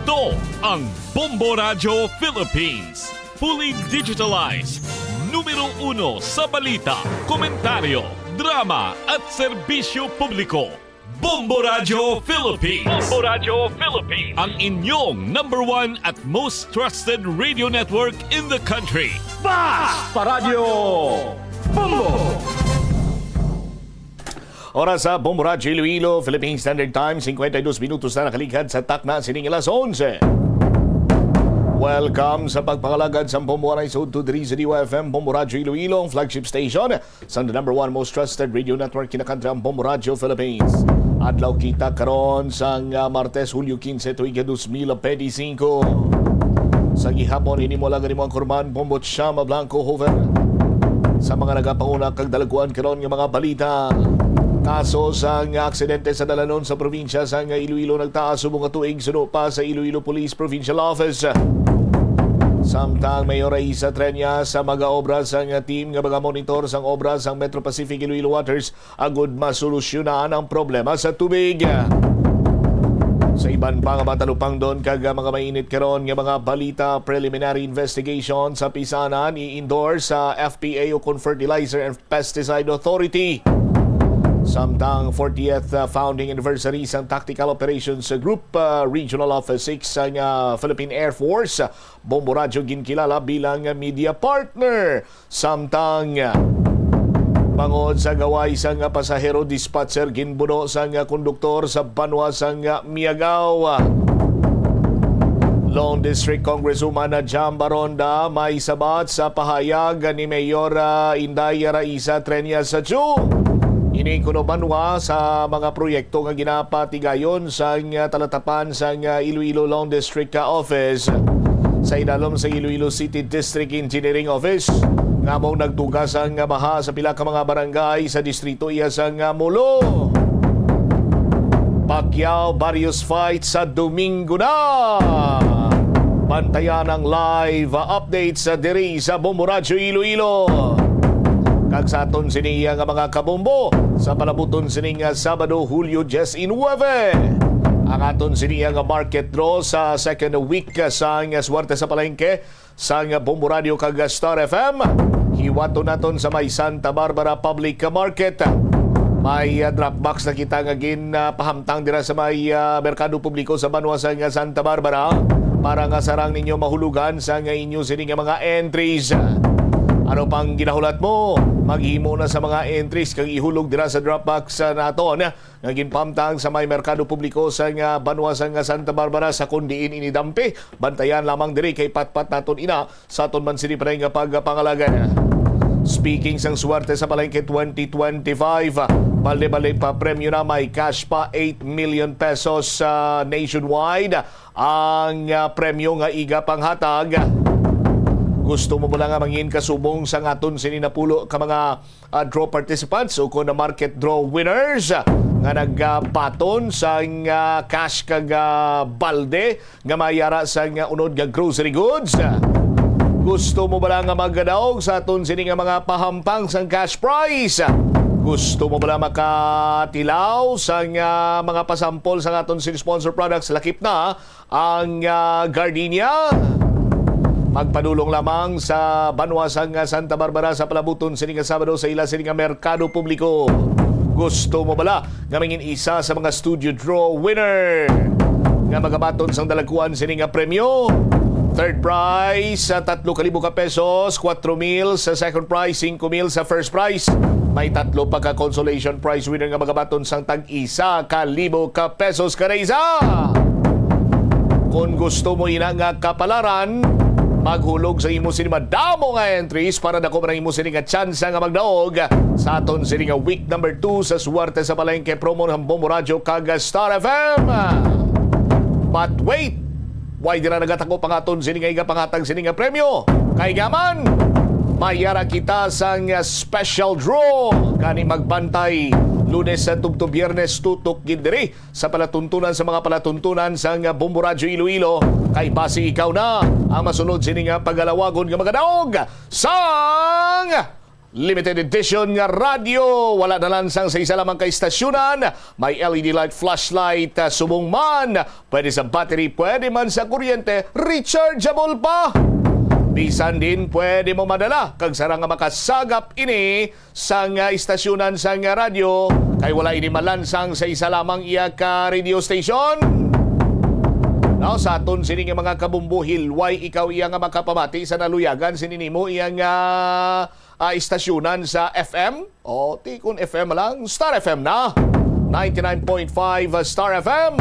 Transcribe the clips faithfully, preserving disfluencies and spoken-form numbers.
Ito ang Bombo Radyo Philippines. Fully digitalized. Numero uno sa balita, komentaryo, drama, at serbisyo publiko. Bombo Radyo Philippines. Bombo Radyo Philippines. Ang inyong number one at most trusted radio network in the country. Bas! Pa Radyo Bombo! Oras sa Bombo Radyo Iloilo, Philippine Standard Time, cincuenta y dos minutos na nakalighad sa takna sining alas onse. Welcome sa pagpangalagad sa Bombo Aray Sud to diri sa D Y F M, Bombo Radyo Iloilo, ang flagship station sa the number one most trusted radio network kinakadra, ang Bombo Radyo Philippines. Adlaw kita karon sang, ah, Martes, Hulyo quince, tuig dos mil veinticinco. Sa gihapon, ini mo lang ang imong kurman, Bombo Chama Blanco Hoover. Sa mga nagapanguna kag dalaguan karon nga mga balita, kaso sang aksidente sa dalanon sa probinsya sang Iloilo nagtaas subong nga tuig suno pa sa Iloilo Police Provincial Office. Samtang Mayor Raisa Treñas sa mag-aobra sang team nga mga monitor sang obra sang Metro Pacific Iloilo Waters agud masolusyonan ang problema sa tubig. Sa iban pa nga matalupangdon kag mga mainit karon nga mga balita, preliminary investigation sa pisanan i-endorse sa F P A o kon Fertilizer and Pesticide Authority. Samtang fortieth founding anniversary sang Tactical Operations Group, ah, Regional Office six sang, ah, Philippine Air Force, Bombo Radyo ginkilala bilang media partner. Samtang bangod sa gaway sang pasahero dispatcher, ginbuno sang konduktor sa banwa sang Miagao. Lone District Congresswoman Jam Baronda may sabat sa pahayag ni Mayor, ah, Inday Raisa Treñas Chu. Ini kuno banwa sa mga proyekto nga ginapatigayon sang talatapan sang Iloilo Lone District Office. Sa idalom sa Iloilo City District Engineering Office, nga amo nagtuga sang baha sa pila ka mga barangay sa distrito iya sang Molo. Pacquiao Barrios fight sa Domingo na. Bantayan ang live updates diri sa Bombo Radyo Iloilo. Kag sa aton sini nga mga kabombo, sa palabuton sining Sabado, Hulyo diyes y nuebe, ang aton sini nga market draw sa second week sang Swerte sa Palengke sang Bombo Radio kag Star F M. Hiwaton naton sa may Santa Barbara Public Market. May, ah, drop box na kita nga gin, ah, pahamtang dira sa may, ah, merkado publiko sa banwa sang Santa Barbara para nga sarang ninyo mahulugan sang inyo sini nga mga entries. Ano pang ginahulat mo? Maghimo na sa mga entries kag ihulog dira sa drop box, ah, naton nga ginpahamtang sa may merkado publiko sang banwa sang Santa Barbara, sa kon diin ini dampi. Bantayan lamang diri kay patpat naton ina sa aton man sini pa nga pagpangalagad. Speaking sang Swerte sa Palengke twenty twenty-five, balde-balde pa premyo na, may cash pa eight million pesos, ah, nationwide ang, ah, premyo nga iga panghatag. Gusto mo bala nga mangin kasubong sang aton sini napulo ka mga, ah, draw participants o kon market draw winners, ah, nga nagbaton sang, ah, cash kag, ah, balde nga mayara sang, ah, unod nga grocery goods? Gusto mo bala nga magadaog sa aton sini nga mga pahampang sang cash prize? Gusto mo bala makatilaw sang, ah, mga pasampol sang aton sini sponsor products, lakip na ang, ah, gardenia? Magpadulong lamang sa banwa sang Santa Barbara sa palabuton sini nga Sabado sa ila sini nga merkado publiko. Gusto mo bala nga mangin isa sa mga studio draw winner nga magabaton sang dalakuan sini nga premyo? Third prize sa tatlo ka libo ka pesos, kwatro mil sa second prize, singko mil sa first prize. May tatlo pa ka consolation prize winner nga magabaton sang tag isa ka libo ka pesos kada isa. Kon gusto mo ina nga kapalaran, maghulog sa imo sini madamo nga entries para dako man ang imo sini nga tsansa nga magdaog sa aton sini nga week number two sa Swerte sa Palengke promo ng Bombo Radyo kag Star F M. But wait, why dira nagatakop ang aton sini nga iga panghatag sini nga premyo? Kay gaman, mayara kita sang special draw. Gani magbantay Lunes sa tubto Biyernes, tutok gid diri sa palatuntunan sa mga palatuntunan sang Bombo Radyo Iloilo. Kay basi ikaw na ang masunod sini nga pagalawagon nga magadaog sang Limited edition nga radyo, wala nalansang sa isa lamang ka istasyunan. May L E D light flashlight, ah, subong man. Pwede sa battery, pwede man sa kuryente, rechargeable pa. Bisan din pwede mo madala kag sarang nga makasagap ini sang, ah, istasyunan sang, ah, radyo, kay wala ini malansang sa isa lamang iya ka radio station. Now, sa aton sini nga mga kabumbuhil, why ikaw iya nga makapamati sa naluyagan sini nimo iya nga, ah, istasyunan sa F M? O, ti kon F M lang, Star F M na. Ninety-nine point five Star F M.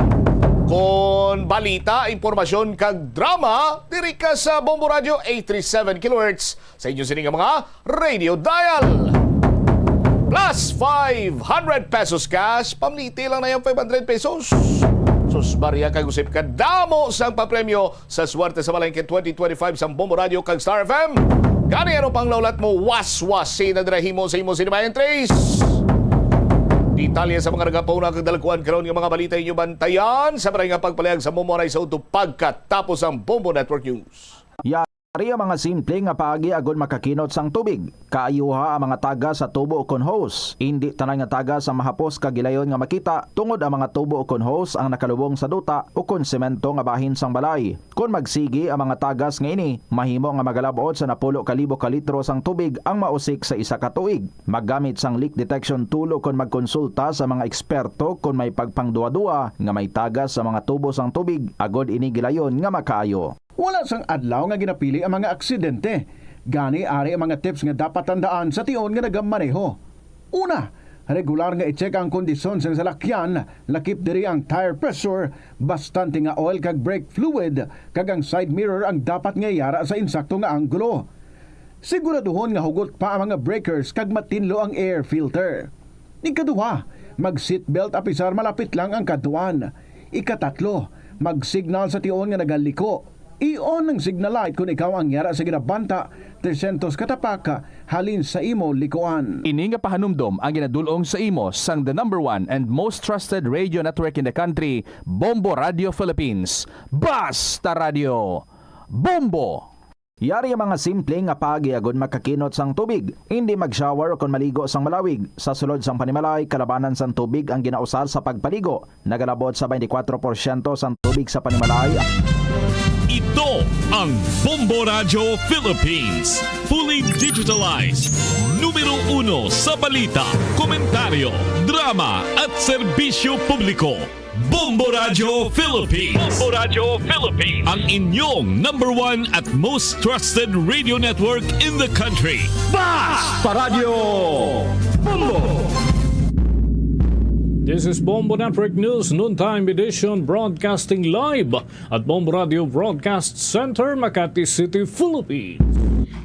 Kon balita, impormasyon, kag drama, diri ka sa Bombo Radio eight three seven kilohertz sa inyo sini nga mga radio dial. Plus five hundred pesos cash. Pamliti lang na yung five hundred pesos. Sus Maria, kag usip ka damo sang papremyo sa Swerte sa Balangke twenty twenty-five sa Bombo Radio kag Star F M. Gani, ano pang laulat mo? Waswasi na dira himo sa imo cinema entries. Detalye sa mga nagapauna kag dalagkuan karon nga mga balita inyo bantayan sa maray nga pagpalihag sa Bombo Aray sa udto pagkatapos ang Bombo Network News. Yari ang mga simple nga paagi agod makakinot sang tubig. Kaayuha ang mga tagas sa tubo ukon hose. Indi tanan nga tagas ang mahapos kag gilayon nga makita, tungod ang mga tubo ukon hose ang nakalubong sa duta ukon semento nga bahin sang balay. Kon magsigi ang mga tagas nga ini, mahimo nga magalab-ot sa napulo ka libo ka litro sang tubig ang mausik sa isa ka tuig. Maggamit sang leak detection tool ukon magkonsulta sa mga eksperto kon may pagpangduwa-duwa nga may tagas sa mga tubo sang tubig agod ini gilayon nga makaayo. Wala sang adlaw nga ginapili ang mga aksidente. Gani, ari ang mga tips nga dapat tandaan sa tion nga nagamaneho. Una, regular nga i-check ang kondisyon sang salakyan, lakip diri ang tire pressure, bastante nga oil kag brake fluid, kag ang side mirror ang dapat nga yara sa insakto nga anggulo. Siguraduhon nga hugot pa ang mga breakers kag matinlo ang air filter. Ikaduha, mag-seatbelt apisar malapit lang ang kadtuan. Ikatatlo, mag-signal sa tion nga nagaliko. I-on ang signal light kon ikaw ang yara sa ginabanta trescientos ka tapak halin sa imo likuan. Ini nga pahanumdom ang ginadul-ong sa imo sang the number one and most trusted radio network in the country, Bombo Radio Philippines. Basta Radio, Bombo! Yari ang mga simple nga paagi agod makakinot sang tubig. Indi mag-shower ukon maligo sang malawig. Sa sulod sang panimalay, kalabanan sang tubig ang ginausar sa pagpaligo. Nagalabot sa twenty-four porsyento sang tubig sa panimalay. Ito ang Bombo Radio Philippines. Fully digitalized. Numero uno sa balita, komentaryo, drama, at serbisyo publiko. Bombo Radio Philippines. Bombo Radio Philippines. Ang inyong number one at most trusted radio network in the country. Basta Radio Bombo! This is Bombo Network News Noontime Edition, broadcasting live at Bombo Radio Broadcast Center, Makati City, Philippines.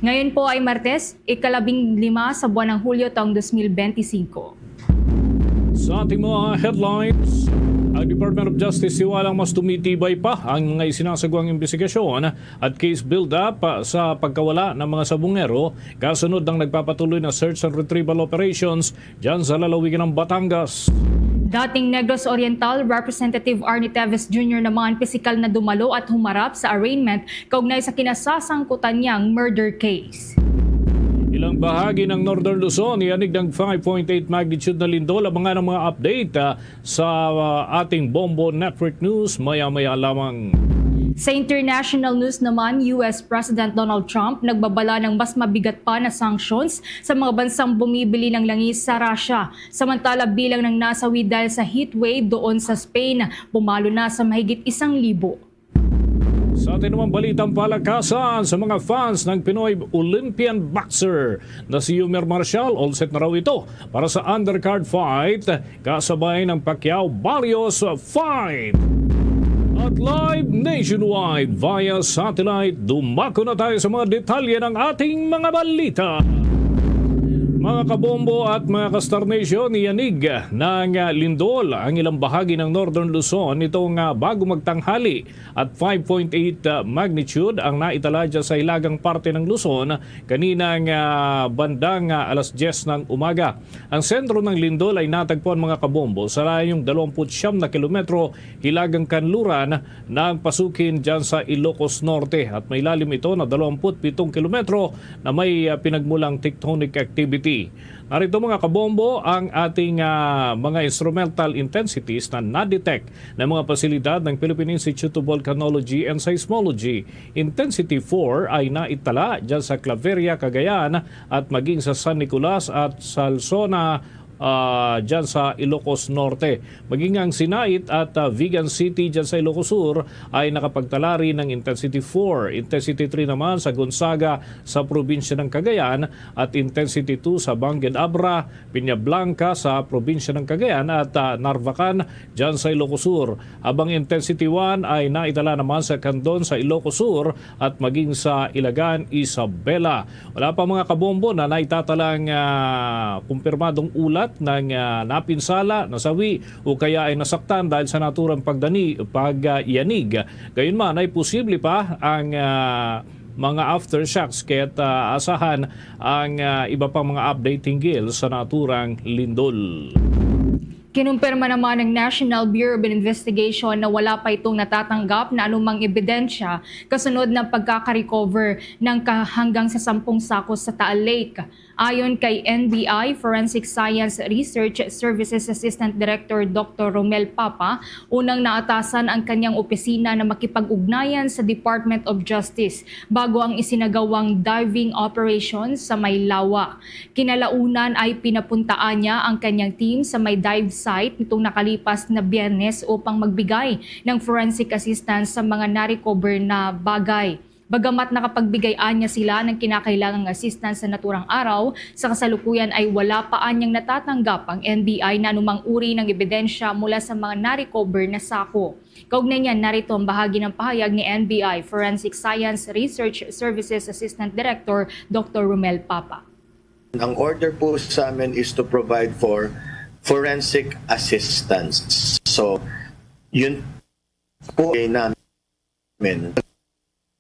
Ngayon po ay Martes, ikalabing lima sa buwan ng Hulyo taong dos mil benti singko. Sa ating mga headlines, ang Department of Justice tiwalang mas tumitibay pa ang mga isinasagwang imbestigasyon at case build-up sa pagkawala ng mga sabungero kasunod ng nagpapatuloy na search and retrieval operations dyan sa lalawigan ng Batangas. Dating Negros Oriental Representative Arnie Teves Junior naman pisikal na dumalo at humarap sa arraignment kaugnay sa kinasasangkutan niyang murder case. Ilang bahagi ng Northern Luzon, iyanig ng five point eight magnitude na lindol. Abangan ang mga update, ah, sa, ah, ating Bombo Network News maya-maya lamang. Sa international news naman, U S President Donald Trump nagbabala ng mas mabigat pa na sanctions sa mga bansang bumibili ng langis sa Russia. Samantala, bilang ng nasawi dahil sa heat wave doon sa Spain, pumalo na sa mahigit isang libo. Sa atin namang balitang palakasan, sa mga fans ng Pinoy Olympian boxer na si Yumer Marshall, all set na raw ito para sa undercard fight kasabay ng Pacquiao Barrios fight. At live nationwide via satellite, dumako na tayo sa mga detalye ng ating mga balita. Mga kabombo at mga ka-Star Nation, niyanig ng, ah, lindol ang ilang bahagi ng Northern Luzon nitong, ah, bago magtanghali at five point eight, ah, magnitude ang naitala dyan sa hilagang parte ng Luzon kaninang, ah, bandang, ah, alas diyes ng umaga. Ang sentro ng lindol ay natagpuan, mga kabombo, sa layong dalawampu't siyam na kilometro hilagang kanluran ng Pasukin dyan sa Ilocos Norte, at may lalim ito na dalawampu't pitong kilometro na may, ah, pinagmulang tectonic activity. Narito, mga kabombo, ang ating, ah, mga instrumental intensities na na-detect ng mga pasilidad ng Philippine Institute of Volcanology and Seismology. Intensity four ay naitala dyan sa Claveria, Cagayan, at maging sa San Nicolas at Salsona, ah, dyan sa Ilocos Norte. Maging ang Sinait at, ah, Vigan City dyan sa Ilocos Sur ay nakapagtala rin ng Intensity four. Intensity three naman sa Gonzaga sa probinsya ng Cagayan at Intensity two sa Bangued Abra, Peñablanca sa probinsya ng Cagayan at, ah, Narvacan dyan sa Ilocos Sur. Habang Intensity one ay naitala naman sa Candon sa Ilocos Sur at maging sa Ilagan, Isabela. Wala pa, mga kabombo, na naitatalang, ah, kumpirmadong ulat ng, ah, napinsala, nasawi o kaya ay nasaktan dahil sa naturang pagdani, pag, ah, yanig. Gayunman ay posible pa ang, ah, mga aftershocks, kaya't, ah, asahan ang, ah, iba pang mga update hinggil sa naturang lindol. Kinumpirma naman ng National Bureau of Investigation na wala pa itong natatanggap na anumang ebidensya kasunod ng pagkaka-recover ng kahanggang sa sampung sako sa Taal Lake. Ayon kay N B I Forensic Science Research Services Assistant Director Doctor Romel Papa, unang naatasan ang kanyang opisina na makipag-ugnayan sa Department of Justice bago ang isinagawang diving operation sa may lawa. Kinalaunan ay pinapuntaan niya ang kanyang team sa may dive site nitong nakalipas na Biyernes upang magbigay ng forensic assistance sa mga na-recover na bagay. Bagamat nakapagbigay anya sila ng kinakailangang assistance sa naturang araw, sa kasalukuyan ay wala pa anyang natatanggap ang N B I na anumang uri ng ebidensya mula sa mga na-recover na sako. Kaugnay niyan, narito ang bahagi ng pahayag ni N B I Forensic Science Research Services Assistant Director Doctor Romel Papa. Ang order po sa amin is to provide for forensic assistance. So, yun po ay namin.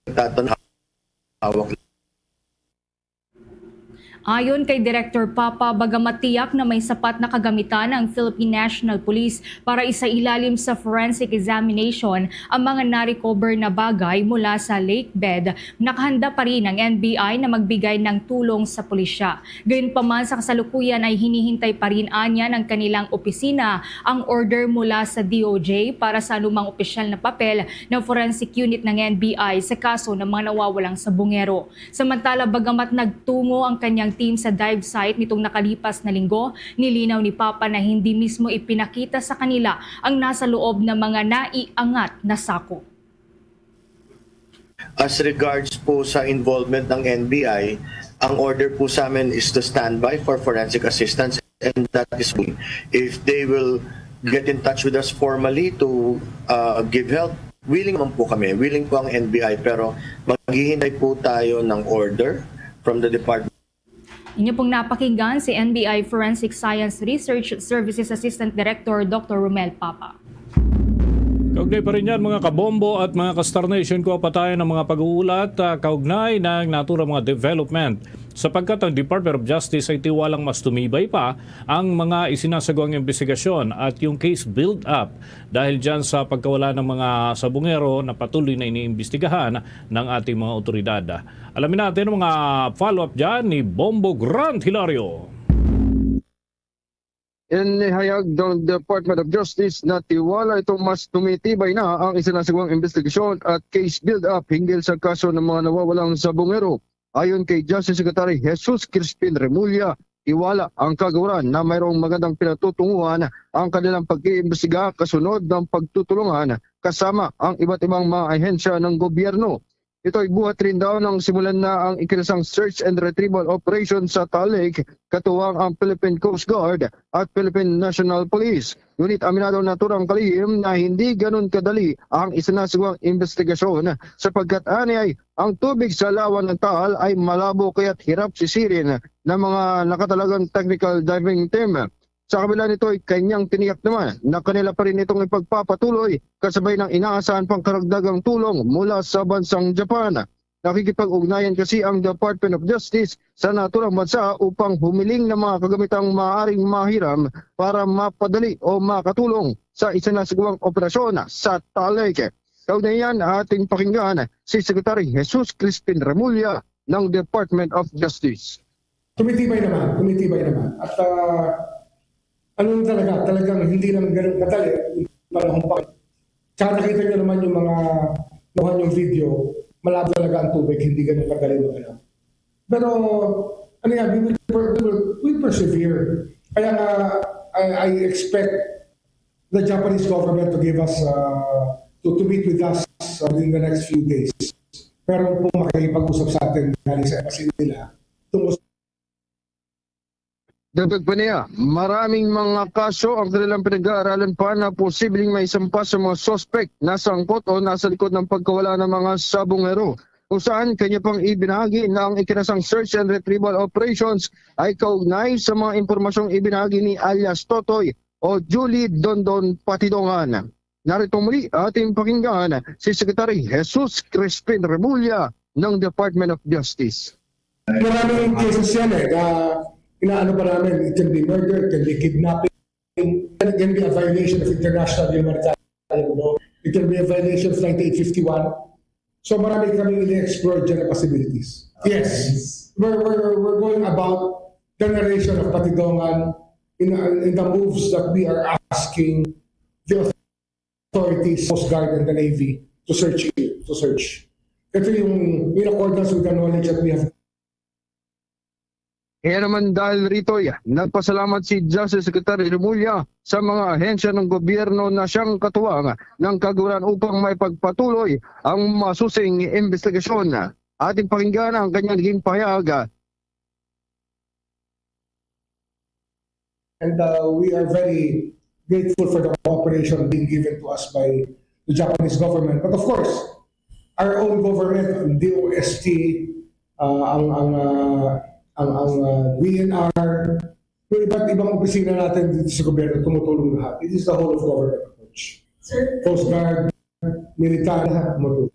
Tatanawag. Ayon kay Director Papa, bagamat tiyak na may sapat na kagamitan ang Philippine National Police para isailalim sa forensic examination ang mga na-recover na bagay mula sa lake bed, nakahanda pa rin ang N B I na magbigay ng tulong sa pulisya. Gayunpaman, sa kasalukuyan ay hinihintay pa rin anya ng kanilang opisina ang order mula sa D O J para sa anumang opisyal na papel ng forensic unit ng N B I sa kaso ng mga nawawalang sabungero. Samantala, bagamat nagtungo ang kanyang team sa dive site nitong nakalipas na linggo, nilinaw ni Papa na hindi mismo ipinakita sa kanila ang nasa loob ng mga naiangat na sako. As regards po sa involvement ng N B I, ang order po sa amin is to stand by for forensic assistance, and that is, if they will get in touch with us formally to uh, give help, willing naman po kami. Willing po ang N B I, pero maghihintay po tayo ng order from the department. Inyo pong napakinggan si N B I Forensic Science Research Services Assistant Director Doctor Romel Papa. Kaugnay pa rin yan, mga kabombo at mga ka-Star Nation, kuha pa tayo ng mga pag-uulat, ah, kaugnay ng naturang mga development, sapagkat ang Department of Justice ay tiwalang mas tumibay pa ang mga isinasagawang investigasyon at yung case build-up dahil dyan sa pagkawala ng mga sabungero na patuloy na iniimbestigahan ng ating mga otoridad. Alamin natin ang mga follow-up dyan ni Bombo Grant Hilario. Inihayag ng Department of Justice na tiwala itong mas tumitibay na ang isinasagawang investigasyon at case build-up hinggil sa kaso ng mga nawawalang sabungero. Ayon kay Justice Secretary Jesus Crispin Remulla, tiwala ang kagawaran na mayroong magandang pinatutunguhan ang kanilang pag-iimbestiga kasunod ng pagtutulungan kasama ang iba't ibang mga ahensya ng gobyerno. Ito ay buhat rin daw nang simulan na ang ikinasang search and retrieval operation sa Taal Lake, katuwang ang Philippine Coast Guard at Philippine National Police. Ngunit aminado ang naturang kalihim na hindi ganun kadali ang isinasagawang investigasyon, sapagkat anay ang tubig sa lawa ng Taal ay malabo, kaya't hirap sisirin ng mga nakatalagang technical diving team. Sa kabila nito ay kanyang tiniyak naman na kanila pa rin itong ipagpapatuloy, kasabay ng inaasahan pang karagdagang tulong mula sa bansang Japan. Nakikipag-ugnayan kasi ang Department of Justice sa naturang bansa upang humiling ng mga kagamitang maaaring mahiram para mapadali o makatulong sa isinasagawang operasyon sa Taal Lake. Kaugnay niyan, ating pakinggan si Secretary Jesus Crispin Remulla ng Department of Justice. Tumitibay naman, tumitibay naman. At ah, ano talaga, talagang hindi lang ganun kadali yung panahon pa. Tsaka nakita nyo naman yung mga nakuha yung video, malabo talaga ang tubig, hindi ganun kadali maghanap. Pero, ano yan, we will, per- we will, we persevere. Kaya nga, I, I expect the Japanese government to give us, uh, to, to meet with us uh, in the next few days. Pero kung makikipag-usap sa atin galing sa embassy nila, tungkol sa Dagdag pa niya, maraming mga kaso ang kanilang pinag-aaralan pa na posibleng maisampa sa mga suspect na sangkot o nasa likod ng pagkawala ng mga sabungero, kung saan kanya pang ibinahagi na ang ikinasang search and retrieval operations ay kaugnay sa mga impormasyong ibinahagi ni alias Totoy o Julie Dondon Patidongan. Narito muli ating pakinggan si Secretary Jesus Crispin Remulla ng Department of Justice. Maraming cases yan eh, na inaano pa namin. It can be murder, it can be kidnapping, it can be a violation of international humanitarian law, it can be a violation of ninety-eight fifty-one. So marami kami ini-explore dyan na possibilities. Yes, we're, we're, we're going about the narration of Patidongan in, in the moves that we are asking the authorities, Coast Guard and the Navy to search it, to search. Ito yung in accordance with the knowledge that we have. Kaya naman dahil rito, nagpasalamat si Justice Secretary Remulla sa mga ahensya ng gobyerno na siyang katuwang ng kaguran upang maipagpatuloy ang masusing investigasyon. Ating pakinggan ang kanyang naging pahayag. And uh, we are very grateful for the cooperation being given to us by the Japanese government. But of course, our own government, ang D O S T, uh, ang ang uh, ang ang uh, D N R, yung iba't ibang opisina natin dito sa gobyerno, tumutulong lahat. It is the whole of government approach. Coast Guard, militar, lahat tumutulong.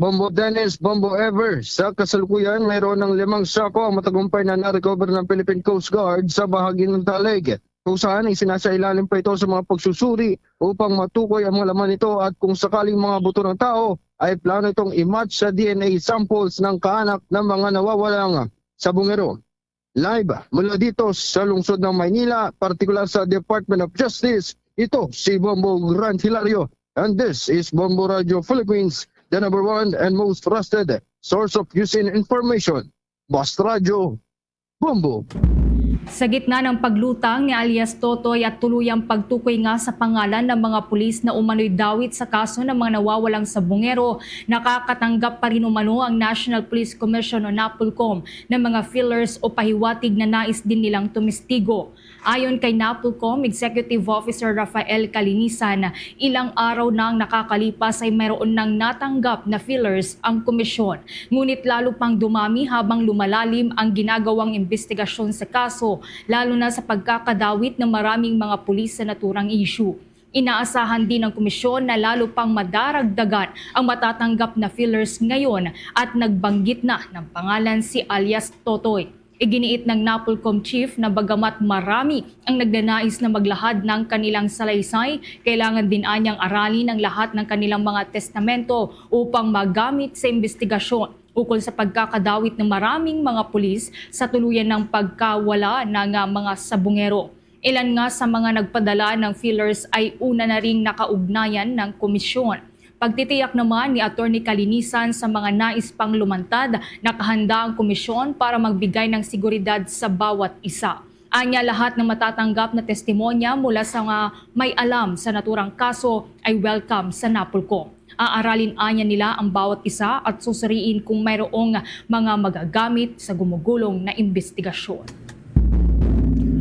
Bombo Dennis, Bombo Ever, sa kasalukuyan mayroon ng limang sako ang matagumpay na na-recover ng Philippine Coast Guard sa bahagi ng Taal Lake, kung saan isinasailalim pa ito sa mga pagsusuri upang matukoy ang mga laman nito at kung sakaling mga buto ng tao ay plano itong i-match sa D N A samples ng kaanak ng mga nawawalang sabungero. Live mula dito sa lungsod ng Maynila, partikular sa Department of Justice, ito si Bombo Grant Hilario. And this is Bombo Radio Philippines, the number one and most trusted source of news and information. Basta Radyo, Bombo. Sa gitna ng paglutang ni alias Totoy at tuluyang pagtukoy nga sa pangalan ng mga pulis na umano'y dawit sa kaso ng mga nawawalang sabungero, nakakatanggap pa rin umano ang National Police Commission o NAPOLCOM ng mga feelers o pahiwatig na nais din nilang tumistigo. Ayon kay NAPOLCOM Executive Officer Rafael Calinisan, ilang araw na ang nakakalipas ay mayroon nang natanggap na feelers ang komisyon. Ngunit lalo pang dumami habang lumalalim ang ginagawang investigasyon sa kaso, lalo na sa pagkakadawit ng maraming mga pulis sa naturang issue. Inaasahan din ng komisyon na lalo pang madaragdagan ang matatanggap na feelers ngayon at nagbanggit na ng pangalan si alias Totoy. Iginiit ng NAPOLCOM chief na bagamat marami ang nagnanais na maglahad ng kanilang salaysay, kailangan din anyang aralin ang lahat ng kanilang mga testamento upang magamit sa investigasyon ukol sa pagkakadawit ng maraming mga pulis sa tuluyan ng pagkawala ng mga sabungero. Ilan nga sa mga nagpadala ng feelers ay una na ring nakaugnayan ng komisyon. Pagtitiyak naman ni Attorney Kalinisan sa mga nais pang lumantad, nakahanda ang komisyon para magbigay ng seguridad sa bawat isa. Anya, lahat ng matatanggap na testimonya mula sa mga may alam sa naturang kaso ay welcome sa NAPOLCO. Aaralin anya nila ang bawat isa at susuriin kung mayroong mga magagamit sa gumugulong na imbestigasyon.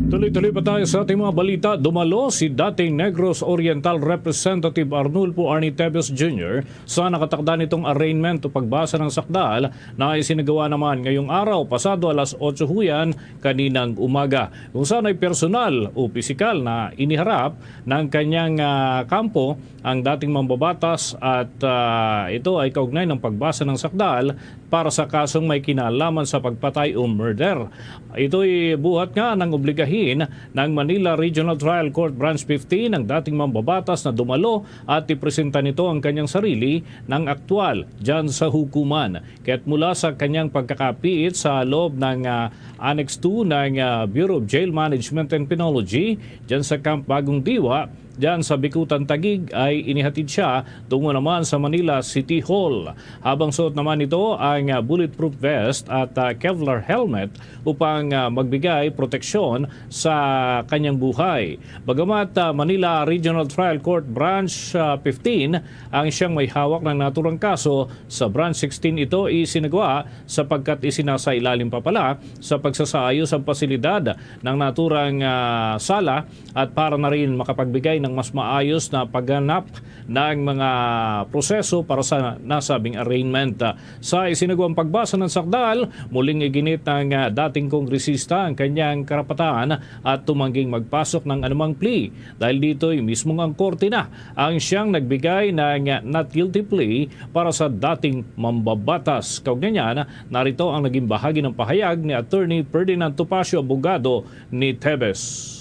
Tuloy-tuloy pa tayo sa ating mga balita. Dumalo si dating Negros Oriental Representative Arnulfo Arnie Teves Junior sa nakatakda nitong arraignment o pagbasa ng sakdal na isinagawa naman ngayong araw, pasado alas otso huyan kaninang umaga, kung saan ay personal o pisikal na iniharap ng kanyang, ah, kampo ang dating mambabatas at, ah, ito ay kaugnay ng pagbasa ng sakdal para sa kasong may kinalaman sa pagpatay o murder. Ito'y buhat nga ng obligahin ng Manila Regional Trial Court Branch fifteen ang dating mambabatas na dumalo at ipresenta nito ang kanyang sarili ng aktwal dyan sa hukuman. Kaya't mula sa kanyang pagkakapiit sa loob ng, ah, Annex two ng, ah, Bureau of Jail Management and Penology dyan sa Camp Bagong Diwa, dyan sa Bicutan, Taguig, ay inihatid siya tungo naman sa Manila City Hall. Habang suot naman nito ang, ah, bulletproof vest at, ah, Kevlar helmet upang, ah, magbigay proteksyon sa kanyang buhay. Bagamat, ah, Manila Regional Trial Court Branch, ah, fifteen ang siyang may hawak ng naturang kaso, sa Branch sixteen ito isinagawa sapagkat isinasailalim pa pala sa pagsasaayos ang pasilidad ng naturang, ah, sala at para na rin makapagbigay ng mas maayos na pagganap ng mga proseso para sa nasabing arraignment. Sa isinagawang pagbasa ng sakdal, muling iginit ng, ah, dating kongresista ang kanyang karapatan at tumangging magpasok ng anumang plea. Dahil dito'y mismong ang korte na ang siyang nagbigay ng not guilty plea para sa dating mambabatas. Kaugnay niyan, narito ang naging bahagi ng pahayag ni Attorney Ferdinand Topacio, abogado ni Teves.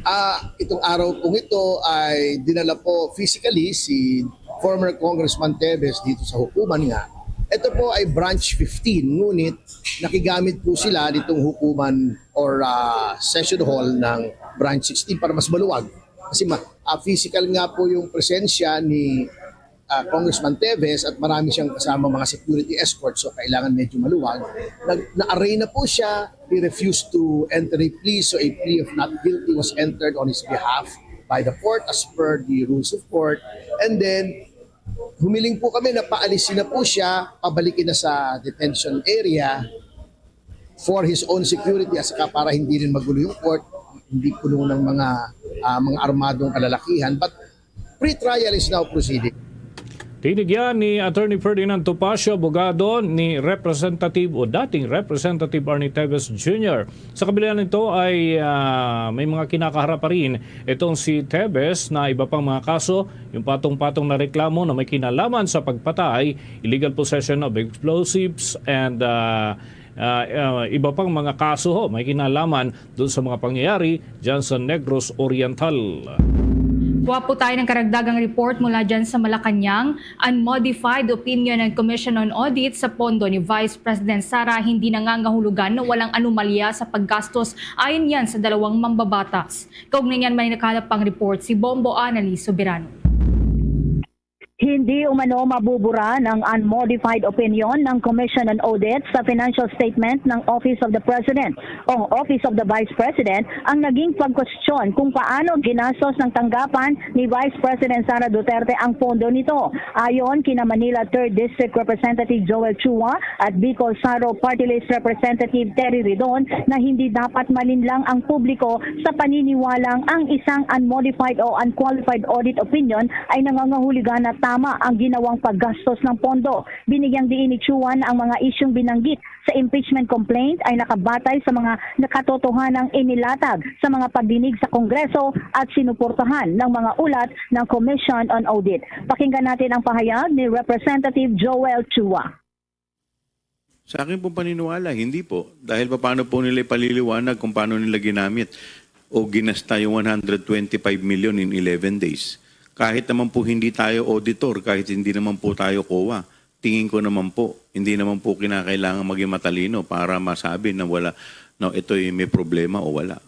Ah, itong araw pong ito ay dinala po physically si former Congressman Teves dito sa hukuman nga. Ito po ay branch fifteen, ngunit nakigamit po sila nitong hukuman or, ah, session hall ng branch sixteen para mas maluwag. Kasi ma, ah, physical nga po yung presensya ni, ah, Congressman Teves at marami siyang kasama mga security escort, so kailangan medyo maluwag. Nag, na-arraign na po siya. He refused to enter a plea, so a plea of not guilty was entered on his behalf by the court as per the rules of court. And then, humiling po kami na paalisin na po siya, pabalikin na sa detention area for his own security at saka para hindi rin magulo yung court, hindi puno ng mga, ah, mga armadong kalalakihan. But pre-trial is now proceeding. Tinigyan ni Attorney Ferdinand Topacio, abogado ni Representative o dating Representative Arnie Teves Junior. Sa kabila nito ay, ah, may mga kinakaharap pa rin itong si Teves na iba pang mga kaso, yung patong-patong na reklamo na may kinalaman sa pagpatay, illegal possession of explosives, and, ah, ah, ah, iba pang mga kaso ho, may kinalaman doon sa mga pangyayari dyan sa Negros Oriental. Kuha po tayo ng karagdagang report mula dyan sa Malacañang. Unmodified opinion ng Commission on Audit sa pondo ni Vice President Sara hindi nangangahulugan na walang anomalya sa paggastos, ayon yan sa dalawang mambabatas. Kaugnay niyan, may nakalap pang report si Bombo Annalise Soberano. Hindi umano mabubura ng unmodified opinion ng Commission on Audit sa financial statement ng Office of the President o Office of the Vice President ang naging pagkwestiyon kung paano ginastos ng tanggapan ni Vice President Sara Duterte ang pondo nito. Ayon kina Manila Third District Representative Joel Chua at Bicol Saro Party List Representative Terry Ridon na hindi dapat malinlang ang publiko sa paniniwalang ang isang unmodified o unqualified audit opinion ay nangangahulugan na tama ang ginawang paggastos ng pondo. Binigyang diin ni Chua na ang mga isyung binanggit sa impeachment complaint ay nakabatay sa mga nakatotohanang inilatag sa mga pagdinig sa Kongreso at sinuportahan ng mga ulat ng Commission on Audit. Pakinggan natin ang pahayag ni Representative Joel Chua. Sa akin pong paniniwala, hindi po. Dahil paano po nila ipaliliwanag kung paano nila ginamit o ginasta yung one hundred twenty-five million in eleven days? Kahit naman po hindi tayo auditor, kahit hindi naman po tayo COA, tingin ko naman po, hindi naman po kinakailangan maging matalino para masabi na wala, na ito'y may problema o wala.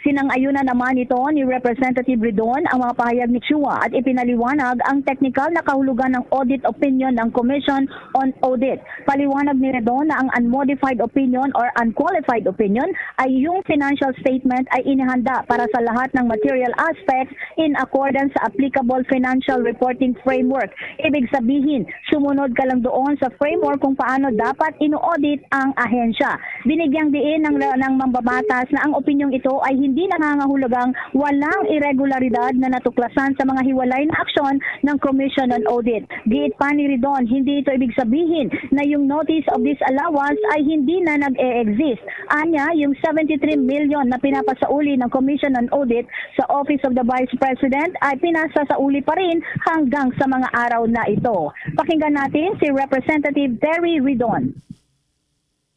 Si Pinangayunan naman ito ni Representative Ridon ang mga pahayag ni Chua at ipinaliwanag ang teknikal na kahulugan ng audit opinion ng Commission on Audit. Paliwanag ni Ridon na ang unmodified opinion or unqualified opinion ay yung financial statement ay inihanda para sa lahat ng material aspects in accordance sa applicable financial reporting framework. Ibig sabihin, sumunod ka lang doon sa framework kung paano dapat ino-audit ang ahensya. Binigyang diin ng, ng mambabatas na ang opinyong ito ay hindi nangangahulugang walang iregularidad na natuklasan sa mga hiwalay na aksyon ng Commission on Audit. Giit pa ni Ridon, hindi ito ibig sabihin na yung notice of disallowance ay hindi na nag-e-exist. Anya, yung seventy-three million na pinapasauli ng Commission on Audit sa Office of the Vice President ay pinasasauli pa rin hanggang sa mga araw na ito. Pakinggan natin si Representative Terry Ridon.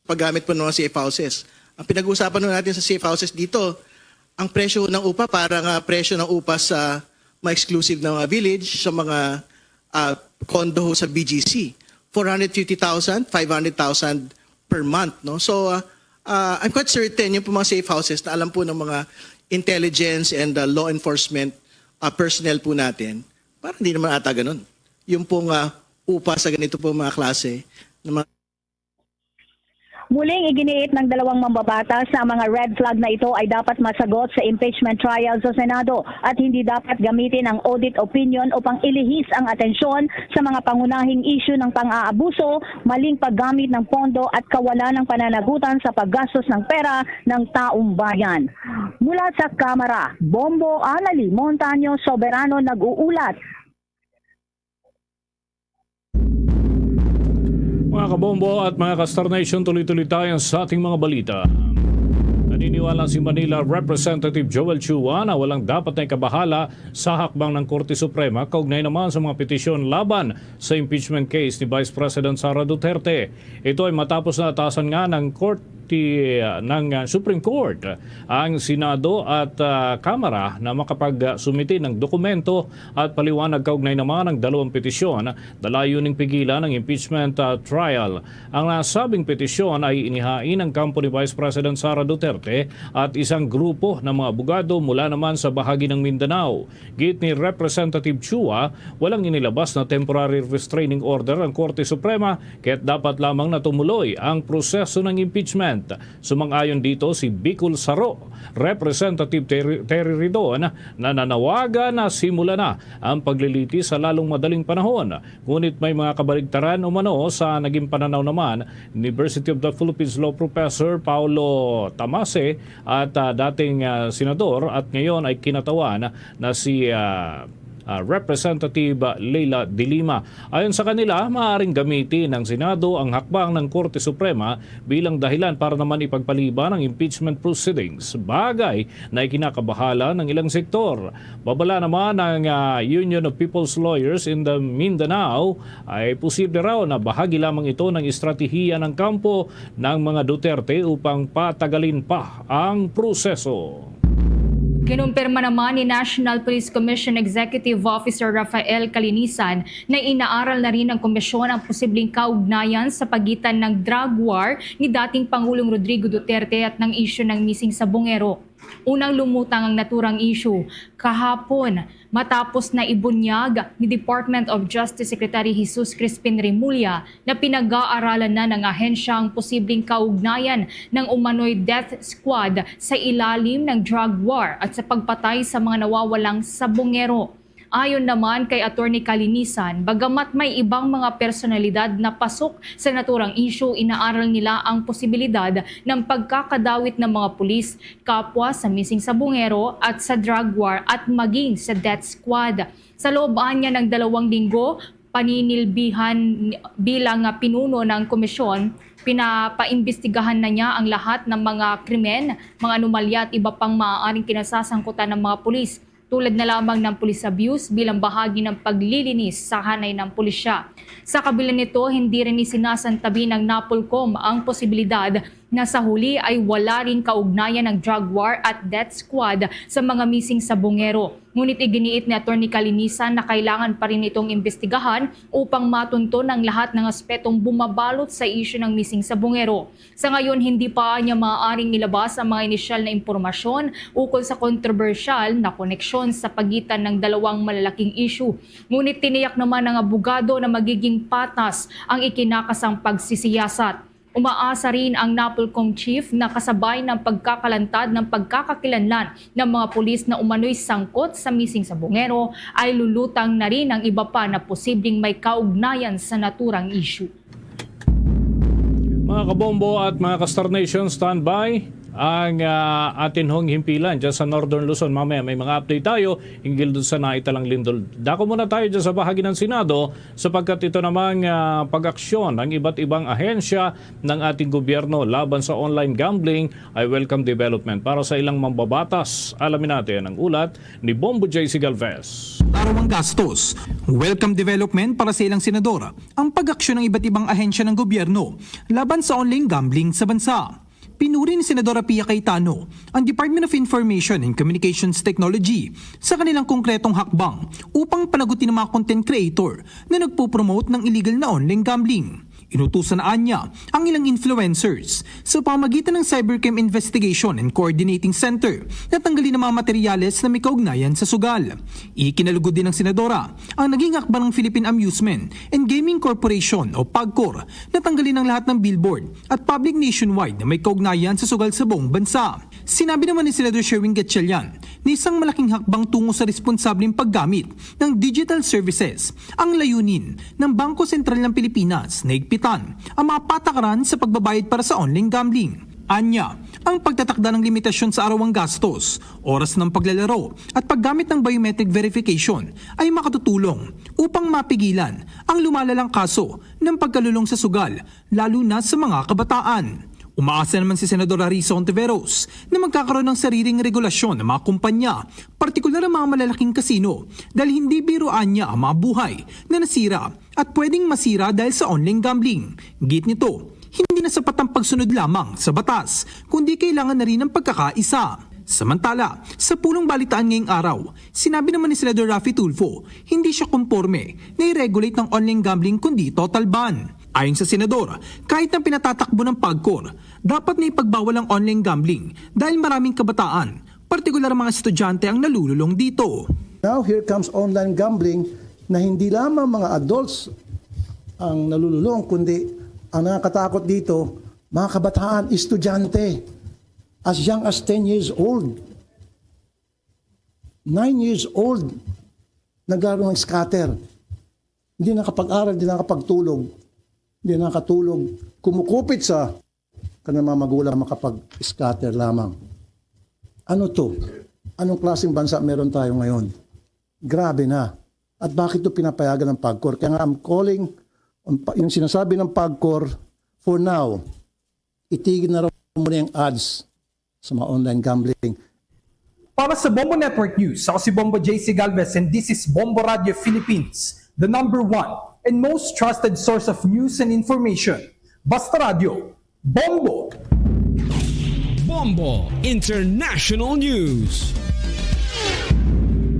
Paggamit po ng mga safe houses. Ang pinag-uusapan po natin sa safe houses dito, ang presyo ng upa para nga presyo ng upa sa mga exclusive na mga village, sa mga ah, condo ho sa B G C. Four hundred fifty thousand, five hundred thousand per month. No? So, ah, ah, I'm quite certain yung po mga safe houses na alam po ng mga intelligence and ah, law enforcement ah, personnel po natin, parang hindi naman ata ganun. Yung pong ah, upa sa ganito po mga klase ng mga Muling iginiit ng dalawang mambabatas na ang mga red flag na ito ay dapat masagot sa impeachment trial sa Senado at hindi dapat gamitin ang audit opinion upang ilihis ang atensyon sa mga pangunahing isyu ng pang-aabuso, maling paggamit ng pondo at kawalan ng pananagutan sa paggastos ng pera ng taong bayan. Mula sa Kamara, Bombo Anali Montaño Soberano nag-uulat. Mga kabombo at mga ka-Star Nation, tuloy-tuloy tayo sa ating mga balita. Naniniwala si Manila Representative Joel Chua na walang dapat na ikabahala sa hakbang ng Korte Suprema kaugnay naman sa mga petisyon laban sa impeachment case ni Vice President Sara Duterte. Ito ay matapos na atasan nga ng Korte ng Supreme Court ang Senado at ah, Kamara na makapagsumite ng dokumento at paliwanag kaugnay naman ng dalawang petisyon na layuning pigilan ang impeachment ah, trial. Ang nasabing petisyon ay inihain ng kampo ni Vice President Sara Duterte at isang grupo ng mga abogado mula naman sa bahagi ng Mindanao. Giit ni Representative Chua, walang inilabas na temporary restraining order ang Korte Suprema, kaya't dapat lamang na tumuloy ang proseso ng impeachment. Sumang-ayon dito si Bicol Saro, Representative Terry, Terry Ridon, na nanawagan na simula na ang paglilitis sa lalong madaling panahon. Ngunit may mga kabaligtaran umano sa naging pananaw naman ni University of the Philippines Law Professor Paulo Tamase at ah, dating ah, senador at ngayon ay kinatawan na si ah, ah, Representative Leila de Lima. Ayon sa kanila, maaaring gamitin ng Senado ang hakbang ng Korte Suprema bilang dahilan para naman ipagpaliban ang impeachment proceedings, bagay na ikinakabahala ng ilang sektor. Babala naman ang ah, Union of People's Lawyers in the Mindanao ay posible raw na bahagi lamang ito ng estratehiya ng kampo ng mga Duterte upang patagalin pa ang proseso. Kinumpirma naman ni National Police Commission Executive Officer Rafael Calinisan na inaaral na rin ng komisyon ang posibleng kaugnayan sa pagitan ng drug war ni dating Pangulong Rodrigo Duterte at ng isyu ng missing sa Bungero. Unang lumutang ang naturang isyu kahapon matapos na ibunyag ni Department of Justice Secretary Jesus Crispin Remulla na pinag-aaralan na ng ahensya ang posibleng kaugnayan ng umano'y death squad sa ilalim ng drug war at sa pagpatay sa mga nawawalang sa Bungero. Ayon naman kay Attorney Kalinisan, bagamat may ibang mga personalidad na pasok sa naturang isyu, inaaral nila ang posibilidad ng pagkakadawit ng mga pulis kapwa sa missing sa Bungero at sa drug war at maging sa death squad. Sa loob anya ng dalawang linggo, paninilbihan bilang pinuno ng komisyon, pinapaimbestigahan na niya ang lahat ng mga krimen, mga anomalya at iba pang maaaring kinasasangkutan ng mga pulis, tulad na lamang ng police abuse bilang bahagi ng paglilinis sa hanay ng pulisya. Sa kabila nito, hindi rin isinasantabi ng NAPOLCOM ang posibilidad na sa huli ay wala ring kaugnayan ang drug war at death squad sa mga missing sa Bungero. Ngunit iginiit ni Attorney Calinisan na kailangan pa rin itong imbestigahan upang matunton ang lahat ng aspetong bumabalot sa isyu ng missing sa Bungero. Sa ngayon, hindi pa niya maaaring ilabas ang mga inisyal na impormasyon ukol sa kontrobersyal na koneksyon sa pagitan ng dalawang malalaking isyu. Ngunit tiniyak naman ng abogado na magiging patas ang ikinakasang pagsisiyasat. Umaasa rin ang NAPOLCOM chief na kasabay ng pagkakalantad ng pagkakakilanlan ng mga pulis na umano'y sangkot sa missing sa Bungero, ay lulutang na rin ang iba pa na posibleng may kaugnayan sa naturang issue. Mga kabombo at mga ka-Star Nation, standby ang ah, atin hong himpilan dyan sa Northern Luzon. Mamaya may mga update tayo hinggil dun sa naitalang lindol. Dako muna tayo dyan sa bahagi ng Senado sapagkat ito namang ah, pag-aksyon ng iba't ibang ahensya ng ating gobyerno laban sa online gambling ay welcome development para sa ilang mambabatas. Alamin natin ang ulat ni Bombo J C Galvez. Araw ang gastos. Welcome development para sa ilang senador ang pag-aksyon ng iba't ibang ahensya ng gobyerno laban sa online gambling sa bansa. Pinuri ni Senadora Pia Cayetano ang Department of Information and Communications Technology sa kanilang konkretong hakbang upang panagutin ang mga content creator na nagpo-promote ng illegal na online gambling. Inutusan na niya ang ilang influencers sa pamagitan ng Cybercrime Investigation and Coordinating Center na tanggalin ang mga materyales na may kaugnayan sa sugal. Ikinalugod din ng senadora ang naging hakbang ng Philippine Amusement and Gaming Corporation o PAGCOR na tanggalin ang lahat ng billboard at public nationwide na may kaugnayan sa sugal sa buong bansa. Sinabi naman ni Senador Sherwin Gatchalian na isang malaking hakbang tungo sa responsableng paggamit ng digital services ang layunin ng Bangko Sentral ng Pilipinas na higpitan ang mga patakaran sa pagbabayad para sa online gambling. Anya, ang pagtatakda ng limitasyon sa arawang gastos, oras ng paglalaro, at paggamit ng biometric verification ay makatutulong upang mapigilan ang lumalalang kaso ng pagkalulong sa sugal, lalo na sa mga kabataan. Umaasa naman si Senadora Risa Hontiveros na magkakaroon ng sariling regulasyon ang mga kumpanya, partikular ang mga malalaking kasino, dahil hindi biro anya ang mga buhay na nasira at pwedeng masira dahil sa online gambling. Giit nito, hindi na sapat ang pagsunod lamang sa batas, kundi kailangan na rin ng pagkakaisa. Samantala, sa pulong balitaan ngayong araw, sinabi naman ni Senador Raffy Tulfo, hindi siya komporme na i-regulate ng online gambling kundi total ban. Ayon sa senador, kahit na pinatatakbo ng PAGCOR, dapat na ipagbawal ang online gambling dahil maraming kabataan, partikular ang mga estudyante ang nalululong dito. Now here comes online gambling na hindi lamang mga adults ang nalululong, kundi ang nakakatakot dito, mga kabataan, estudyante, as young as ten years old, nine years old, naglaro ng scatter. Hindi nakapag-aral, hindi nakapagtulog, hindi nakatulog, kumukupit sa kanilang mga magulang makapag-scatter lamang. Ano to? Anong klaseng bansa meron tayo ngayon? Grabe na. At bakit to pinapayagan ng PAGCOR? Kaya nga I'm calling, ang pa- yung sinasabi ng PAGCOR, for now, itigil na raw muna yung ads sa mga online gambling. Para sa Bombo Network News, ako si Bombo J C Galvez and this is Bombo Radio Philippines, the number one and most trusted source of news and information. Basta Radio, Bombo! Bombo International News.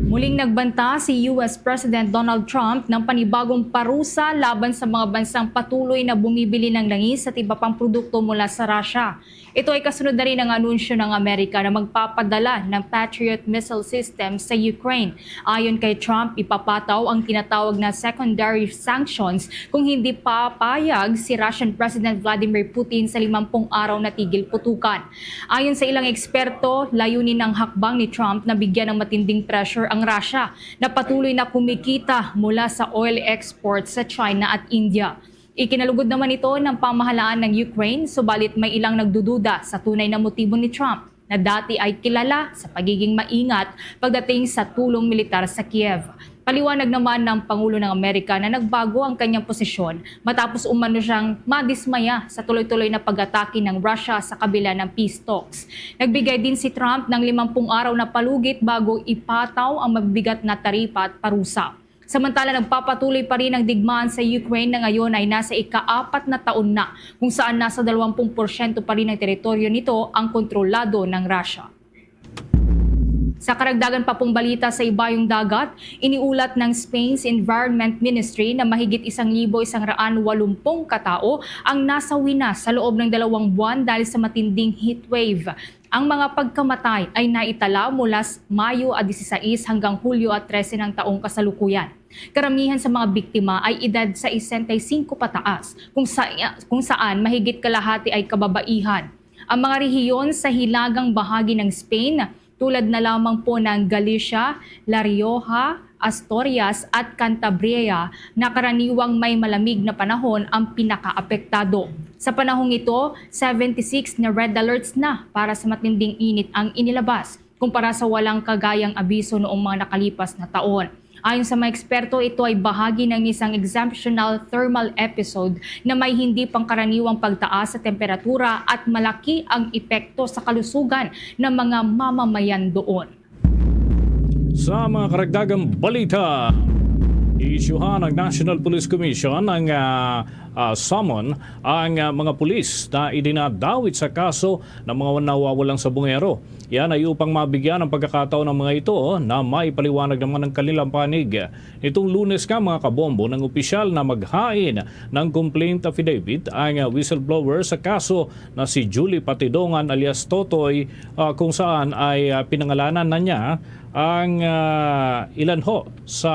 Muling nagbanta si U S President Donald Trump ng panibagong parusa laban sa mga bansang patuloy na bumibili ng langis at iba pang produkto mula sa Russia. Ito ay kasunod na rin ng anunsyo ng Amerika na magpapadala ng Patriot missile system sa Ukraine. Ayon kay Trump, ipapataw ang tinatawag na secondary sanctions kung hindi papayag si Russian President Vladimir Putin sa limampung araw na tigil putukan. Ayon sa ilang eksperto, layunin ng hakbang ni Trump na bigyan ng matinding pressure ang Russia na patuloy na kumikita mula sa oil exports sa China at India. Ikinalugod naman ito ng pamahalaan ng Ukraine, subalit may ilang nagdududa sa tunay na motibo ni Trump na dati ay kilala sa pagiging maingat pagdating sa tulong militar sa Kiev. Paliwanag naman ng Pangulo ng Amerika na nagbago ang kanyang posisyon matapos umano siyang madismaya sa tuloy-tuloy na pag-atake ng Russia sa kabila ng peace talks. Nagbigay din si Trump ng limampung araw na palugit bago ipataw ang mabigat na taripa at parusa. Samantala, nagpapatuloy pa rin ang digmaan sa Ukraine na ngayon ay nasa ika-apat na taon na, kung saan nasa dalawampu porsyento pa rin ng teritoryo nito ang kontrolado ng Russia. Sa karagdagan pa pong balita sa ibayong dagat, iniulat ng Spain's Environment Ministry na mahigit isang libo isang raan walumpung katao ang nasawi na sa loob ng dalawang buwan dahil sa matinding heat wave. Ang mga pagkamatay ay naitala mula s-, Mayo a dieciséis hanggang Hulyo a trese ng taong kasalukuyan. Karamihan sa mga biktima ay edad sesenta y cinco pataas, kung sa-, kung saan mahigit kalahati ay kababaihan. Ang mga rehiyon sa hilagang bahagi ng Spain, tulad na lamang po ng Galicia, La Rioja, Asturias at Cantabria, na karaniwang may malamig na panahon ang pinakaapektado. Sa panahong ito, seventy-six na red alerts na para sa matinding init ang inilabas, kumpara sa walang kagayang abiso noong mga nakalipas na taon. Ayon sa mga eksperto, ito ay bahagi ng isang exceptional thermal episode na may hindi pangkaraniwang pagtaas sa temperatura at malaki ang epekto sa kalusugan ng mga mamamayan doon. Sa mga karagdagang balita, iisyuhan ng National Police Commission ang, ah, ah, summon ang, ah, mga pulis na idinadawit sa kaso ng mga nawawalang sabungero. Yan ay upang mabigyan ng pagkakataon ng mga ito na maipaliwanag naman ang kanilang panig. Nitong Lunes nga, mga kabombo, ng opisyal na maghain ng complaint affidavit ang, ah, whistleblower sa kaso na si Julie Patidongan alias Totoy, ah, kung saan ay, ah, pinangalanan na niya ang, ah, ilan ho sa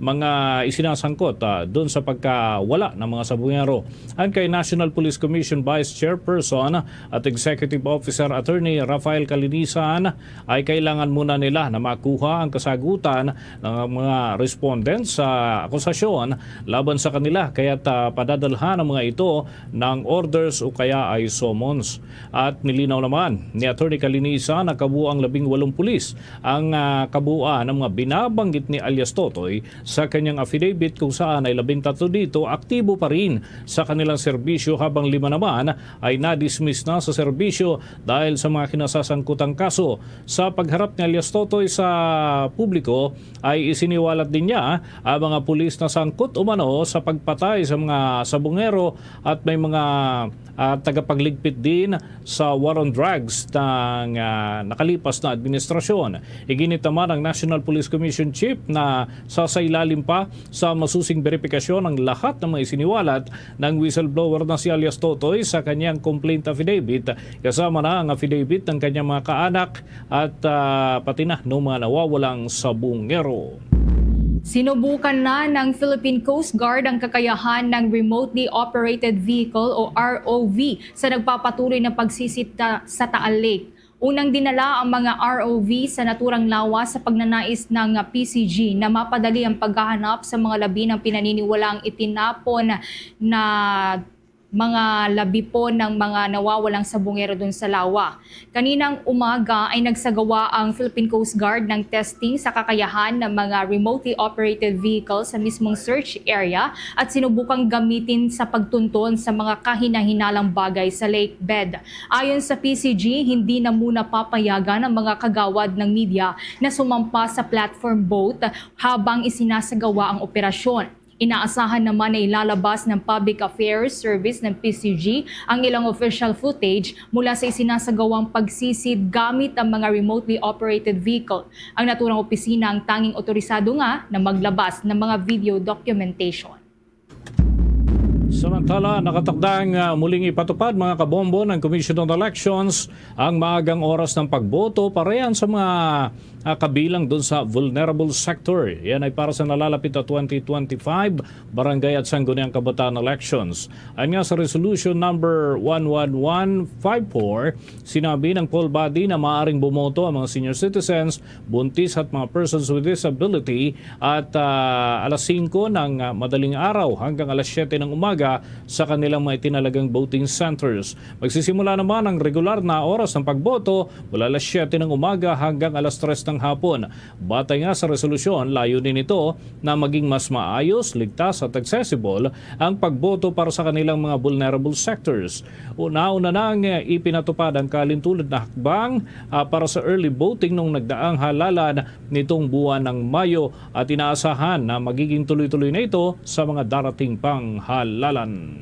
mga isinasangkot, ah, dun sa pagkawala ng mga sabungero. Ang kay National Police Commission Vice Chairperson at Executive Officer Attorney Rafael Calinisan ay kailangan muna nila na makuha ang kasagutan ng mga respondents sa akusasyon laban sa kanila, kaya't, ah, padadalhan ang mga ito ng orders o kaya ay summons. At nilinaw naman ni Attorney Calinisan na kabuang labing walong pulis ang, ah, kabuuan ng mga binabanggit ni alias Totoy sa kanyang affidavit, kung saan ay labing tatlo dito aktibo pa rin sa kanilang serbisyo, habang lima naman ay nadismiss na sa serbisyo dahil sa mga kinasasangkutang kaso. Sa pagharap ni alias Totoy sa publiko, ay isiniwalat din niya ang mga pulis na sangkot umano sa pagpatay sa mga sabungero at may mga, ah, tagapagligpit din sa war on drugs ng, ah, nakalipas na administrasyon. Iginit naman ang National Police Commission Chief na sasailalim pa sa masusing beripikasyon ang lahat ng mga isiniwalat ng whistleblower na si alias Totoy sa kanyang complaint affidavit, kasama na ang affidavit ng kanyang mga kaanak at, ah, pati na ng mga nawawalang sabungero. Sinubukan na ng Philippine Coast Guard ang kakayahan ng remotely operated vehicle o R O V sa nagpapatuloy na pagsisit ta-, sa Taal Lake. Unang dinala ang mga R O V sa naturang lawas sa pagnanais ng P C G na mapadali ang paghahanap sa mga labi ng pinaniniwalaang itinapon na mga labi po ng mga nawawalang sabungero dun sa lawa. Kaninang umaga ay nagsagawa ang Philippine Coast Guard ng testing sa kakayahan ng mga remotely operated vehicles sa mismong search area at sinubukang gamitin sa pagtunton sa mga kahinahinalang bagay sa lake bed. Ayon sa P C G, hindi na muna papayagan ang mga kagawad ng media na sumampa sa platform boat habang isinasagawa ang operasyon. Inaasahan naman na ilalabas ng Public Affairs Service ng P C G ang ilang official footage mula sa isinasagawang pagsisid gamit ang mga remotely operated vehicle. Ang naturang opisina ang tanging otorisado nga na maglabas ng mga video documentation. Samantala, nakatakdang, ah, muling ipatupad, mga kabombo, ng Commission on Elections ang maagang oras ng pagboto parehan sa mga, ah, kabilang dun sa vulnerable sector. Yan ay para sa nalalapit na twenty twenty-five barangay at sangguniang kabataan elections. Ayon nga sa Resolution Number one one one five four, sinabi ng poll body na maaaring bumoto ang mga senior citizens, buntis at mga persons with disability at, ah, alas singko ng, ah, madaling araw hanggang alas siyete ng umaga sa kanilang mga itinalagang voting centers. Magsisimula naman ang regular na oras ng pagboto mula alas siyete ng umaga hanggang alas tres hapon. Batay nga sa resolusyon, layunin nito na maging mas maayos, ligtas at accessible ang pagboto para sa kanilang mga vulnerable sectors. Una-una nang ipinatupad ang kalintulad na hakbang, ah, para sa early voting nung nagdaang halalan nitong buwan ng Mayo at inaasahan na magiging tuloy-tuloy na ito sa mga darating pang halalan.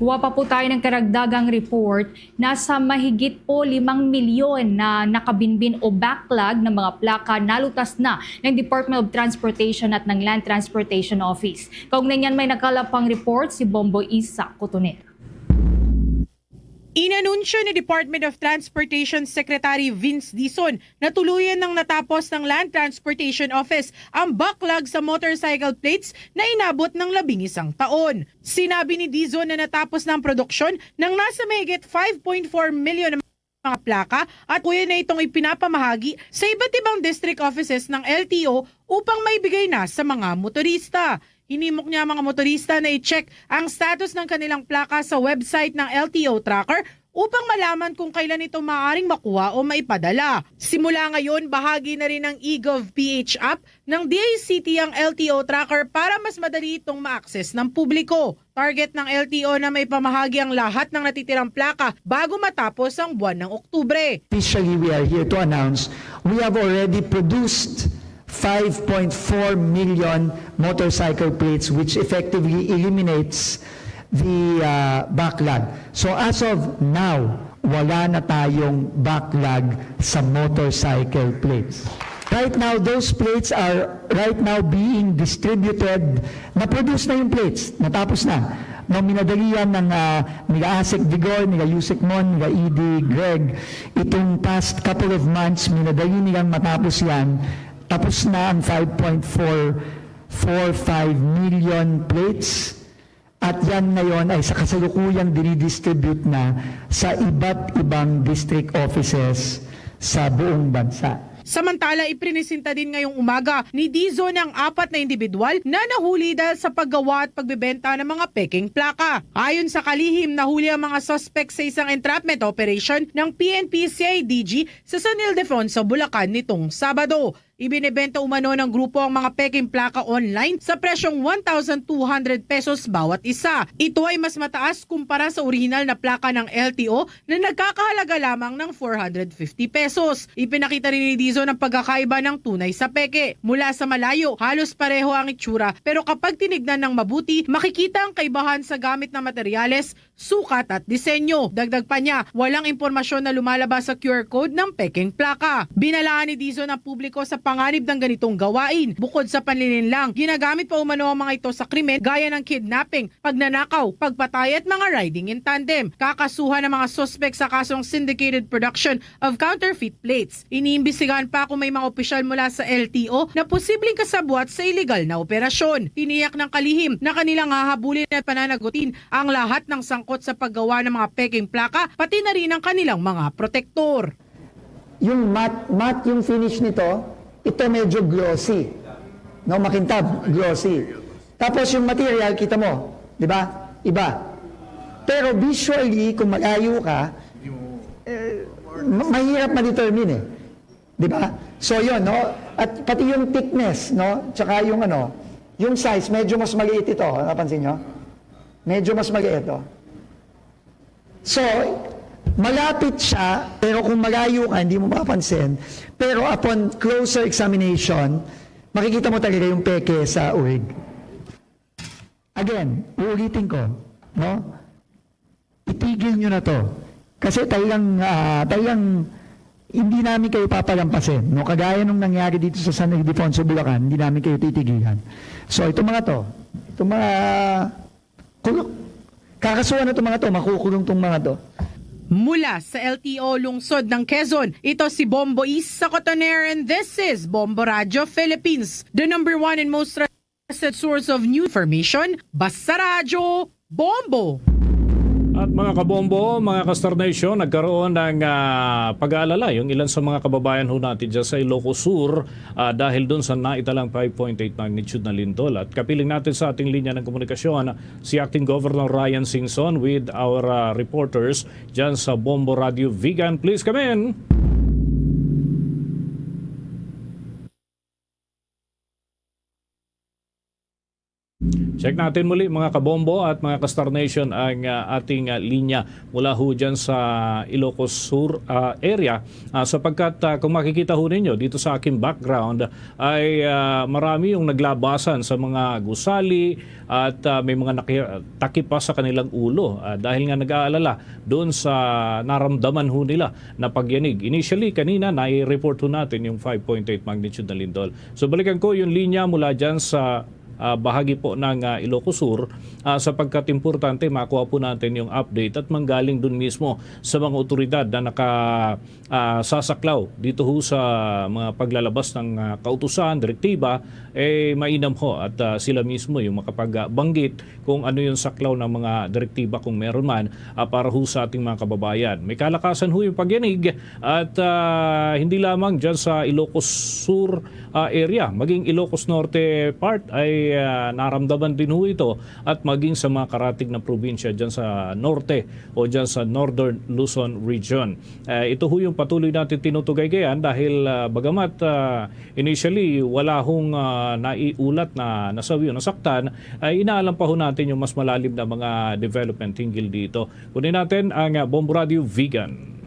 Kuha pa po tayo ng karagdagang report. Nasa mahigit po limang milyon na nakabinbin o backlog ng mga plaka nalutas na ng Department of Transportation at ng Land Transportation Office. Kaugnay niyan, may nakalapang report si Bombo Isa Cotoner. Inanunsyo ni Department of Transportation Secretary Vince Dizon na tuluyan nang natapos ng Land Transportation Office ang backlog sa motorcycle plates na inabot ng labing isang taon. Sinabi ni Dizon na natapos na ang produksyon ng nasa mahigit five point four million na mga plaka at kuya na itong ipinapamahagi sa iba't ibang district offices ng L T O upang maibigay na sa mga motorista. Hinimok niya ang mga motorista na i-check ang status ng kanilang plaka sa website ng L T O Tracker upang malaman kung kailan ito maaaring makuha o maipadala. Simula ngayon, bahagi na rin ng eGov P H app ng D I C T ang L T O Tracker para mas madali itong ma-access ng publiko. Target ng L T O na maipamahagi ang lahat ng natitirang plaka bago matapos ang buwan ng Oktubre. Officially, we are here to announce we have already produced five point four million motorcycle plates, which effectively eliminates the uh, backlog. So as of now, wala na tayong backlog sa motorcycle plates. Right now, those plates are right now being distributed. Na-produce na yung plates. Natapos na. No, minadali yan ng uh, nila Asek Vigor, nila Yusek Mon, nila E D Greg. Itong past couple of months, minadali nilang matapos yan. Tapos na ang five point four four five million plates. At yan ngayon ay sa kasalukuyang dinidistribute na sa iba't ibang district offices sa buong bansa. Samantala, iprinisenta din ngayong umaga ni Dizon ang apat na individual na nahuli dahil sa paggawa at pagbebenta ng mga peking plaka. Ayon sa kalihim, nahuli ang mga suspect sa isang entrapment operation ng P N P C I D G sa San Ildefonso, Bulacan nitong Sabado. Ibinebenta umano ng grupo ang mga peking plaka online sa presyong one thousand two hundred pesos bawat isa. Ito ay mas mataas kumpara sa orihinal na plaka ng L T O na nagkakahalaga lamang ng four hundred fifty pesos. Ipinakita rin ni Dizon ang pagkakaiba ng tunay sa peke. Mula sa malayo, halos pareho ang itsura, pero kapag tinignan ng mabuti, makikita ang kaibahan sa gamit na materyales, sukat at disenyo. Dagdag pa niya, walang impormasyon na lumalabas sa Q R code ng peking plaka. Binalaan ni Dizon ang publiko sa panganib ng ganitong gawain. Bukod sa panlilinlang, ginagamit pa umano ang mga ito sa krimen gaya ng kidnapping, pagnanakaw, pagpatay at mga riding in tandem. Kakasuhan ang mga suspek sa kasong syndicated production of counterfeit plates. Iniimbestigahan pa kung may mga opisyal mula sa L T O na posibleng kasabwat sa iligal na operasyon. Tiniyak ng kalihim na kanilang hahabulin at pananagutin ang lahat ng sangkot sa paggawa ng mga peking plaka, pati na rin ang kanilang mga protektor. Yung matte, matte yung finish nito, ito medyo glossy. No, makintab, glossy. Tapos yung material, kita mo, di ba? Iba. Pero visually, kung malayo ka, eh, ma- mahirap ma-determine eh. Di ba? So yun, no? At pati yung thickness, no? Tsaka yung ano, yung size, medyo mas maliit ito. Napansin nyo? Medyo mas maliit, oh. So, malapit siya, pero kung malayo ka, hindi mo mapapansin. Pero upon closer examination, makikita mo talaga yung peke sa uhig. Again, uulitin ko, no? Itigil nyo na to. Kasi talagang, ah, talagang hindi namin kayo papalampasin, no? Kagaya nung nangyari dito sa San Ildefonso, Bulacan, hindi namin kayo titigilan. So, itong mga to, itong mga kulok, kakasuhan na itong mga to, makukulong itong mga to. Mula sa L T O Lungsod ng Quezon, ito si Bombo Isa Cotoner and this is Bombo Radyo Philippines, the number one and most trusted source of new information. Basta Radyo, Bombo! At mga kabombo, mga ka-Star Nation, nagkaroon ng ah, pag-aalala yung ilan sa mga kababayan ho natin dyan sa Ilocos Sur ah, dahil dun sa naitalang five point eight magnitude na lindol. At kapiling natin sa ating linya ng komunikasyon si Acting Governor Ryan Singson with our ah, reporters dyan sa Bombo Radio Vigan. Please come in! Check natin muli, mga kabombo at mga ka-Star Nation, ang, ah, ating, ah, linya mula ho dyan sa Ilocos Sur, ah, area. Ah, sapagkat, ah, kung makikita ho ninyo dito sa aking background, ay, ah, marami yung naglabasan sa mga gusali at, ah, may mga naki-, takip pa sa kanilang ulo, ah, dahil nga nag-aalala doon sa naramdaman ho nila na pagyanig. Initially, kanina, nai-report ho natin yung five point eight magnitude na lindol. So, balikan ko yung linya mula dyan sa, ah, bahagi po ng, ah, Ilocos Sur, ah, sapagkat importante makuha po natin yung update at manggaling dun mismo sa mga otoridad na naka, ah, sasaklaw dito ho sa mga paglalabas ng, ah, kautusan, direktiba, eh, mainam ho at, ah, sila mismo yung makapagbanggit kung ano yung saklaw ng mga direktiba kung meron man, ah, para ho sa ating mga kababayan. May kalakasan ho yung pagyanig at, ah, hindi lamang dyan sa Ilocos Sur, ah, area, maging Ilocos Norte part ay, ah, naramdaman din ho ito at maging sa mga karatig na probinsya dyan sa norte o dyan sa Northern Luzon Region. Ah, ito ho yung patuloy natin tinutugaygayan dahil, ah, bagamat, ah, initially wala hong, ah, naiulat na nasawi o nasaktan, ay inaalam pa ho natin yung mas malalim na mga development hinggil dito. Kunin natin ang, ah, Bombo Radio Vigan.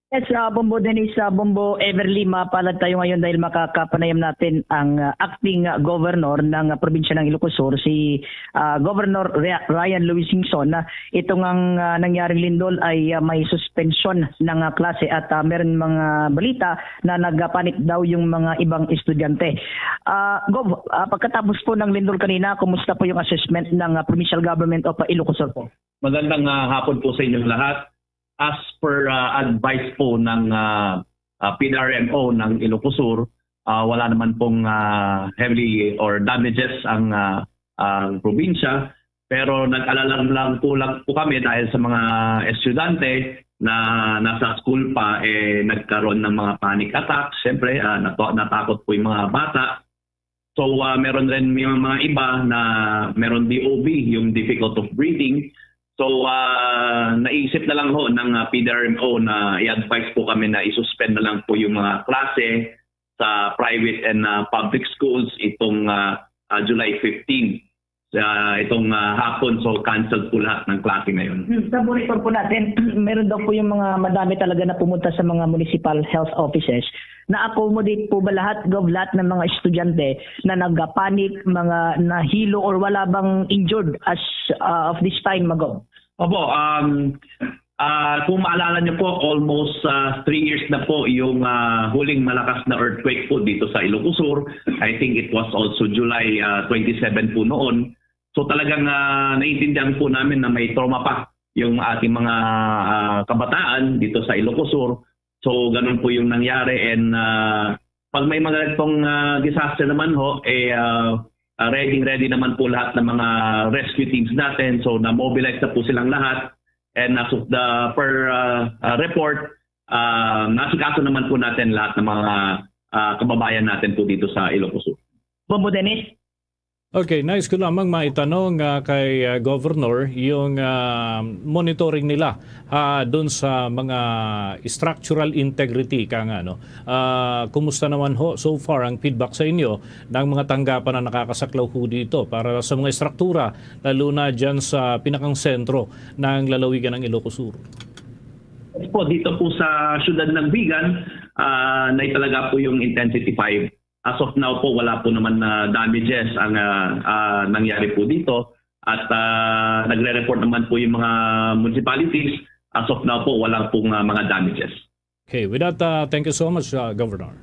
Yes, ah, Bombo Dennis, ah, Bombo Everly, mapalad tayo ngayon dahil makakapanayam natin ang, ah, acting, ah, governor ng, ah, probinsya ng Ilocos Sur, si, ah, Governor Ria-, Ryan Luis Singson, na itong ang, ah, nangyaring lindol ay, ah, may suspensyon ng, ah, klase at, ah, meron mga balita na nagpanik daw yung mga ibang estudyante. Ah, Gov, ah, pagkatapos po ng lindol kanina, kumusta po yung assessment ng, ah, provincial government of, ah, Ilocos Sur po? Magandang, ah, hapon po sa inyong lahat. As per, ah, advice po ng, ah, ah, P D R M O ng Ilocos Sur, ah, wala naman pong, ah, heavy or damages ang, ah, ang probinsya. Pero nag-alala lang po, lang po kami dahil sa mga estudyante na nasa school pa, eh, nagkaroon ng mga panic attack. Siyempre, ah, nato-, natakot po yung mga bata. So, ah, meron rin may mga iba na meron D O B, yung difficult of breathing. So, ah, naisip na lang ho ng, ah, P D R M O na i-advise po kami na i-suspend na lang po yung mga klase sa private and, ah, public schools itong, ah, ah, July fifteen. Sa itong, ah, hapon, so canceled po lahat ng klase ngayon. Hmm, sa monitor po natin, meron daw po yung mga madami talaga na pumunta sa mga municipal health offices. Na-accommodate po ba lahat, Gov, lahat ng mga estudyante na nagpanik, mga nahilo, or wala bang injured as, ah, of this time, Gov? Opo, um, ah, kung maalala niyo po, almost, ah, three years na po yung, ah, huling malakas na earthquake po dito sa Ilocos Sur. I think it was also July, ah, twenty-seven po noon. So, talagang, ah, naiintindihan po namin na may trauma pa yung ating mga, ah, kabataan dito sa Ilocos Sur. So, ganun po yung nangyari. And, ah, pag may mga ganitong, ah, disaster naman ho, eh, ah, ah, ready, ready naman po lahat ng mga rescue teams natin. So, na-mobilize na po silang lahat. And as of the per, ah, ah, report, ah, nasikaso naman po natin lahat ng mga, ah, kababayan natin po dito sa Ilocos Sur. Bombo Dennis? Okay, nais ko lamang maitanong, ah, kay, ah, Governor, yung, ah, monitoring nila, ah, dun sa mga structural integrity, ka nga, no? Ah, kumusta naman ho so far ang feedback sa inyo ng mga tanggapan na nakakasaklaw ho dito para sa mga estruktura, lalo na dyan sa pinakang sentro ng lalawigan ng Ilocos Sur? Po, dito po sa siyudad ng Vigan, ah, na talaga po yung intensity five. As of now po, wala po naman na damages ang, ah, ah, nangyari po dito. At, ah, nagre-report naman po yung mga municipalities. As of now po, wala pong, ah, mga damages. Okay, with that, ah, thank you so much, ah, Governor.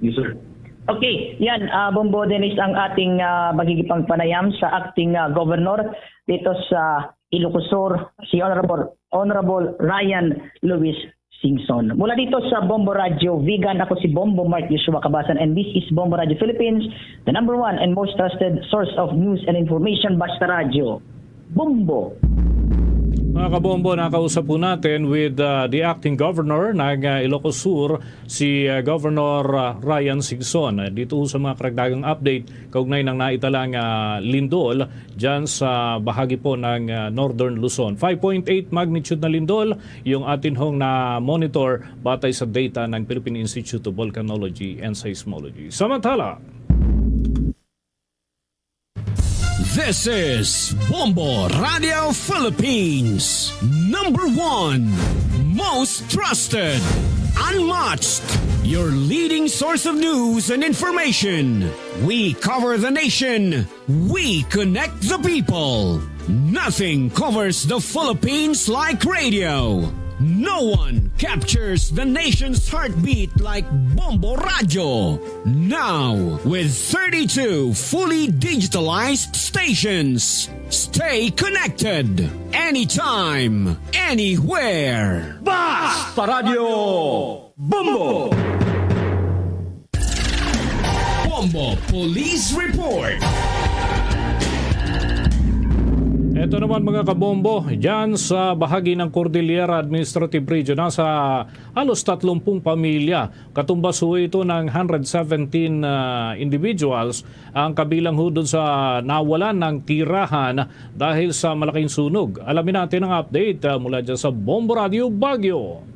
Yes, sir. Okay, yan, ah, Bombo Dennis, ang ating, ah, magigipang panayam sa acting, ah, governor dito sa Ilocos Sur, si Honorable, Honorable Ryan Luis Singson. Mula dito sa Bombo Radio Vigan, ako si Bombo Mark Joshua Kabasan, and this is Bombo Radio Philippines, the number one and most trusted source of news and information, Basta Radio. Bombo! Mga kabombo, nakausap po natin with, uh, the acting governor ng, uh, Ilocos Sur, si, uh, Governor, uh, Ryan Singson. Uh, dito sa mga karagdagang update kaugnay ng naitalang, uh, lindol dyan sa bahagi po ng, uh, Northern Luzon. Five point eight magnitude na lindol yung atin hong na-monitor batay sa data ng Philippine Institute of Volcanology and Seismology. Samantala, This is Bombo Radio Philippines, number one, most trusted, unmatched, your leading source of news and information. We cover the nation. We connect the people. Nothing covers the Philippines like radio. No one captures the nation's heartbeat like Bombo Radio. Now, with thirty-two fully digitalized stations, stay connected anytime, anywhere. Basta Radio Bombo! Bombo Police Report. Ito naman, mga kabombo, dyan sa bahagi ng Cordillera Administrative Region, nasa halos tatlumpung pamilya. Katumbas ho ito ng hundred seventeen, ah, individuals ang kabilang ho dun sa nawalan ng tirahan dahil sa malaking sunog. Alamin natin ang update, ah, mula dyan sa Bombo Radio Baguio.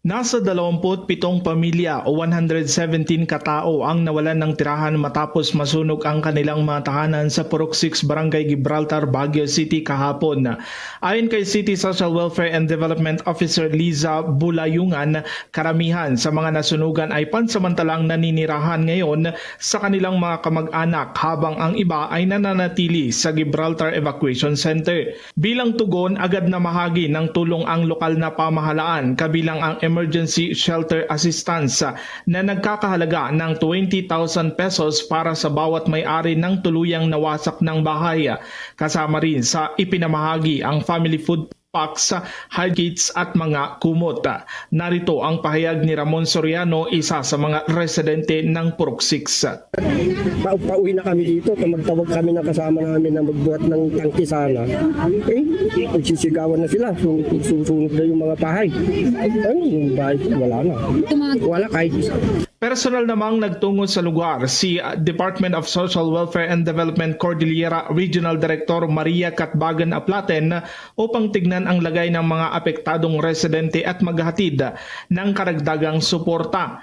Nasa dalawampu't pitong pamilya o one hundred seventeen ka tawo ang nawalan ng tirahan matapos masunog ang kanilang mga tahanan sa Purok six, Barangay Gibraltar, Baguio City kahapon. Ayon kay City Social Welfare and Development Officer Liza Bulayungan, karamihan sa mga nasunugan ay pansamantalang naninirahan ngayon sa kanilang mga kamag-anak, habang ang iba ay nananatili sa Gibraltar Evacuation Center. Bilang tugon, agad na mahagi ng tulong ang lokal na pamahalaan, kabilang ang emergency shelter assistance na nagkakahalaga ng twenty thousand pesos para sa bawat may-ari ng tuluyang nawasak ng bahay. Kasama rin sa ipinamahagi ang family food packs, hard kits at mga kumot. Narito ang pahayag ni Ramon Soriano, isa sa mga residente ng Purok six. Pa pauwi na kami dito, magtawag kami ng kasama namin na magbuhat ng tangke sana. Eh, nagsisigawan na sila. Su- Susunog na yung mga bahay. Ano yung bahay? Wala na. Wala kahit isa. Personal namang nagtungo sa lugar si, ah, Department of Social Welfare and Development Cordillera Regional Director Maria Catbagan Aplaten upang tignan ang lagay ng mga apektadong residente at maghatid ng karagdagang suporta.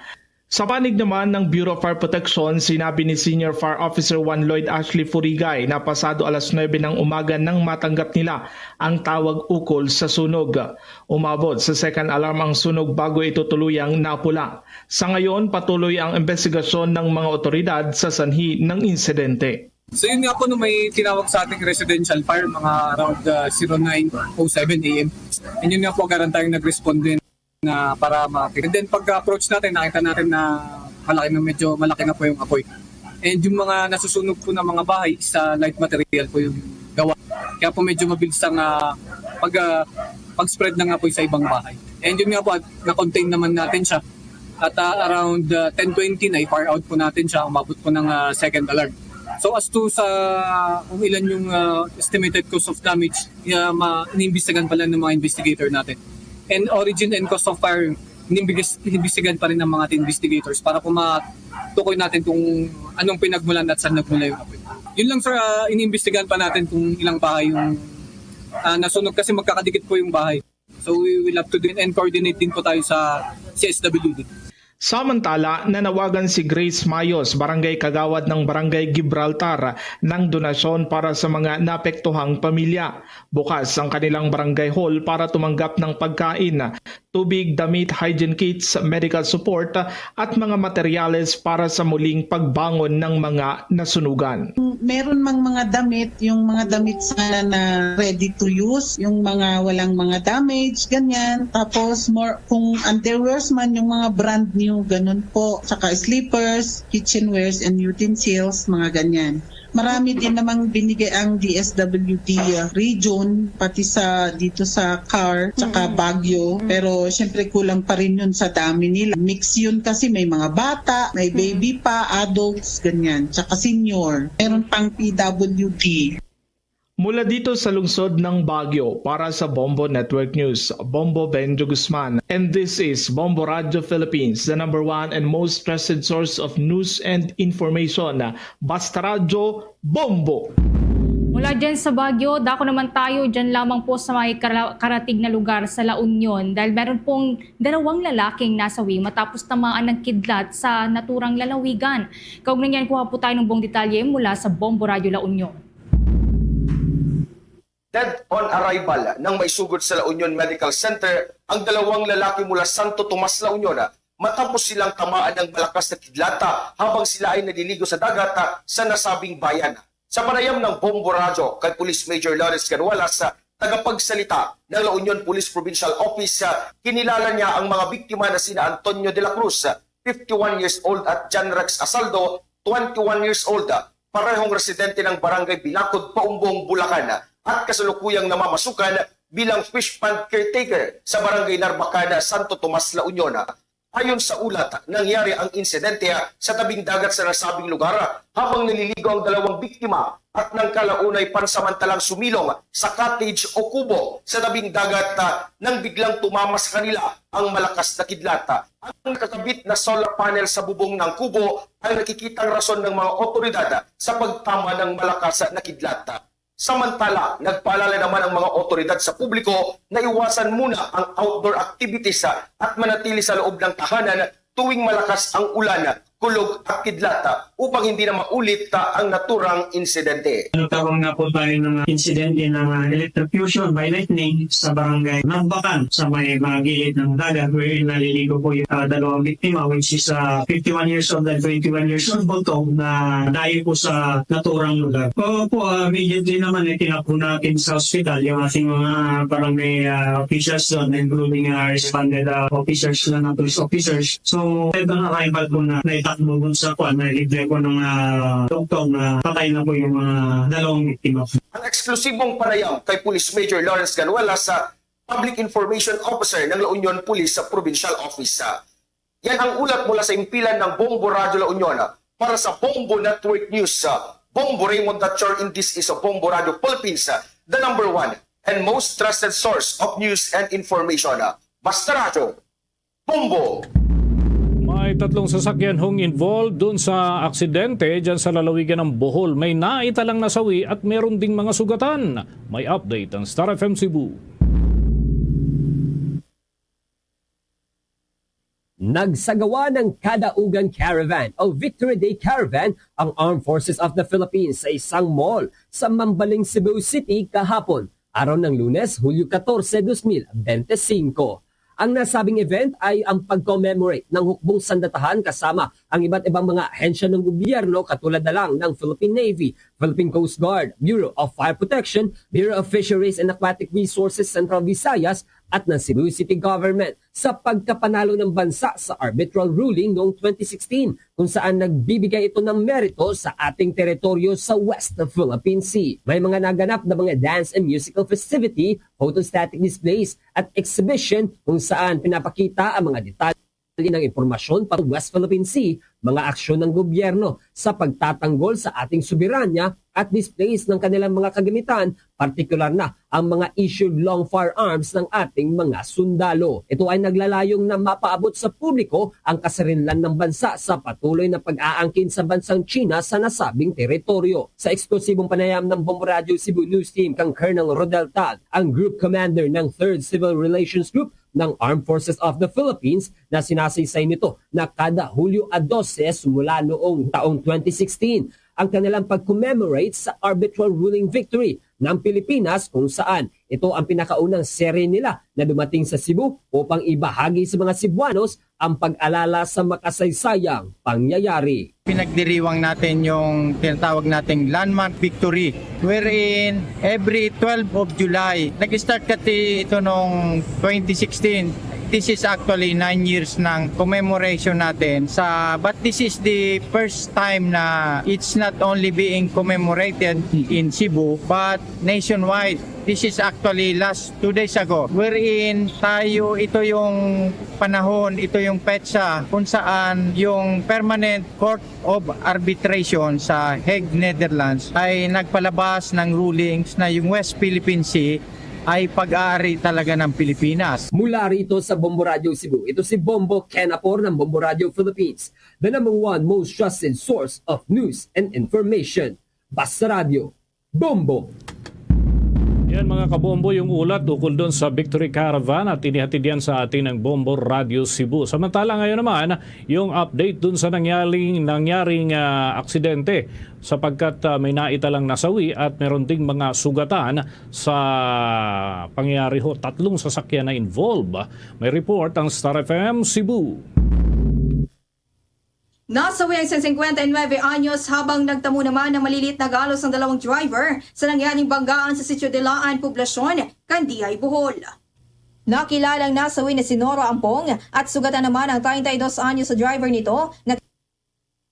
Sa panig naman ng Bureau of Fire Protection, sinabi ni Senior Fire Officer one Lloyd Ashley Furigay na pasado alas nuebe ng umaga nang matanggap nila ang tawag ukol sa sunog. Umabot sa second alarm ang sunog bago ito tuluyang napula. Sa ngayon, patuloy ang investigasyon ng mga otoridad sa sanhi ng insidente. So yun nga po, no, may tinawag sa ating residential fire, mga around uh, zero nine oh seven A M. And yun nga po, agad tayong nag-respond din na para ma- And then pag-approach natin, nakita natin na malaki na, medyo malaki na po yung apoy. And yung mga nasusunog po ng mga bahay, sa light material po yung gawa. Kaya po medyo mabilis ang ah, pag, ah, pag-spread ng apoy sa ibang bahay. And yun nga po, at na-contain naman natin siya. At ah, around ah, ten twenty na i-fire out po natin siya, umabot po ng ah, second alarm. So as to sa kung ilan yung ah, estimated cause of damage, uh, ma- iniimbestigahan pa lang ng mga investigator natin. And origin and cause of fire, inimbigis- inimbestigahan pa rin ng mga ating investigators para po matukoy natin kung anong pinagmulan at saan nagmula yung apoy. Yun lang, sir, ah, iniimbestigahan pa natin kung ilang bahay yung ah, nasunog kasi magkakadikit po yung bahay. So we will have to din and coordinate din po tayo sa C S W D. Samantala, nanawagan si Grace Mayos, barangay kagawad ng Barangay Gibraltar, ng donasyon para sa mga naapektuhang pamilya. Bukas ang kanilang barangay hall para tumanggap ng pagkain, tubig, damit, hygiene kits, medical support, at mga materyales para sa muling pagbangon ng mga nasunugan. Meron mang mga damit, yung mga damit sana na ready to use, yung mga walang mga damage, ganyan. Tapos more, kung underwears man, yung mga brand new, ganun po. Saka slippers, kitchenwares and utensils, mga ganyan. Marami din namang binigay ang D S W D region, pati sa dito sa CAR, tsaka Baguio. Pero syempre kulang pa rin yun sa dami nila. Mix yun kasi may mga bata, may baby pa, adults, ganyan, tsaka senior. Meron pang P W D. Mula dito sa lungsod ng Baguio, para sa Bombo Network News, Bombo Benjo Guzman. And this is Bombo Radio Philippines, the number one and most trusted source of news and information. Basta Radyo, Bombo! Mula dyan sa Baguio, dako naman tayo dyan lamang po sa may kara- karatig na lugar sa La Union dahil meron pong dalawang lalaking nasawi matapos tamaan ng kidlat sa naturang lalawigan. Kaugnay niyan, kuha po tayo ng buong detalye mula sa Bombo Radyo La Union. Dead on arrival nang maisugod sa La Union Medical Center ang dalawang lalaki mula Santo Tomas, La Union, matapos silang tamaan ng malakas na kidlat habang sila ay naliligo sa dagat sa nasabing bayan. Sa panayam ng Bombo Radyo kay Police Major Lawrence Ganualas, tagapagsalita ng La Union Police Provincial Office, kinilala niya ang mga biktima na sina Antonio de la Cruz, fifty-one years old, at John Rex Asaldo, twenty-one years old, parehong residente ng Barangay Bilacod, Paumbong, Bulacan, at kasalukuyang namamasukan bilang fish pond caretaker sa Barangay Narbacan, Santo Tomas, La Union. Ayon sa ulat, nangyari ang insidente sa tabing dagat sa nasabing lugar habang naliligo ang dalawang biktima at nangkalaunay pansamantalang sumilong sa cottage o kubo sa tabing dagat, ah, nang biglang tumama sa kanila ang malakas na kidlat. Ang nakakabit na solar panel sa bubong ng kubo ang nakikitang rason ng mga otoridad sa pagtama ng malakas na kidlat. Samantala, nagpaalala naman ang mga otoridad sa publiko na iwasan muna ang outdoor activities at manatili sa loob ng tahanan tuwing malakas ang ulan, kulog at kidlat upang hindi na maulit ang naturang insidente. Nagkaroon nga po tayo ng insidente ng ah, electrocution by lightning sa barangay Nambakan sa may mga gilid ng dagat wherein naliligo po yung ah, dalawang biktima, which is ah, fifty-one years old and twenty-one years old, bulto na dayo po sa naturang lugar. Oo po, ah, immediately naman itinakbo natin sa ospital yung ating mga barangay ah, officials doon, including ah, responded ah, officers na ng police officers. So, dead on arrival po na naitakbo dun sa kuan, na libre po ng ah, doktor na patay na po yung mga dalawang biktima. Ang eksklusibong panayam kay Police Major Lawrence Ganuela sa Public Information Officer ng La Union Police sa Provincial Office. Yan ang ulat mula sa impilan ng Bombo Radyo La Union. Para sa Bombo Network News, Bombo Raymond Dachor, and this is Bombo Radyo Philippines, the number one and most trusted source of news and information. Basta Radyo, Bombo! May tatlong sasakyan hong involved dun sa aksidente dyan sa lalawigan ng Bohol. May naitalang nasawi at meron ding mga sugatan. May update ang Star F M Cebu. Nagsagawa ng Kadaugan Caravan o Victory Day Caravan ang Armed Forces of the Philippines sa isang mall sa Mambaling, Cebu City kahapon, araw ng Lunes, Hulyo katorse, dos mil bente singko. Ang nasabing event ay ang pag-commemorate ng hukbong sandatahan kasama ang iba't ibang mga ahensya ng gobyerno katulad na lang ng Philippine Navy, Philippine Coast Guard, Bureau of Fire Protection, Bureau of Fisheries and Aquatic Resources Central Visayas at ng Cebu City Government sa pagkapanalo ng bansa sa arbitral ruling noong twenty sixteen, kung saan nagbibigay ito ng merito sa ating teritoryo sa West Philippine Sea. May mga naganap na mga dance and musical festivity, photostatic displays, at exhibition kung saan pinapakita ang mga detalye ng impormasyon para West Philippine Sea, mga aksyon ng gobyerno sa pagtatanggol sa ating soberanya at displays ng kanilang mga kagamitan, partikular na ang mga issued long firearms ng ating mga sundalo. Ito ay naglalayong na mapaabot sa publiko ang kasarinlan ng bansa sa patuloy na pag-aangkin sa bansang China sa nasabing teritoryo. Sa eksklusibong panayam ng Bombo Radyo Cebu News Team kang Colonel Rodel Tal, ang Group Commander ng Third Civil Relations Group ng Armed Forces of the Philippines, na sinasaysay nito na kada Hulyo a dose, simula noong taong twenty sixteen, ang kanilang pag-commemorate sa arbitral ruling victory ng Pilipinas, kung saan ito ang pinakaunang serye nila na dumating sa Cebu upang ibahagi sa mga Cebuanos ang pag-alala sa makasaysayang pangyayari. Pinagdiriwang natin yung tinatawag nating landmark victory, wherein every twelve of July, nag-start kasi ito noong twenty sixteen. This is actually nine years ng commemoration natin sa, but this is the first time na it's not only being commemorated in Cebu but nationwide. This is actually last two days ago, wherein tayo, ito yung panahon, ito yung petsa kung saan yung Permanent Court of Arbitration sa Hague, Netherlands ay nagpalabas ng rulings na yung West Philippine Sea ay pag-aari talaga ng Pilipinas. Mula rito sa Bombo Radyo Cebu, ito si Bombo Ken Apor ng Bombo Radyo Philippines, the number one most trusted source of news and information. Basta Radyo, Bombo. Yan, mga kabombo, yung ulat ukol dun sa Victory Caravan at inihatid yan sa atin ng Bombo Radio Cebu. Samantala, ngayon naman, yung update dun sa nangyaring, nangyaring ah, aksidente, sapagkat ah, may naitalang nasawi at meron ding mga sugatan sa pangyayari ho. Tatlong sasakyan na involved. May report ang Star F M Cebu. Nasawi ang isang singkwenta y nuebe anyos habang nagtamo naman ng malilit na galos ang dalawang driver sa nangyaring banggaan sa Sitio Dilaan, Poblacion, Candijay, Bohol. Nakilala ang nasawi na si Noro Ampong at sugatan naman ang treinta y dos anyos sa driver nito na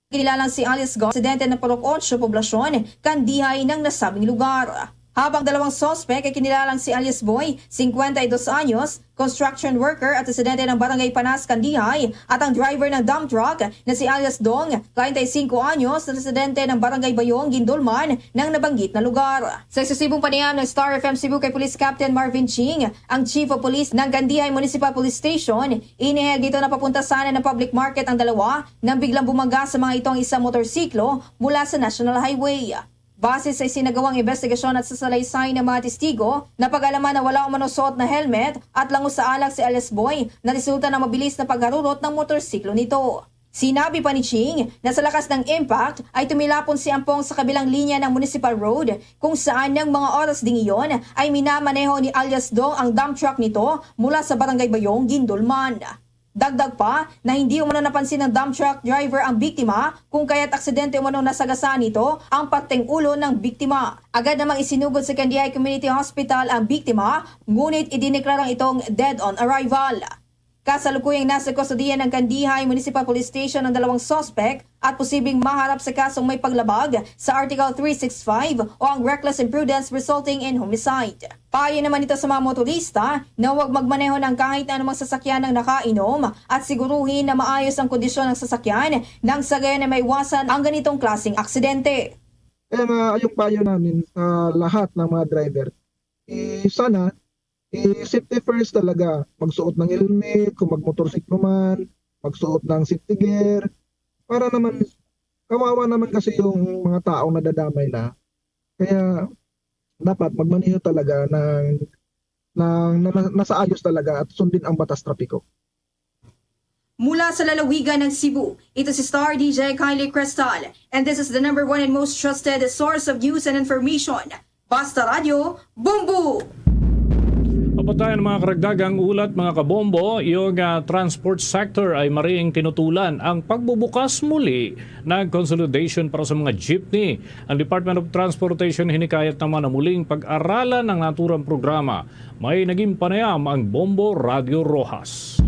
kinilalang si alias Go, residente ng Purok Ocho, Poblacion, Candijay, ng nasabing lugar. Habang dalawang suspek ay kinilalang si alias Boy, singkwenta y dos anyos, construction worker at residente ng Barangay Panas, Candijay, at ang driver ng dump truck na si alias Dong, treinta y cinco anyos, residente ng Barangay Bayong, Guindulman, ng nabanggit na lugar. Sa eksesibong panayam ng Star F M Cebu kay Police Captain Marvin Ching, ang Chief of Police ng Candijay Municipal Police Station, inihayag nito na papunta sana ng public market ang dalawa nang biglang bumangga sa mga ito ang isang motorsiklo mula sa National Highway. Base sa isinagawang investigasyon at sa salaysay ng mga testigo, napag-alaman na wala umano suot na helmet at langos sa alak si alias Boy na resulta ng mabilis na pagharurot ng motorsiklo nito. Sinabi pa ni Ching na sa lakas ng impact ay tumilapon si Ampong sa kabilang linya ng municipal road kung saan ng mga oras ding iyon ay minamaneho ni alias Dong ang dump truck nito mula sa Barangay Bayong, Guindulman. Dagdag pa na hindi umano napansin ng dump truck driver ang biktima kung kaya't aksidente umano nasagasaan nito ang parteng ulo ng biktima. Agad namang isinugod sa Candijay Community Hospital ang biktima, ngunit idineklarang itong dead on arrival. Kasalukuyang nasa kustodiya ng Candijay Municipal Police Station ang dalawang suspek at posibleng maharap sa kasong may paglabag sa Article three six five o ang reckless imprudence resulting in homicide. Payo naman ito sa mga motorista na huwag magmaneho ng kahit anumang sasakyan ng nakainom at siguruhin na maayos ang kondisyon ng sasakyan nang sa gayon ay maiwasan ang ganitong klaseng aksidente. Kaya nga, yung payo namin sa lahat ng mga driver, eh, sana, eh, safety first talaga. Magsuot ng helmet, kung magmotorsiklo man, magsuot ng safety gear. Para naman, kawawa naman kasi yung mga taong nadadamay na. Kaya, dapat magmaneho talaga ng, ng na, nasa ayos talaga at sundin ang batas trapiko. Mula sa lalawigan ng Cebu, ito si Star D J Kylie Cristal, and this is the number one and most trusted source of news and information. Basta Radyo, Bombo! Kapatayan, mga karagdagang ulat, mga kabombo, yung ah, transport sector ay mariing tinutulan ang pagbubukas muli ng consolidation para sa mga jeepney. Ang Department of Transportation hinikayat naman na muling pag-aralan ang naturang programa. May naging panayam ang Bombo Radio Rojas.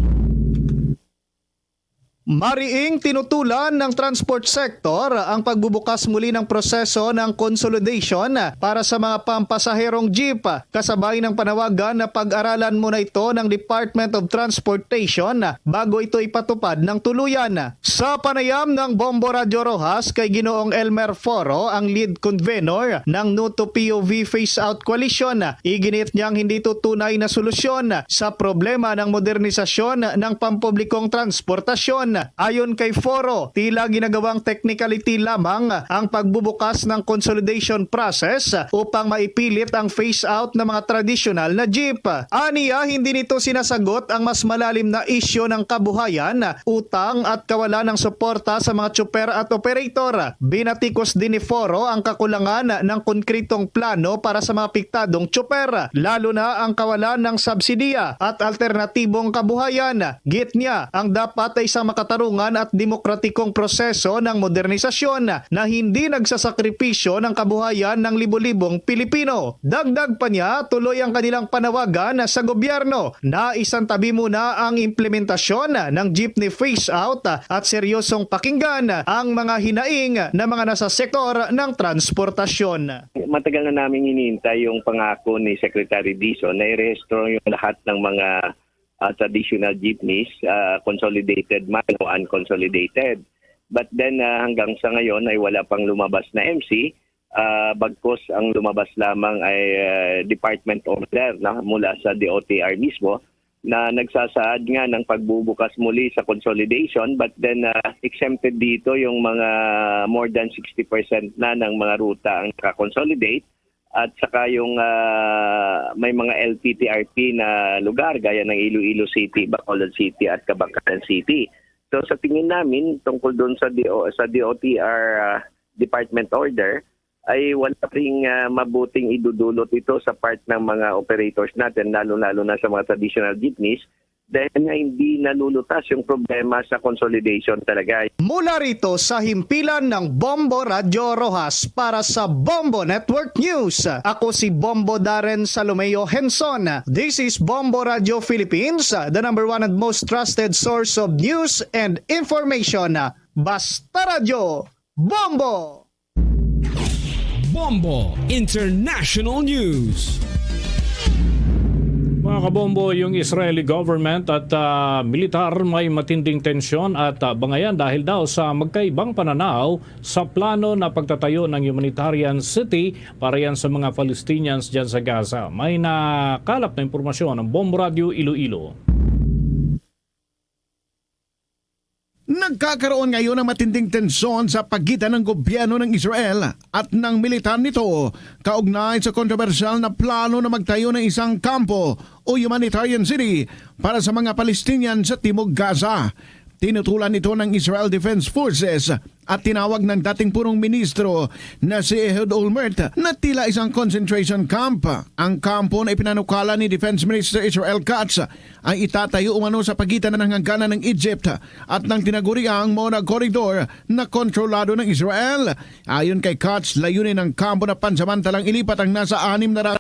Mariing tinutulan ng transport sector ang pagbubukas muli ng proseso ng consolidation para sa mga pampasaherong jeep, kasabay ng panawagan na pag-aralan muna ito ng Department of Transportation bago ito ipatupad ng tuluyan. Sa panayam ng Bombo Radyo Rojas kay Ginoong Elmer Foro, ang lead convenor ng No to P O V Phase Out Coalition, iginit niyang hindi ito tunay na solusyon sa problema ng modernisasyon ng pampublikong transportasyon. Ayon kay Foro, tila ginagawang technicality lamang ang pagbubukas ng consolidation process upang maipilit ang phase out ng mga tradisyonal na jeep. Aniya, hindi nito sinasagot ang mas malalim na isyu ng kabuhayan, utang at kawalan ng suporta sa mga tsuper at operator. Binatikos din ni Foro ang kakulangan ng konkretong plano para sa mga apektadong tsuper, lalo na ang kawalan ng subsidiya at alternatibong kabuhayan. Git niya, ang dapat ay isang makatarungan at demokratikong proseso ng modernisasyon na hindi nagsasakripisyo ng kabuhayan ng libo-libong Pilipino. Dagdag pa niya, tuloy ang kanilang panawagan sa gobyerno na isantabi muna ang implementasyon ng jeepney phase-out at seryosong pakinggan ang mga hinaing ng mga nasa sektor ng transportasyon. Matagal na naming hinihintay yung pangako ni Secretary Dizon na irehistro yung lahat ng mga ah, traditional jeepneys, ah, consolidated man o unconsolidated. But then ah, hanggang sa ngayon ay wala pang lumabas na M C. Ah, bagkus ang lumabas lamang ay ah, department order na mula sa D O T R mismo na nagsasaad nga ng pagbubukas muli sa consolidation, but then ah, exempted dito yung mga more than sixty percent na ng mga ruta ang nakakonsolidate. at saka yung, ah, may mga L T T R P na lugar gaya ng Iloilo City, Bacolod City at Kabangkalan City. So, sa tingin namin, tungkol doon sa D O, sa D O T R, ah, department order, ay wala ring, ah, mabuting idudulot ito sa part ng mga operators natin, lalo-lalo na sa mga traditional jeepneys, dahil nga hindi nalulutas yung problema sa consolidation talaga. Mula rito sa himpilan ng Bombo Radyo Roxas para sa Bombo Network News, ako si Bombo Darren Salomeo Henson. This is Bombo Radyo Philippines, the number one and most trusted source of news and information. Basta Radyo, Bombo! Bombo International News. Mga kabombo, yung Israeli government at, ah, militar may matinding tensyon at, ah, bangayan dahil daw sa magkaibang pananaw sa plano na pagtatayo ng humanitarian city para yan sa mga Palestinians dyan sa Gaza. May nakalap na impormasyon ang Bombo Radio Iloilo. Nagkakaroon ngayon ng matinding tensyon sa pagitan ng gobyerno ng Israel at ng militar nito kaugnay sa kontrobersyal na plano na magtayo ng isang kampo o humanitarian city para sa mga Palestinian sa Timog Gaza. Tinutulan ito ng Israel Defense Forces at tinawag ng dating punong ministro na si Ehud Olmert na tila isang concentration camp. Ang kampo na ipinanukala ni Defense Minister Israel Katz ay itatayo umano sa pagitan ng hangganan ng Egypt at ng tinaguriang Mona Corridor na kontrolado ng Israel. Ayon kay Katz, layunin ng kampo na pansamantalang ilipat ang nasa anim na ra-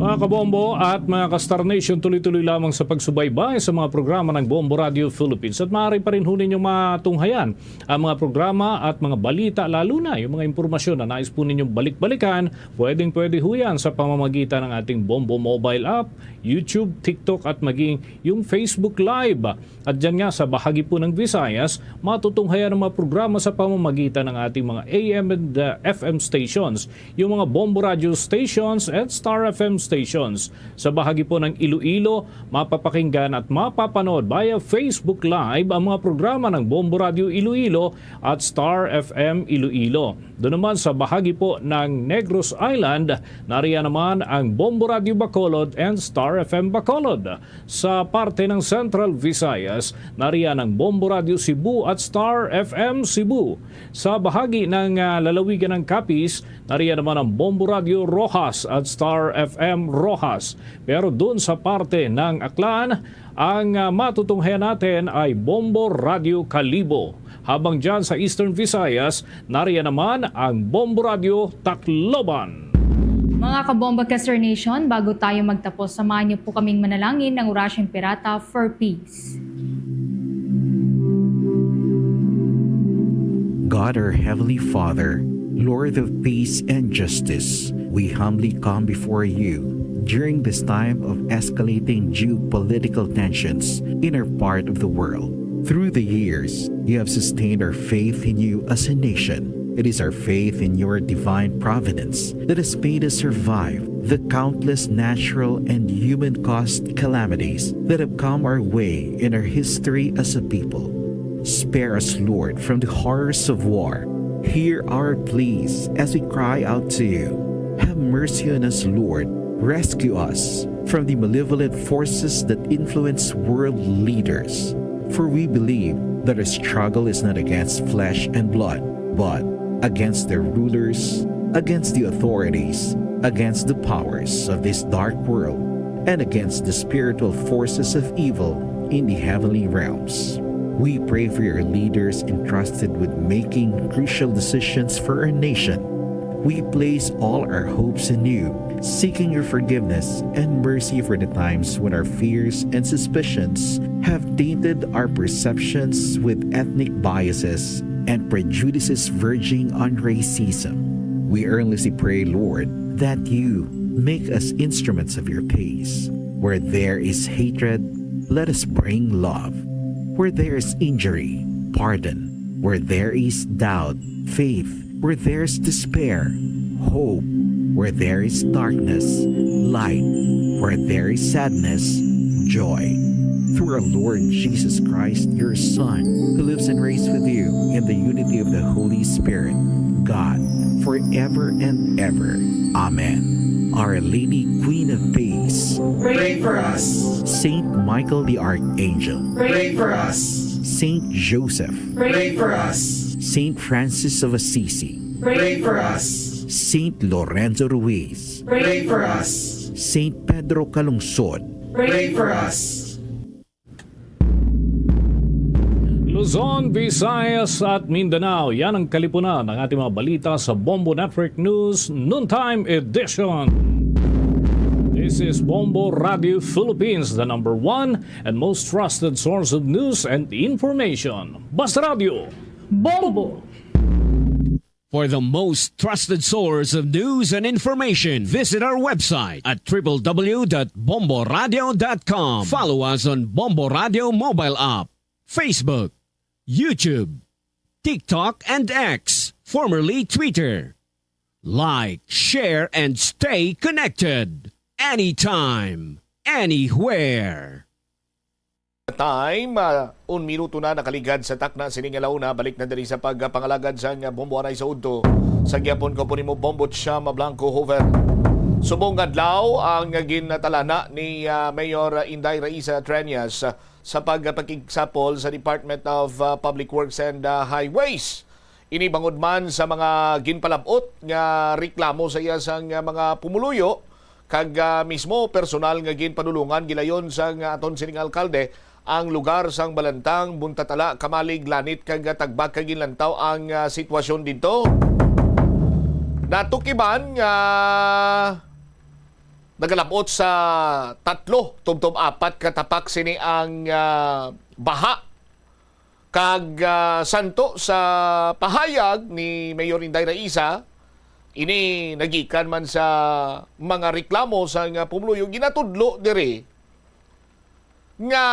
Mga kabombo at mga ka-Star Nation, tuloy-tuloy lamang sa pagsubaybay sa mga programa ng Bombo Radio Philippines. At maaari pa rin ho ninyong matunghayan ang mga programa at mga balita, lalo na yung mga impormasyon na nais po ninyong balik-balikan, pwedeng-pwede ho yan sa pamamagitan ng ating Bombo mobile app, YouTube, TikTok, at maging yung Facebook Live. At dyan nga sa bahagi po ng Visayas, matutunghayan ang mga programa sa pamamagitan ng ating mga A M and, uh, F M stations, yung mga Bombo Radio stations at Star F M stations. Sa bahagi po ng Iloilo, mapapakinggan at mapapanood via Facebook Live ang mga programa ng Bombo Radio Iloilo at Star F M Iloilo. Doon naman sa bahagi po ng Negros Island, nariyan naman ang Bombo Radio Bacolod and Star F M Bacolod. Sa parte ng Central Visayas, nariyan ang Bombo Radio Cebu at Star F M Cebu. Sa bahagi ng, ah, lalawigan ng Capiz, nariyan naman ang Bombo Radio Roxas at Star F M Roxas. Pero dun sa parte ng Aklan, ang, ah, matutunghayan natin ay Bombo Radio Kalibo. Habang dyan sa Eastern Visayas, nariyan naman ang Bombo Radio Tacloban. Mga kabombo, Kester Nation, bago tayo magtapos, samahan niyo po kaming manalangin ng Orasyon Pirata for Peace. God, our Heavenly Father, Lord of peace and justice, we humbly come before you during this time of escalating geopolitical tensions in our part of the world. Through the years, you have sustained our faith in you as a nation. It is our faith in your divine providence that has made us survive the countless natural and human-caused calamities that have come our way in our history as a people. Spare us, Lord, from the horrors of war. Hear our pleas as we cry out to you. Have mercy on us, Lord. Rescue us from the malevolent forces that influence world leaders. For we believe that our struggle is not against flesh and blood, but against their rulers, against the authorities, against the powers of this dark world, and against the spiritual forces of evil in the heavenly realms. We pray for your leaders entrusted with making crucial decisions for our nation. We place all our hopes in you, seeking your forgiveness and mercy for the times when our fears and suspicions have tainted our perceptions with ethnic biases and prejudices verging on racism. We earnestly pray, Lord, that you make us instruments of your peace. Where there is hatred, let us bring love. Where there is injury, pardon. Where there is doubt, faith. Where there is despair, hope. Where there is darkness, light. Where there is sadness, joy. Through our Lord Jesus Christ, your Son, who lives and reigns with you in the unity of the Holy Spirit, God, forever and ever. Amen. Our Lady, Queen of Peace, pray for us. Saint Michael the Archangel, pray for us. Saint Joseph, pray for us. Saint Francis of Assisi, pray for us. Saint Lorenzo Ruiz, pray for us. Saint Pedro Calungsod, pray for us. Luzon, Visayas, at Mindanao. Yan ang kalipunan ng ating mga balita sa Bombo Network News Noontime Edition. This is Bombo Radio Philippines, the number one and most trusted source of news and information. Basta Radio. Bombo. For the most trusted source of news and information, visit our website at triple w dot bomboradio dot com. Follow us on Bombo Radio mobile app, Facebook, YouTube, TikTok, and X, formerly Twitter. Like, share, and stay connected anytime, anywhere. Time, ah, un minuto na nakaligad sa takna sini nga launa. Balik na diri sa pagpangalagad sang Bombo Anay sa udto. Sa gihapon ko po nimo, Bombo Chama Blanco Hover. Subong adlaw ang ginatalana ni, ah, Mayor Inday Raisa Treñas, ah, sa pagpakigsapol sa Department of, ah, Public Works and, ah, Highways. Ini bangod man sa mga ginpalab-ot nga reklamo sa iya sang, ah, mga pumuluyo, kag, ah, mismo personal nga ginpadulungan, gilayon sang, ah, aton sining alkalde ang lugar sang Balantang, Buntatala, Kamalig, Lanit, kag, ah, Tagbak, kag ginlantaw ang, ah, sitwasyon didto. Natukiban nga nagalab-ot sa tatlo tubtob apat ka tapak sini ang, ah, baha. Kag, ah, santo sa pahayag ni Mayor Inday Raisa, ini nagikan man sa mga reklamo sang pumuluyo, ginatudlo diri nga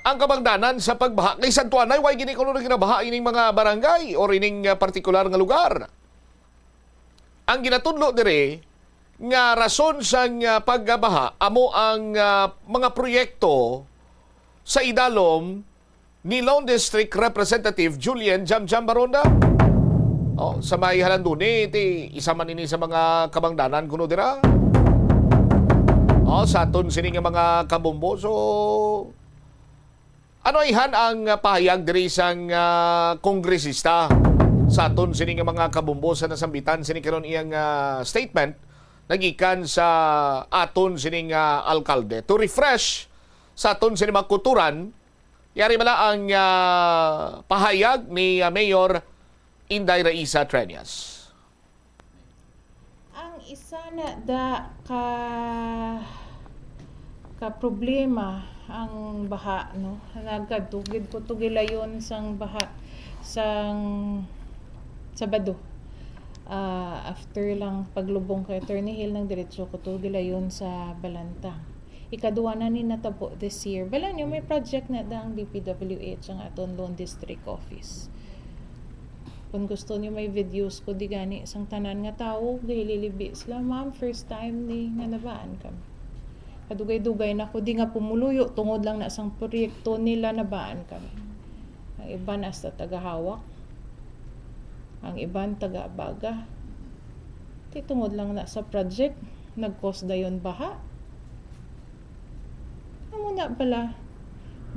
ang kabangdanan sa pagbaha kay Santo Anay, way gani kuno na ginabaha ining mga barangay or ining, ah, partikular nga lugar. Ang ginatudlo diri nga rason sang, ah, pagbaha amo ang, ah, mga proyekto sa idalom ni Lone District Representative Julian Jamjam Baronda. Oh, sa may Halanduni, ti isa man ini sa mga kabangdanan kuno dira. Oh, sa aton sini nga mga kabombo. So, ano ayhan ang, ah, pahayag diri sang, ah, kongresista? Sa aton sini nga mga kabombo sa nasambitan sini karon iyang, ah, statement nagikan sa aton sini nga alkalde. To refresh sa aton sini mga kuturan, yari bala ang, ah, pahayag ni, ah, Mayor Inday Raisa Treñas. Ang isa na da ka, ka problema ang baha, no? Nagkadugid ko to gilayon sang baha sang Sabado. Ah, after lang paglubong kay Attorney Hill, nagdiretso ko to gilayon sa Balantang. Ikaduha na ni natabo this year. Bala niyo, may project na da ang D P W H, ang aton Lone District Office. Kung gusto niyo, may videos ko di gani sang tanan nga tawo, gahililibi sila, "Ma'am, first time ni nga nabaan kami." Kadugay-dugay na ko di nga pumuluyo tungod lang na sang proyekto nila nabaan kami. Ang iban hasta tagahawak. Ang iban taga-abaga. Ti tungod lang na sa project, nag-cause dayon baha. Amo na pala.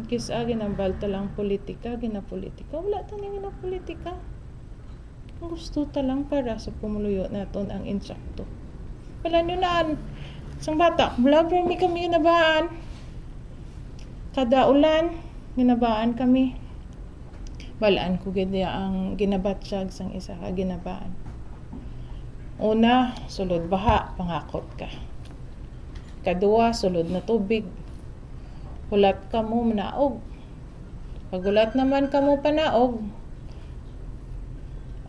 Kis-a ginambal ta lang politika, ginapolitika. Wala ta ni ginapolitika. Ang gusto ta lang para sa pumuluyo naton ang insakto. Wala nyo naan. Sang bata, vlogger mi kami ginabaan. Kada ulan, ginabaan kami. Balaan ko gid ang ginabatyag sang isa ka ginabaan. Una, sulod baha, pangakot ka. Kadua, sulod na tubig. Hulat ka mo manaog. Paghulat naman ka mo panaog,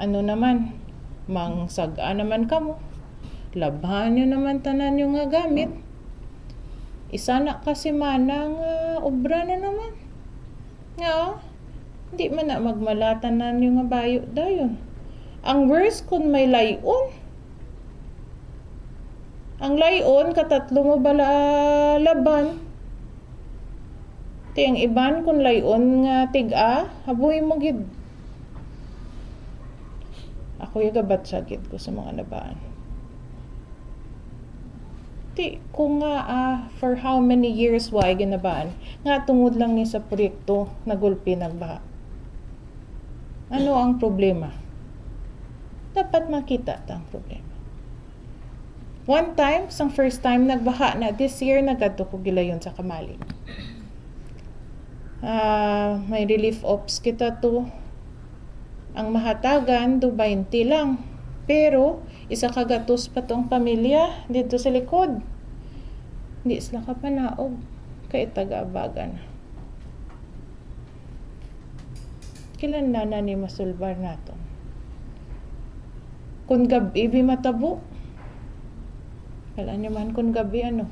ano naman, mangsag-a naman ka mo. Labhan nyo naman tanan yung nga gamit. Isa na ka semana nga obra na naman. Nga, di man na magmalatan na ninyo nga bayo dayon. Ang worst, kung may layon. Ang layon, katatlo mo bala laban. Ti ang iban, kun lay-on nga tig-a, haboy mo gid. Ako ya gabatsa gid ko sa mga nabaan. Ti, kung nga, ah, for how many years wa ay ginabaan? Nga tungod lang ni sa proyekto, nagulpi, nagbaha. Ano ang problema? Dapat makita ta ang problema. One time, sang first time nagbaha na this year, nagadto ko gilayon sa Kamalig. Ah, may relief ops kita to. Ang mahatagan, do twenty lang. Pero, isa ka gatos pa tong pamilya dito sa likod. Di sila kapanaog. Kay taga-abaga na. Kinahanglan na ni masulbar naton. Kung gab-i bi matabo, wala naman kung gab-i, ano,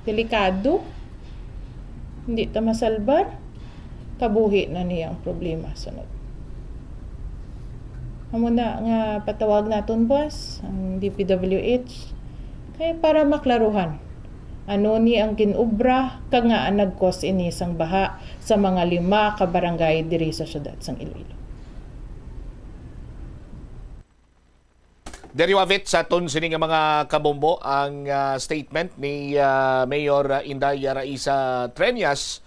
delikado. Hindi ta masalbar. Kabuhi na niya ang problema sunod. Amo na nga patawag naton, boss, ang D P W H, kay para maklaruhan ano ni ang ginobra kag ngaa nag-cause ini sang baha sa mga lima ka barangay diri sa siyudad sang Iloilo. Diri wavit sa aton sini nga mga kabombo ang, ah, statement ni, ah, Mayor, ah, Inday Raisa Treñas.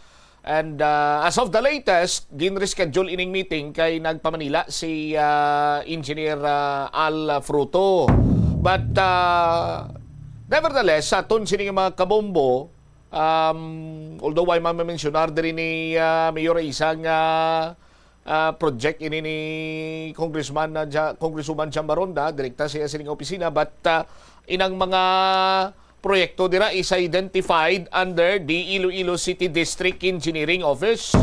And, ah, as of the latest, gin-reschedule ining meeting kay nagpamanila si, ah, Engineer, ah, Al Fruto. But, ah, nevertheless, sa aton sini nga mga kabombo, um, although way man mamensionar diri ni, ah, Mayor Raisa nga, ah, project ini ni Congressman, ah, Ja-, Congresswoman Jam Baronda, direkta siya sining opisina, but, ah, inang mga proyekto dira is identified under the Iloilo City District Engineering Office.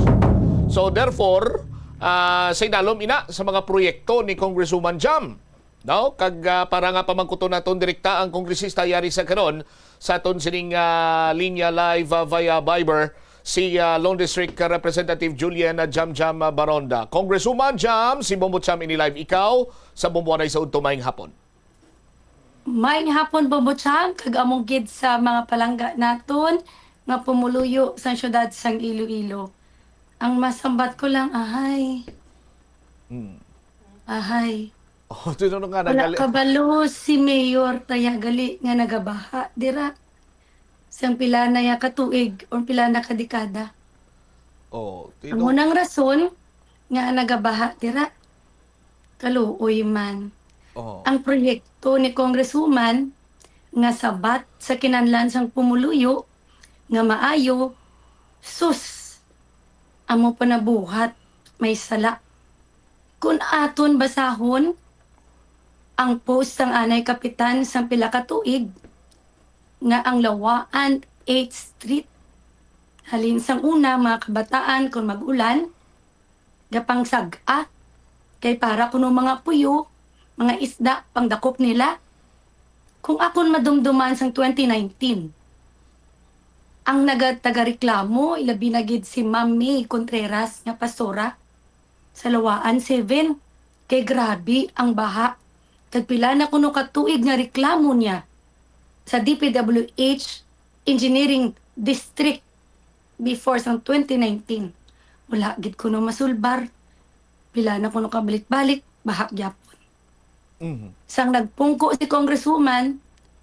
So therefore, ah, sa idalom ina sa mga proyekto ni Congresswoman Jam, no? Kag, ah, para nga pamangkuton naton direkta ang kongresista yari sa karon sa aton sining, ah, linya live, ah, via Viber, si, ah, Lone District Representative Julian, ah, Jam Jam, ah, Baronda. Congresswoman Jam, si Bombo Jam ini live, ikaw sa Bombo Anay sa Udto, maayong hapon. Maayong hapon, Bombo Jam, kag among gid sa mga palangga naton nga pumuluyo sang siyudad sang Iloilo. Ang masambat ko lang, ahay. Hmm. Ahay. Oh, tinanong nga, wala nagali- kabalo si Mayor Taya gali nga nagabaha dira sang pila na ya ka tuig o pila na ka dekada. Oh, ang tino- unang rason nga nagabaha dira, kaluoy man. Oh. Ang proyekto ni Congresswoman nga sabat sa kinahanglan sang pumuluyo nga maayo, sus, amo pa nabuhat may sala. Kun aton basahon ang post sang anay kapitan sang pila ka tuig, nga ang Lawaan Eighth Street, halin sang una, mga kabataan, kun mag-ulan, gapangsag-a, kay para kuno mga puyo, mga isda, pangdakop nila. Kung akon madumduman sang twenty nineteen, ang naga-, tagareklamo, ilabi na gid si Ma'am May Contreras nga pastora, sa Lawaan Seven, kay grabe ang baha. Kag pila na kuno ka tuig nga reklamo niya sa D P W H Engineering District before sang twenty nineteen. Wala gid kuno masulbar. Pila na kuno ka balik-balik, baha gyapon. Mhm. Sang nagpungko si Congresswoman,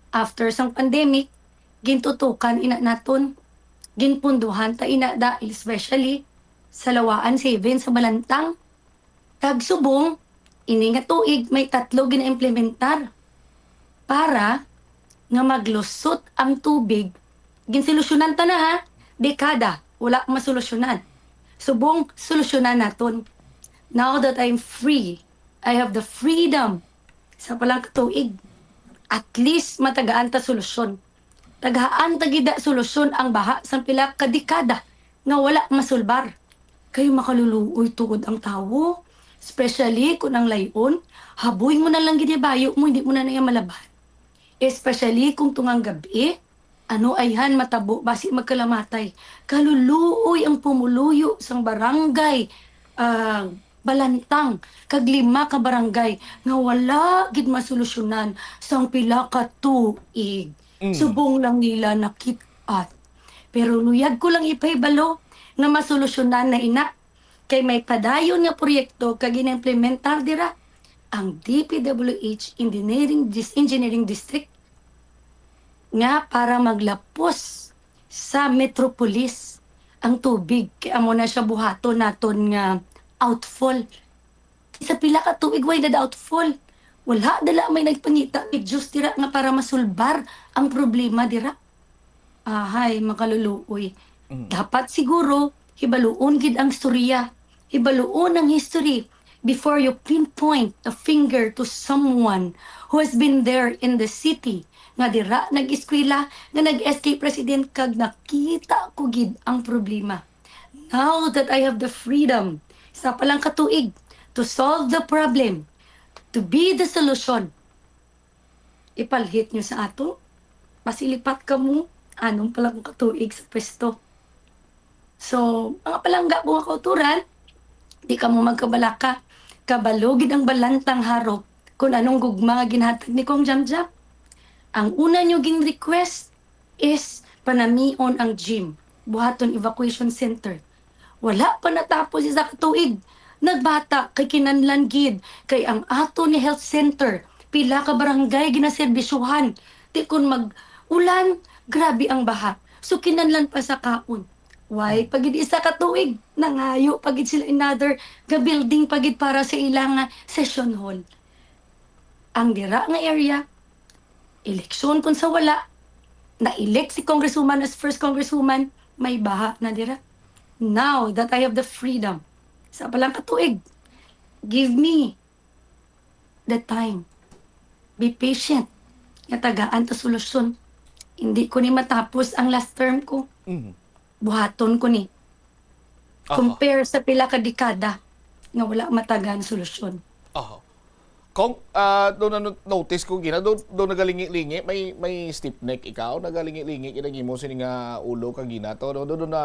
after sang pandemic, gintutukan ina naton. Ginpunduhan ta ina dahil especially sa Lawaan Seven sa Balantang. Kag subong, ini nga tuig may tatlo gina-implementar para nga maglusot ang tubig. Ginsolusyonan ta na, ha? Dekada, wala masolusyonan. Subong, solusyonan naton. Now that I'm free, I have the freedom sa palang katuig. At least, matagaan ta solusyon. Tagaan ta gid solusyon ang baha sang pila ka dekada nga wala masulbar. Kay makaluluoy tuod ang tawo, especially kun ang lay-on, haboy mo na lang gid bayo mo, hindi mo na niya malaban. Especially kung tungang gabi, ano ayhan matabo, basi magkalamatay. Kaluluoy ang pumuluyo sang barangay, ah, Balantang, kag lima ka barangay nga wala gid masolusyonan sang pila ka tuig. Mm. Subong lang nila nakit-at. Pero luyag ko lang ipahibalo, nga masolusyonan na ina, kay may padayon nga proyekto kag gina-implementar dira ang D P W H Engineering Dis-, Engineering District nga para maglapos sa Metropolis ang tubig, kay amo na siya buhaton naton nga outfall. Sa pila ka tuig, way na outfall. Wala dala may nagpangita videos dira nga para masulbar ang problema dira. Ahay, makaluluoy. Mm. Dapat siguro, hibaluon gid ang storya. Hibaluon ang history before you pinpoint a finger to someone who has been there in the city, nga dira nag-eskwela, nga nag-S K president, kag nakita ko gid ang problema. Now that I have the freedom, isa pa lang ka tuig, to solve the problem, to be the solution, ipalhit nyo sa ato, pasilipat kamo, anom pa lang ka tuig sa pwesto. So, mga palangga ko nga kauturan, di kamo magkabalaka. Kabalo gid ang balantang harop kung anong gugma nga ginhatag ni Cong Jamjam. Ang una nyo gin-request is panamion ang gym, buhaton evacuation center. Wala pa natapos isa ka tuig. Nagbata kay kinahanglan gid, kay ang ato ni health center, pila ka barangay ginaserbisyuhan. Ti kun mag-ulan, grabe ang baha. So, kinahanglan pa sa kaon. Why? Hmm. Pagid isa ka tuig, nangayo pagid sila another nga building pagid para sa ilang, ah, session hall. Ang dira nga area, eleksyon kun sa wala, na-elect si congresswoman as first congresswoman, may baha na dira. Now that I have the freedom, sa pa lang ka tuig, give me the time. Be patient. Nga tagaan ta solusyon. Hindi ko ni matapos ang last term ko. Mhm. Buhaton ko ni. Aha. Compare sa pila ka dekada nga wala matagaan solusyon. Aha. Kung, ah, doon na notice ko gina, doon, doon nagalingi-lingi, may, may stiff neck ikaw, nagalingi-lingi, kinagimo sini nga ulo ka gina, to, doon, doon na,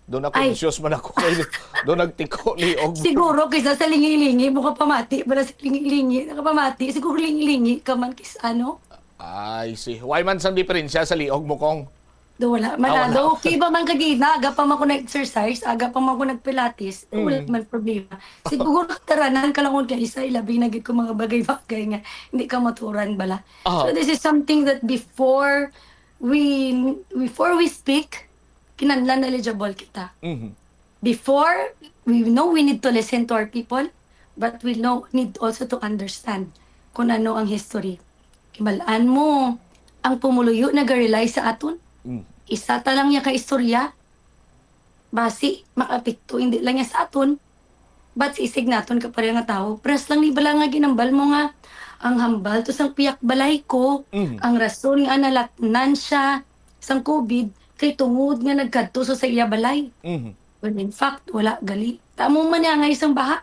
doon na Ay. conscious man ako kay, doon nagtiko liog. Siguro kaysa sa lingi-lingi mo kapamati, wala sa lingi-lingi, nakapamati, siguro lingi-lingi ka man kis, ano? Ay, si, why man sang diferensya sa liog mo, Kong? Do, wala man Ah, na. Wala. Do, okay ba man kagina? Aga pa man ko nag-exercise, aga pa man ko nag-pilates, eh, wala Mm. man problema. Siguro kataranan ka lang kung kaisa, ilabi na gid ko mga bagay-bagay nga hindi ka maturan bala. Ah. So, this is something that before we, before we speak, kinahanglan eligible kita. Mhm. Before, we know we need to listen to our people, but we know, need also to understand kung ano ang history. Kibalaan mo, ang pumuluyo naga-rely sa aton. Mm. Isa ta lang niya ka istorya, basi makaapekto, hindi lang niya sa aton, but sa isig naton kapareha nga tawo. Pares lang ni bala nga ginambal mo nga, ang hambal to sang piyak balay ko, Mm. ang rason nga nalatnan siya sang covid, kay tungod nga nagkadto sa, sa iya balay. Mhm. When in fact, wala gali. Tamo man niya nga isang baha.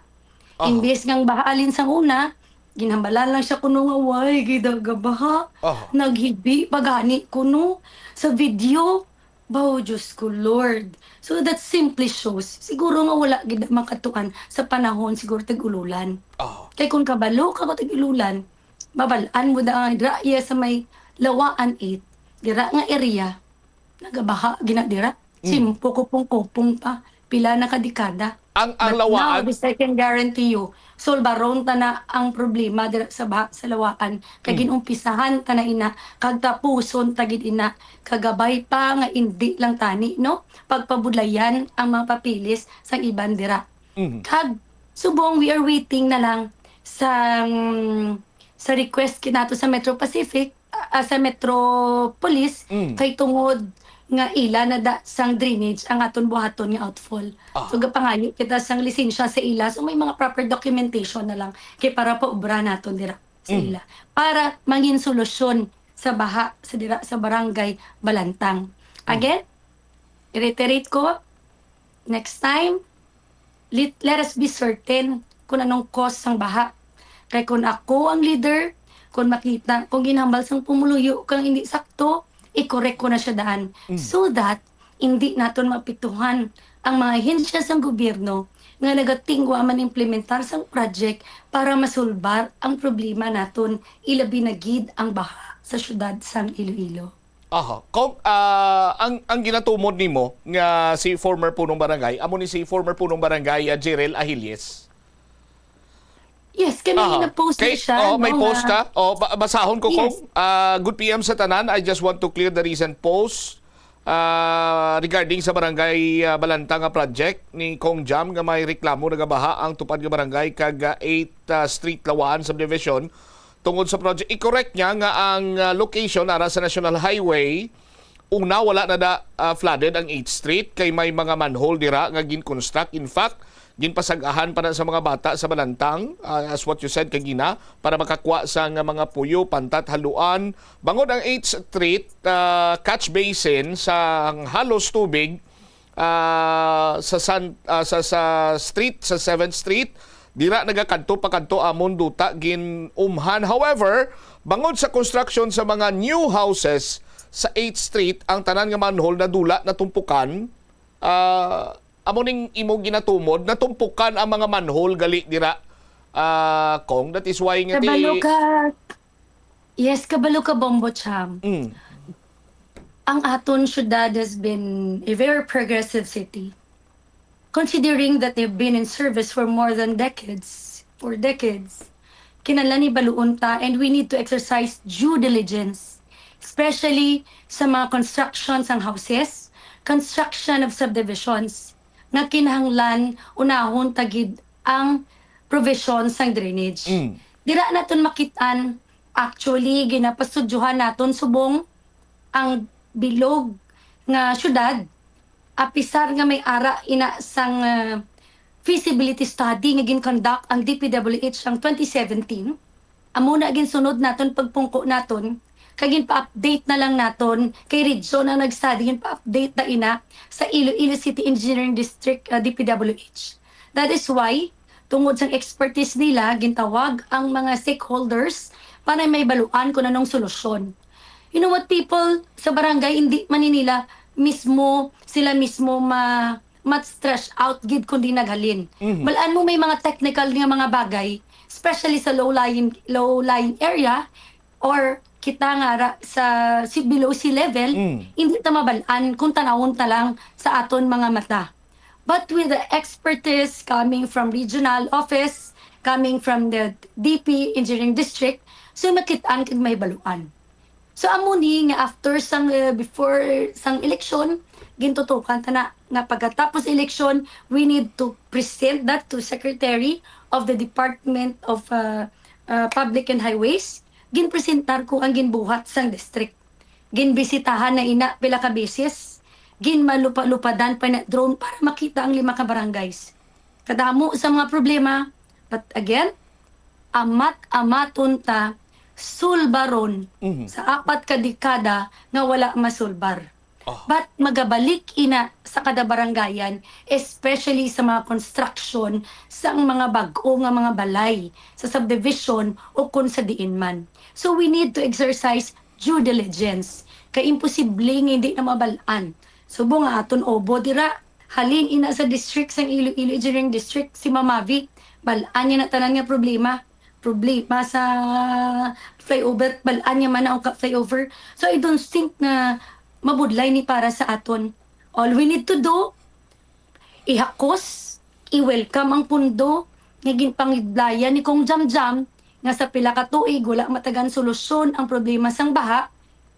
Aha. Imbes nga ang baha alin sang una, ginhambalan lang siya kuno nga, "Way, gidagabaha." Aha. Naghibi pa gani kuno sa video. Baw, Diyos ko, Lord. So that simply shows, siguro nga wala gid makatuan sa panahon siguro tag-ululan. Aha. Kay kung kabalo ka ko tag-ululan, mabal-an mo da ang dra iya sa may Lawaan eight, dira nga area, nagabaha gina dira. Mm. Simpo, kupong-kupong pa. Pila na ka dekada. Ang, ang But now, Lawaan this I can guarantee you, sulbaron ta na ang problema dira sa baha sa Lawaan. Kay Mm. ginumpisahan ta na ina, kag tapuson ta gid ina, kagabay pa nga indi lang tani, no? Pagpabudlayan ang mga papeles sang iban dira. Mm. Kag subong, we are waiting na lang sa, sa request kinato sa Metro Pacific, ah, sa Metro Police, Mm. kay tungod nga ila na da sang drainage ang aton buhaton nga outfall. Ah. So, gapangayo kita sang lisensya sa ila. So, may mga proper documentation na lang kay para paubra naton dira sa Mm. ila. Para mangin solusyon sa baha sa dira sa Barangay Balantang. Mm. Again, i-reiterate ko, next time, let, let us be certain kung anong cause sang baha. Kay kung ako ang leader, kung makita, kung ginhambal sang pumuluyo kang hindi sakto, i-correct ko na siya daan. Mm. So that, hindi naton maapektuhan ang mga ahensya sang gobyerno nga nagatingwa man implementar sang project para masulbar ang problema naton, ilabi na gid ang baha sa siyudad sang Iloilo. Aha. Kung, ah, ang, ang ginatumod nimo nga si former punong barangay, amo ni si former punong barangay, ah, Jerel Ahiles? Yes, kami Aha. na-post Kay, na siya. oh, may No, post nga- ka? Oh, ba- basahon ko, Yes. Kong. Ah, good P M sa tanan. I just want to clear the recent post ah, regarding sa Barangay ah, Balantang nga project ni Kong Jam nga may reklamo nagabaha ang tupad nga barangay kag ah, eighth ah, Street Lawaan Subdivision tungod sa project. I-correct niya nga ang ah, location ara sa National Highway, una, wala na da ah, flooded ang eighth Street kay may mga manhole dira nga gin-construct. In fact, ginpasag-ahan pa na sa mga bata sa Balantang, ah, as what you said kagina, para makakuha sa nga mga puyo, pantat, haluan. Bangod ang eighth Street ah, catch basin sa halos tubig ah, sa San, ah, sa, sa street, sa seventh Street, dira nagakadto pakadto amon duta gin-umhan. However, bangod sa construction sa mga new houses sa eighth Street, ang tanan nga manhole nadula, natumpukan. Ah, amo ning imo ginatumod, natumpukan ang mga manhole gali dira, ah, Kong. That is why nga ti- Kabalo ka. Yes, kabalo ka, Bombo Cham. Mm. Ang aton syudad has been a very progressive city. Considering that they've been in service for more than decades, for decades, kinahanglan ni baluon ta, and we need to exercise due diligence, especially sa mga construction sang houses, construction of subdivisions, nga kinahanglan unahon ta gid ang provision sang drainage. Mm. Dira naton makitaan, actually, ginapastudyohan naton subong ang bilog nga syudad, apisar nga may ara ina sang ah, feasibility study nga gin-conduct ang D P W H sang twenty seventeen. Amo na ginsunod naton pagpungko naton, kag ginpa-update na lang naton kay region ang nag-study, ginpa-update na ina sa Iloilo City Engineering District, ah, D P W H. That is why, tungod sang expertise nila, gintawag ang mga stakeholders para may baluan kung anong solusyon. You know what, people sa barangay, hindi man ni nila mismo, sila mismo ma ma-stretch out gid kundi naghalin. Mhm. Balaan mo, may mga technical nga mga bagay, especially sa low-lying, low-lying area, or kita nga ra sa si below sea level, Mm. hindi ta mabalaan kung tanawon ta lang sa aton mga mata. But with the expertise coming from regional office, coming from the D P Engineering District, so makit-an kag mahibaluan. So amo ni nga after sang, uh, before sang eleksyon, gintutukan ta na nga pagkatapos eleksyon, we need to present that to Secretary of the Department of uh, uh, Public and Highways. Ginpresentar ko ang ginbuhat sang district. Ginbisitahan na ina pila ka beses. Ginmalupa-lupadan pa na drone para makita ang lima ka barangays. Kadamo sa mga problema, but again, amat-amaton ta sulbaron Mhm. sa apat ka dekada nga wala masulbar. Oh. But magabalik ina sa kada barangayan, especially sa mga construction sang mga bag-o nga mga balay sa subdivision o kon sa diin man. So we need to exercise due diligence. Kay imposible nga hindi na mabalaan. Subong nga aton obo dira, halin ina sa district sang Iloilo Engineering District, si Ma'am Mavi, balaan niya na tanan nga problema. Problema sa flyover, balaan niya man ang ka-, flyover. So I don't think nga mabudlay ni para sa aton. All we need to do, ihakos, i-welcome ang pundo nga ginpangidlayan ni Kong Jamjam nga sa pila ka tuig wala matagan solusyon ang problema sang baha,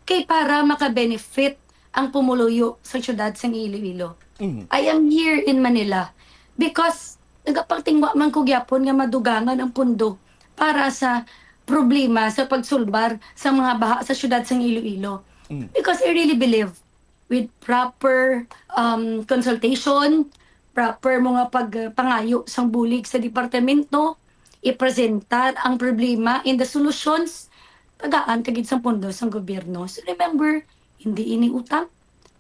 kay para maka-benefit ang pumuluyo sa siyudad sang Iloilo. Mhm. I am here in Manila because nagapangtingwa man ko gyapon nga madugangan ang pundo para sa problema sa pagsulbar sa mga baha sa siyudad sang Iloilo. Mm. Because I really believe with proper um, consultation, proper mga pagpangayo sang bulig sa departamento, i-presentar ang problema and the solutions, tagaan ta gid sang pondo sang gobyerno. So remember, hindi ini utang.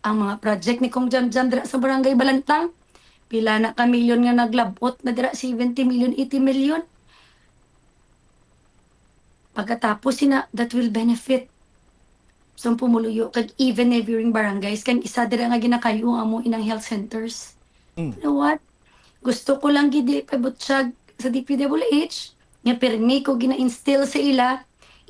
Ang mga project ni Kong Jamjam dira sa Barangay Balantang, pila na ka milyon nga naglabot na dira, seventy million, eighty million. Pagkatapos sina, that will benefit sa pumuluyo kag even neighboring barangays, kag isa dira nga ginakayo ang amo inang health centers. Mm. You know what? Gusto ko lang gid ipabutyag sa D P W H nga pirmi ko gina-instill sa ila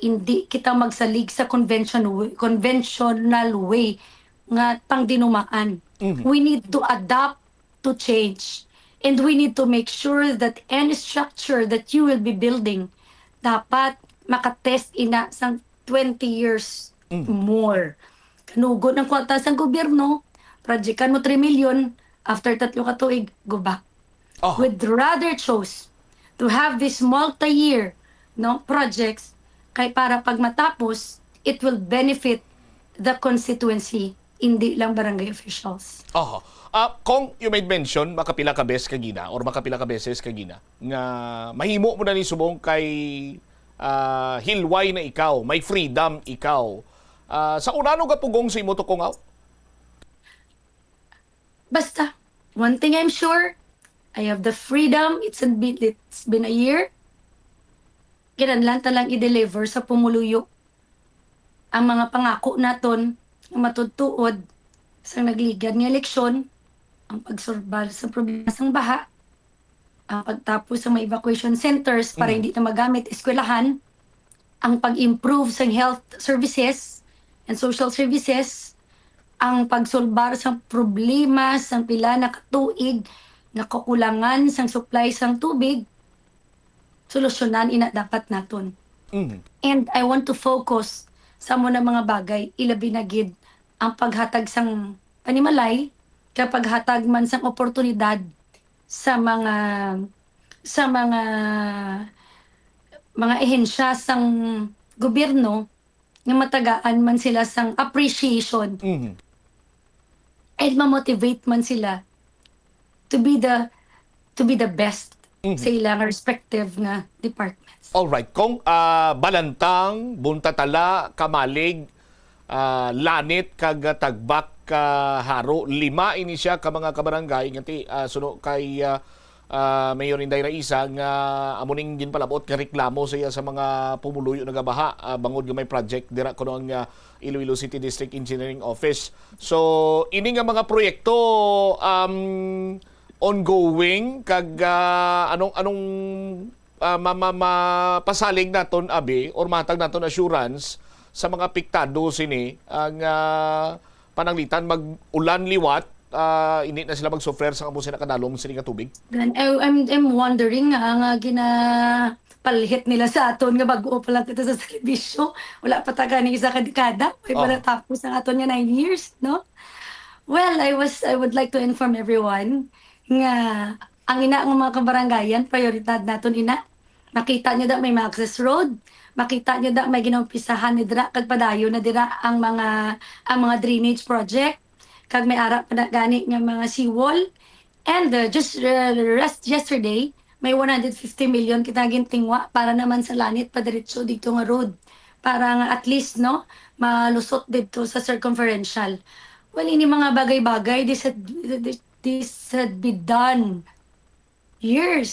hindi kita magsalig sa convention w-, conventional way nga pangdinumaan. Mhm. We need to adapt to change. And we need to make sure that any structure that you will be building, dapat makatest ina sang twenty years Mm. more. Kanugon ang kwarta sang gobyerno, projectan mo three million, after tatlo ka tuig, go back. Oh. We'd rather chose to have this multi-year, no, projects kay para pag matapos, it will benefit the constituency, hindi lang barangay officials. Oho. Ah, Kong, you made mention, makapila ka beses ka gina or makapila ka beses ka gina nga mahimo mo na ni subong kay, ah, hilway na ikaw, may freedom ikaw. Ah, sa una, ano gapugong sa imo to, Kong, aw? Basta, one thing I'm sure, I have the freedom. It's been, it's been a year. Kinahanglan ta lang i-deliver sa pumuluyo ang mga pangako naton nga matutuod sang nagligad nga eleksyon, ang pagsolbar sa problema sang baha, ang pagtapos sa mga evacuation centers para Mm. hindi na magamit eskwelahan, ang pag-improve sa health services and social services, ang pagsolbar sa problema sa pila na ka tuig nga kakulangan sang supply sang tubig, solusyonan ina dapat naton. Mhm. And I want to focus sa amo na mga bagay, ilabi na gid ang paghatag sang panimalay, kag paghatag man sang oportunidad sa mga, sa mga, mga ahensya sang gobyerno nga matagaan man sila sang appreciation Mhm. and ma-motivate man sila to be the, to be the best Mhm. sa ilang respective nga departments. Alright, Kong, ah, Balantang, Buntatala, Kamalig, ah, Lanit, kag, ah, Tagbak, ah, Haro. Lima ini siya ka mga kabarangay nga ti-, ah, suno kay, ah, ah, Mayor Inday Raisa nga amo ning ginpalabot nga reklamo sa iya sa mga pumuluyo nagabaha, ah, bangod nga may project dira kuno ang, ah, Iloilo City District Engineering Office. So, ini nga mga proyekto, um, ongoing kag, ah, anong, anong, ah, ma-, ma-, mapasalig naton, abi, or mahatag naton assurance sa mga apektado sini, ang, ah, pananglitan mag-ulan liwat, ah, hindi na sila mag-suffer sa amo sila kadalom sini nga tubig? Then, I, I'm, I'm wondering nga, nga ginapalhit nila sa aton nga bag-o pa lang kita sa serbisyo. Wala pa ta gani isa ka dekada. May Oh. Pala tapos ang aton nga nine years, no? Well, I was, I would like to inform everyone nga ang ina nga mga kabarangayan, prioridad naton ina. Makita nyo da may mga access road, makita nyo da may ginaumpisahan ni dira kag padayon na dira ang mga, ang mga drainage project, kag may ara pa na gani nga mga seawall. And, uh, just, uh, rest yesterday, may one hundred fifty million kita gintingwa para naman sa Lanit padiretso dito nga road, para nga at least, no, malusot dito sa circumferential. Well, ini mga bagay-bagay, this had, this had be done years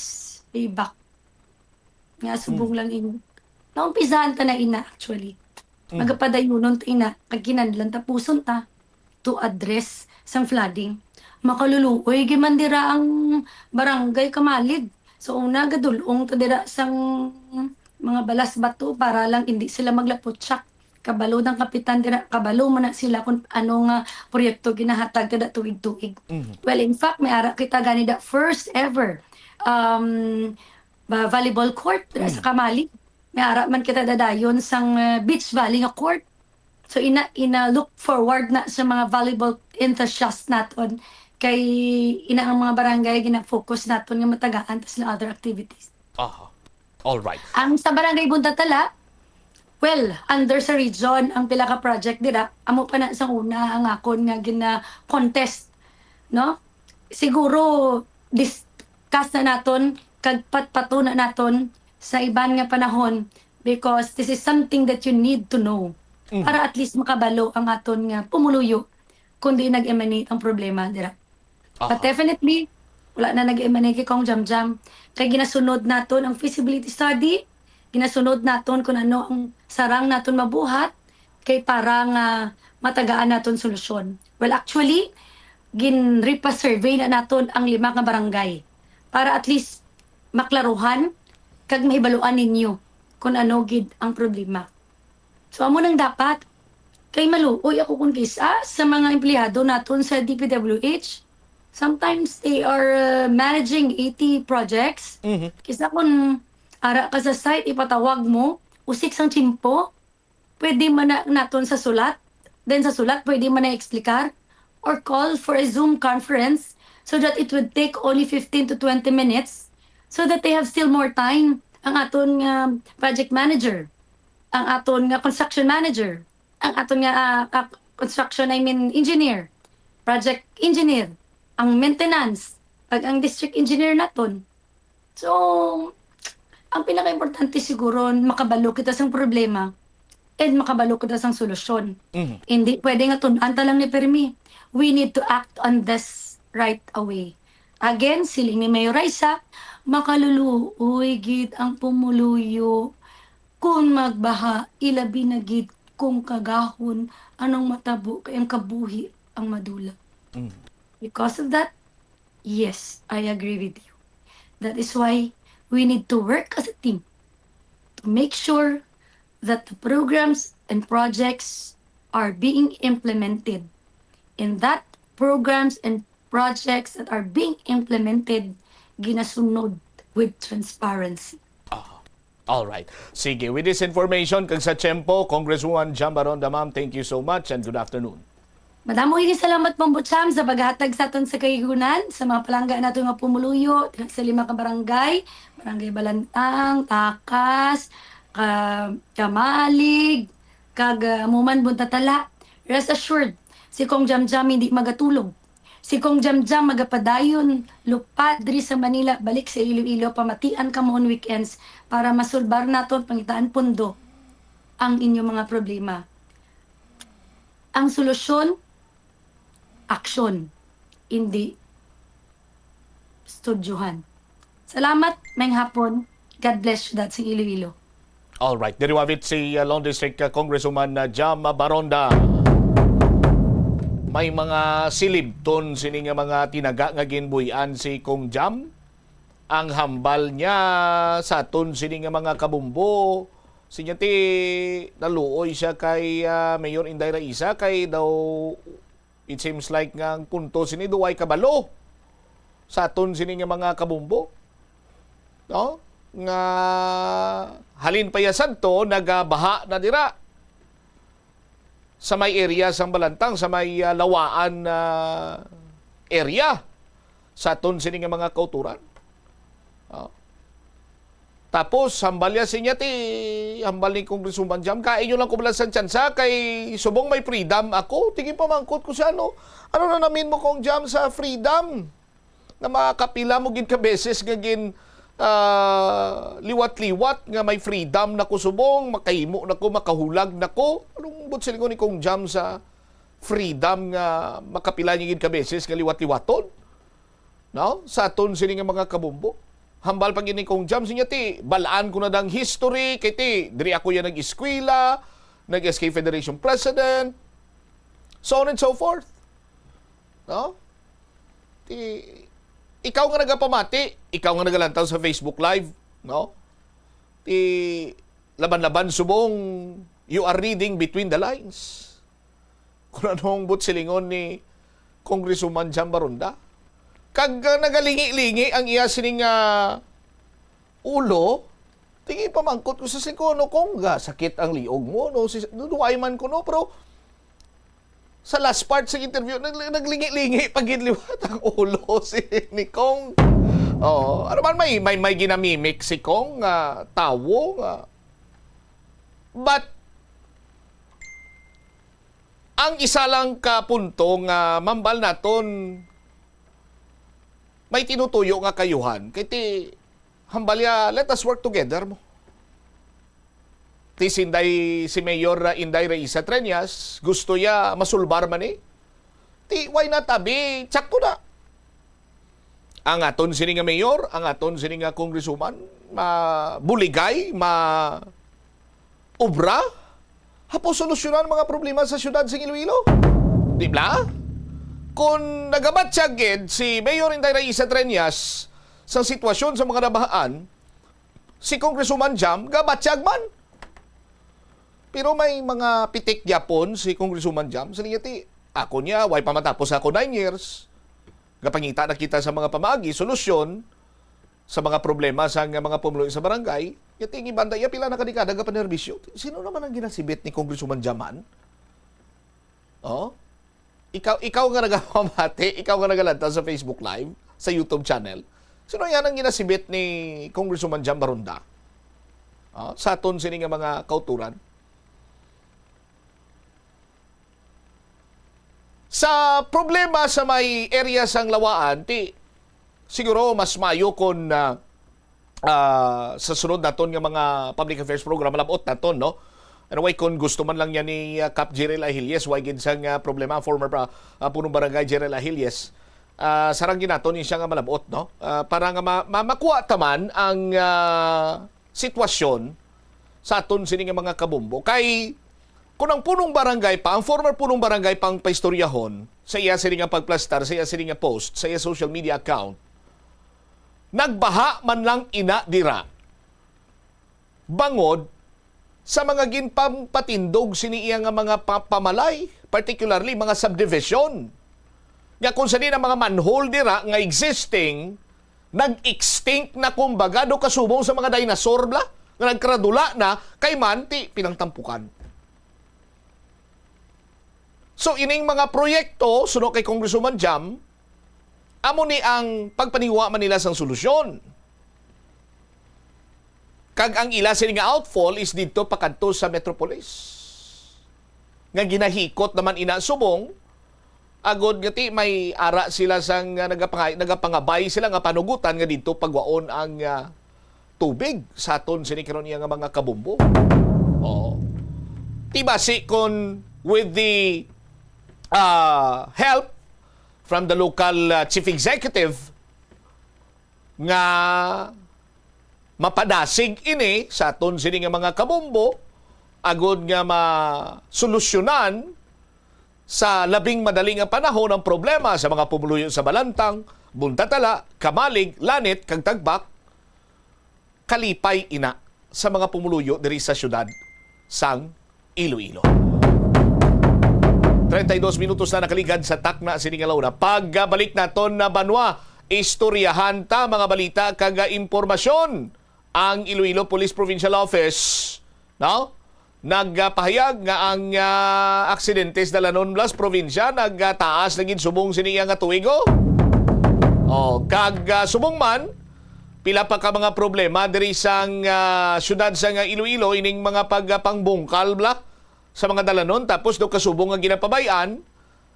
way back. Nga subong Hmm. lang in-, naumpisahan ta na ina, actually. Hmm. Magapadayunon ta ina, kag kinahanglan tapuson ta to address sang flooding. Makaluluoy gyud man dira ang barangay Kamalig. So, una, gadul-ong ta dira sang mga balas bato para lang hindi sila maglaputsak. Kabalo ng kapitan dira, kabalo man na sila kung ano nga proyekto ginahatag ta da tuig-tuig. Mhm. Well, in fact, may ara kita gani da first ever, um, ba, volleyball court dira sa Mm. Kamalig. May ara man kita dadayon sang, uh, beach volley nga court. So, ina, ina look forward na sa mga volleyball enthusiast naton. Kay ina ang mga barangay gina-focus naton nga matagaan ta sila other activities. Aha. All right. Ang sa Barangay Buntatala, well, under sa region ang pila ka project dira, amo pa na sang una ang akon nga gina-contest, no? Siguro discuss na naton kag patpato na naton sa iban nga panahon because this is something that you need to know Mm. para at least makabalo ang aton nga pumuluyo kung di nag-emanate ang problema dira. But Aha. definitely, wala na nag-emanate kay Kong Jamjam. Kay ginasunod naton ang feasibility study, ginasunod naton kung ano ang sarang naton mabuhat kay para nga matagaan naton solusyon. Well, actually, gin-repa-survey na naton ang lima nga barangay para at least maklaruhan kag mahibaluan ninyo kung ano gid ang problema. So, amo nang dapat. Kay maluoy ako kung kisa sa mga empleyado naton sa D P W H. Sometimes they are uh, managing eighty projects. Mhm. Kisa kung ara ka sa site, ipatawag mo, usik sang tiyempo, pwede man na, naton sa sulat. Then sa sulat, pwede man na explicar or call for a Zoom conference so that it would take only fifteen to twenty minutes so that they have still more time ang aton nga project manager, ang aton nga construction manager, ang aton nga ah, ah, construction, I mean, engineer, project engineer, ang maintenance, kag ang district engineer naton. So, ang pinakaimportante siguro, makabalo kita sang problema and makabalo kita sang solusyon. Mhm. Hindi pwede nga tun-an ta lang ni permi. We need to act on this right away. Again, siling ni Mayor Raisa, makaluluoy gid ang pumuluyo kung magbaha, ilabi na gid kung kagahon anong matabo kay ang kabuhi ang madula. Mm. Because of that, yes, I agree with you. That is why we need to work as a team to make sure that the programs and projects are being implemented, and that programs and projects that are being implemented ginasunod with transparency. Ah, all right. Sige, with this information, kag sa tiyempo, Congresswoman Jam Baronda, ma'am, thank you so much and good afternoon. Madamo ini salamat, Pambucham, sa paghatag sa aton sa kaihunan sa mga palangga nato nga pumuluyo sa lima ka barangay, Barangay Balantang, Takas, ka, Kamalig, kag uh, Muman, Buntatala. Rest assured, si Kong Jamjam hindi magatulog. Si Kong Jamjam magapadayon lupad diri sa Manila, balik sa Iloilo, pamatian kamo on weekends para masulbar naton, pangitaan pundo ang inyong mga problema. Ang solusyon, aksyon, hindi studyohan. Salamat, maayong hapon. God bless you, Dadsing Iloilo. Alright, diri wavit si uh, Long District uh, Congresswoman uh, Jam Baronda. May mga silibton sini nga mga tinaga nga ginbuy-an si Kong Jam. Ang hambal niya sa aton sini nga mga kabumbo, sinya ti naluoy siya kay ah, Mayor Inday Raisa kay daw it seems like nga ang punto sini duway kabalo sa aton sini nga mga kabumbo, no? Nga halin pa ya sadto nagabaha na dira sa may area sang Balantang, sa may ah, Lawaan ah, area sa aton sini nga mga kauturan. Oh. Tapos, hambal ya sinya ti, hambal ni Congresswoman Jam, kain nyo lang ko bala sang tsansa kay subong may freedom ako. Tingin pamangkot ko siya, no? Ano na namin mo, Kong Jam, sa freedom? Nga makapila mo gid ka beses nga gin ah, liwat-liwat nga may freedom na ko subong, makahimo na ko, makahulag na ko. Anong buot silingon ni Kong Jam sa freedom nga makapila niya gid ka beses nga liwat-liwaton? No? Sa aton sini nga mga kabumbo. Hambal pa gid ni Kong Jam, sinya ti, balaan ko na dang history, kay ti, diri ako yan nag-eskwela, nag-S K Federation President, so on and so forth. No? Ti, ikaw nga nagapamati, ikaw nga nagalantaw sa Facebook Live, no? Ti, laban-laban subong, you are reading between the lines. Kung ano ang buot silingon ni Congresswoman Jam Baronda. Kag ah, nagalingi-lingi ang iya sining ah, ulo, tingin pamangkot ko sa singko, no, kung ga, sakit ang liog mo, no, si, duduway man ko, no, pero sa last part sa interview, nag, naglingi-lingi pa gid liwat ang ulo si ni Kong. Oh, ano man may may may ginamimik si Kong nga tawo nga. But ang isa lang ka punto nga mambal naton may tinutuyo nga kayuhan kay ti hambal ya, let us work together mo. Ti sinday si Mayor uh, Inday Raisa Treñas, gusto ya masulbar man ni. Ti why not abi, tsak ko na. Ang aton sini nga mayor, ang aton sini nga congresswoman, mabuligay, ma obra, hapo solusyonan ang mga problema sa siyudad sa Iloilo. Di ba? Kung nagabatyag gid si Mayor Inday Raisa Treñas sa sitwasyon sa mga nabahaan, si Congresswoman Jam gabatyag man. Pero may mga pitik gyapon si Congresswoman Jam. Sa linya ti, ako niya, way pa matapos ako nine years. Gapangita na kita sa mga pamaagi, solusyon sa mga problema sa nga mga pumuluyo sa barangay. Yati nga banda, iya pila na ka dekada gapanerbisyo. Sino naman ang ginasibit ni Congresswoman Jam? Oh? Ikaw, ikaw nga nagapamati, ikaw nga nagalantaw sa Facebook Live, sa YouTube channel. Sino yan ang ginasibit ni Congresswoman Jam Baronda? Ah, sa aton sini nga mga kauturan. Sa problema sa may area sang Lawaan, ti, siguro mas mayo kon, ah, ah, sa sunod naton nga mga public affairs program, malabot naton, no? Anyway, kung gusto man lang niya ni, ah, Kap Jirel Ahilles, way gid sang, ah, problema, former pa, ah, punong barangay Jirel Ahilles, ah, sarang gid naton ni siya nga malabot, no? Ah, para nga ma-, ma-, makuha taman ang, ah, sitwasyon sa aton sini nga mga kabombo. Kay kung ang punong barangay pa, ang former punong barangay pa ang paistoryahon sa iya sini nga pagplastar, sa iya sini nga post, sa iya social media account, nagbaha man lang ina dira bangod sa mga ginpampatindog sini iya nga mga pa-, pamalay, particularly mga subdivision, nga kung sa diin ang mga manhole dira nga existing, nag-extinct na, kumbaga, do kasubong sa mga dinosaur bla nga nagkaradula na kay man ti pinangtampukan. So, ining mga proyekto, suno kay Congresswoman Jam, amo ni ang pagpaniwa man nila sang solusyon. Kag ang ila sini nga outfall is didto pa kadto sa Metropolis, nga ginahikot naman ina subong, agod nga ti may ara sila sang, ah, nagapangay-, nagapangabay sila nga panugutan nga didto pagwaon ang, ah, tubig sa aton sini karon iya nga mga kabombo. Oo. Ti basi kon with the, ah, help from the local, ah, chief executive nga mapadasig ini sa aton sini nga mga kabombo, agod nga masolusyonan sa labing madali nga panahon ang problema sa mga pumuluyo sa Balantang, Buntatala, Camalig, Lanit, kag Tagbak, kalipay ina sa mga pumuluyo diri sa siyudad sang Iloilo. Treinta y dos minutos na nakaligad sa takna sini nga launa. Pagbalik naton na banwa, istoryahan ta mga balita kag, ah, impormasyon. Ang Iloilo Police Provincial Office, no? Nagpahayag nga ang, ah, aksidente sa dalanon bla sa probinsya nagtaas na gid subong sini iya nga tuig, oh. Oh, kag, ah, subong man, pila pa ka mga problema diri sang, ah, siyudad sang Iloilo, ining mga pagpangbungkal bla sa mga dalanon, tapos do kasubong nga ginapabay-an.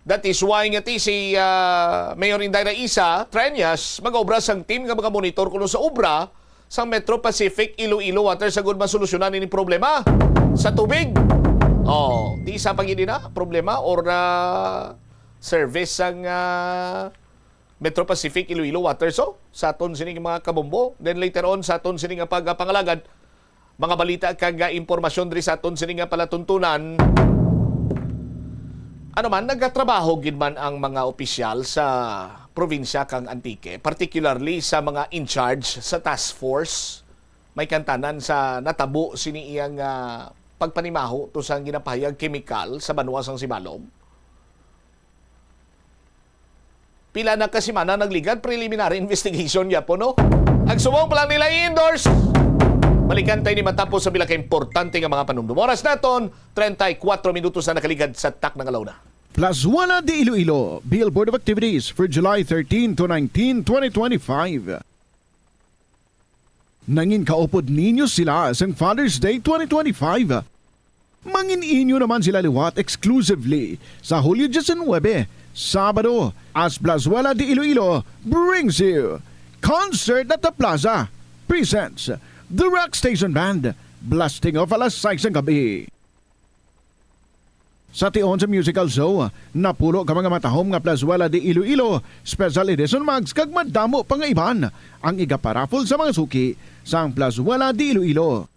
That is why nga ti si, ah, Mayor Inday Raisa Treñas mag-obra sang team nga mga monitor kuno sa obra sang Metro Pacific Iloilo Water sa gud masolusyonan ini problema sa tubig. Oh, di isa pa gid na problema or, ah, service sang, ah, Metro Pacific Iloilo Water. So, sa aton sini nga mga kabombo, then later on sa aton sini nga pagpangalagad, mga balita kag, ah, impormasyon diri sa aton sini nga palatuntunan. Ano man, nagatrabaho gid man ang mga opisyal sa probinsya kang Antique, particularly sa mga in charge sa task force may kantanan sa natabo sini iyang, ah, pagpanimaho to sang ginapahayag kemikal sa banwa sang Sibalom. Pila na ka semana nagligad, preliminary investigation gyapon, no? Ang subong pa lang nila i-endorse. Balikan tayo ni matapos sa pila ka importante nga mga panumdum. Oras naton, treinta y cuatro minutos na nakaligad sa takna nga launa. Plazuela de Iloilo, Bill Board of Activities for July thirteen to nineteen, twenty twenty-five. Nangin kaupod ninyo sila sang Father's Day twenty twenty-five. Mangin inyo naman sila liwat exclusively sa Hulyo diecinuebe, Sabado, as Plazuela de Iloilo brings you Concert at the Plaza presents The Rock Station Band, blasting off alas sais ng gabi. Sa tion sa musical show, napulo ka mga matahom nga Plazuela de Iloilo Special Edition mugs kag madamo pa nga iban ang igaparaffle sa mga suki sang Plazuela de Iloilo.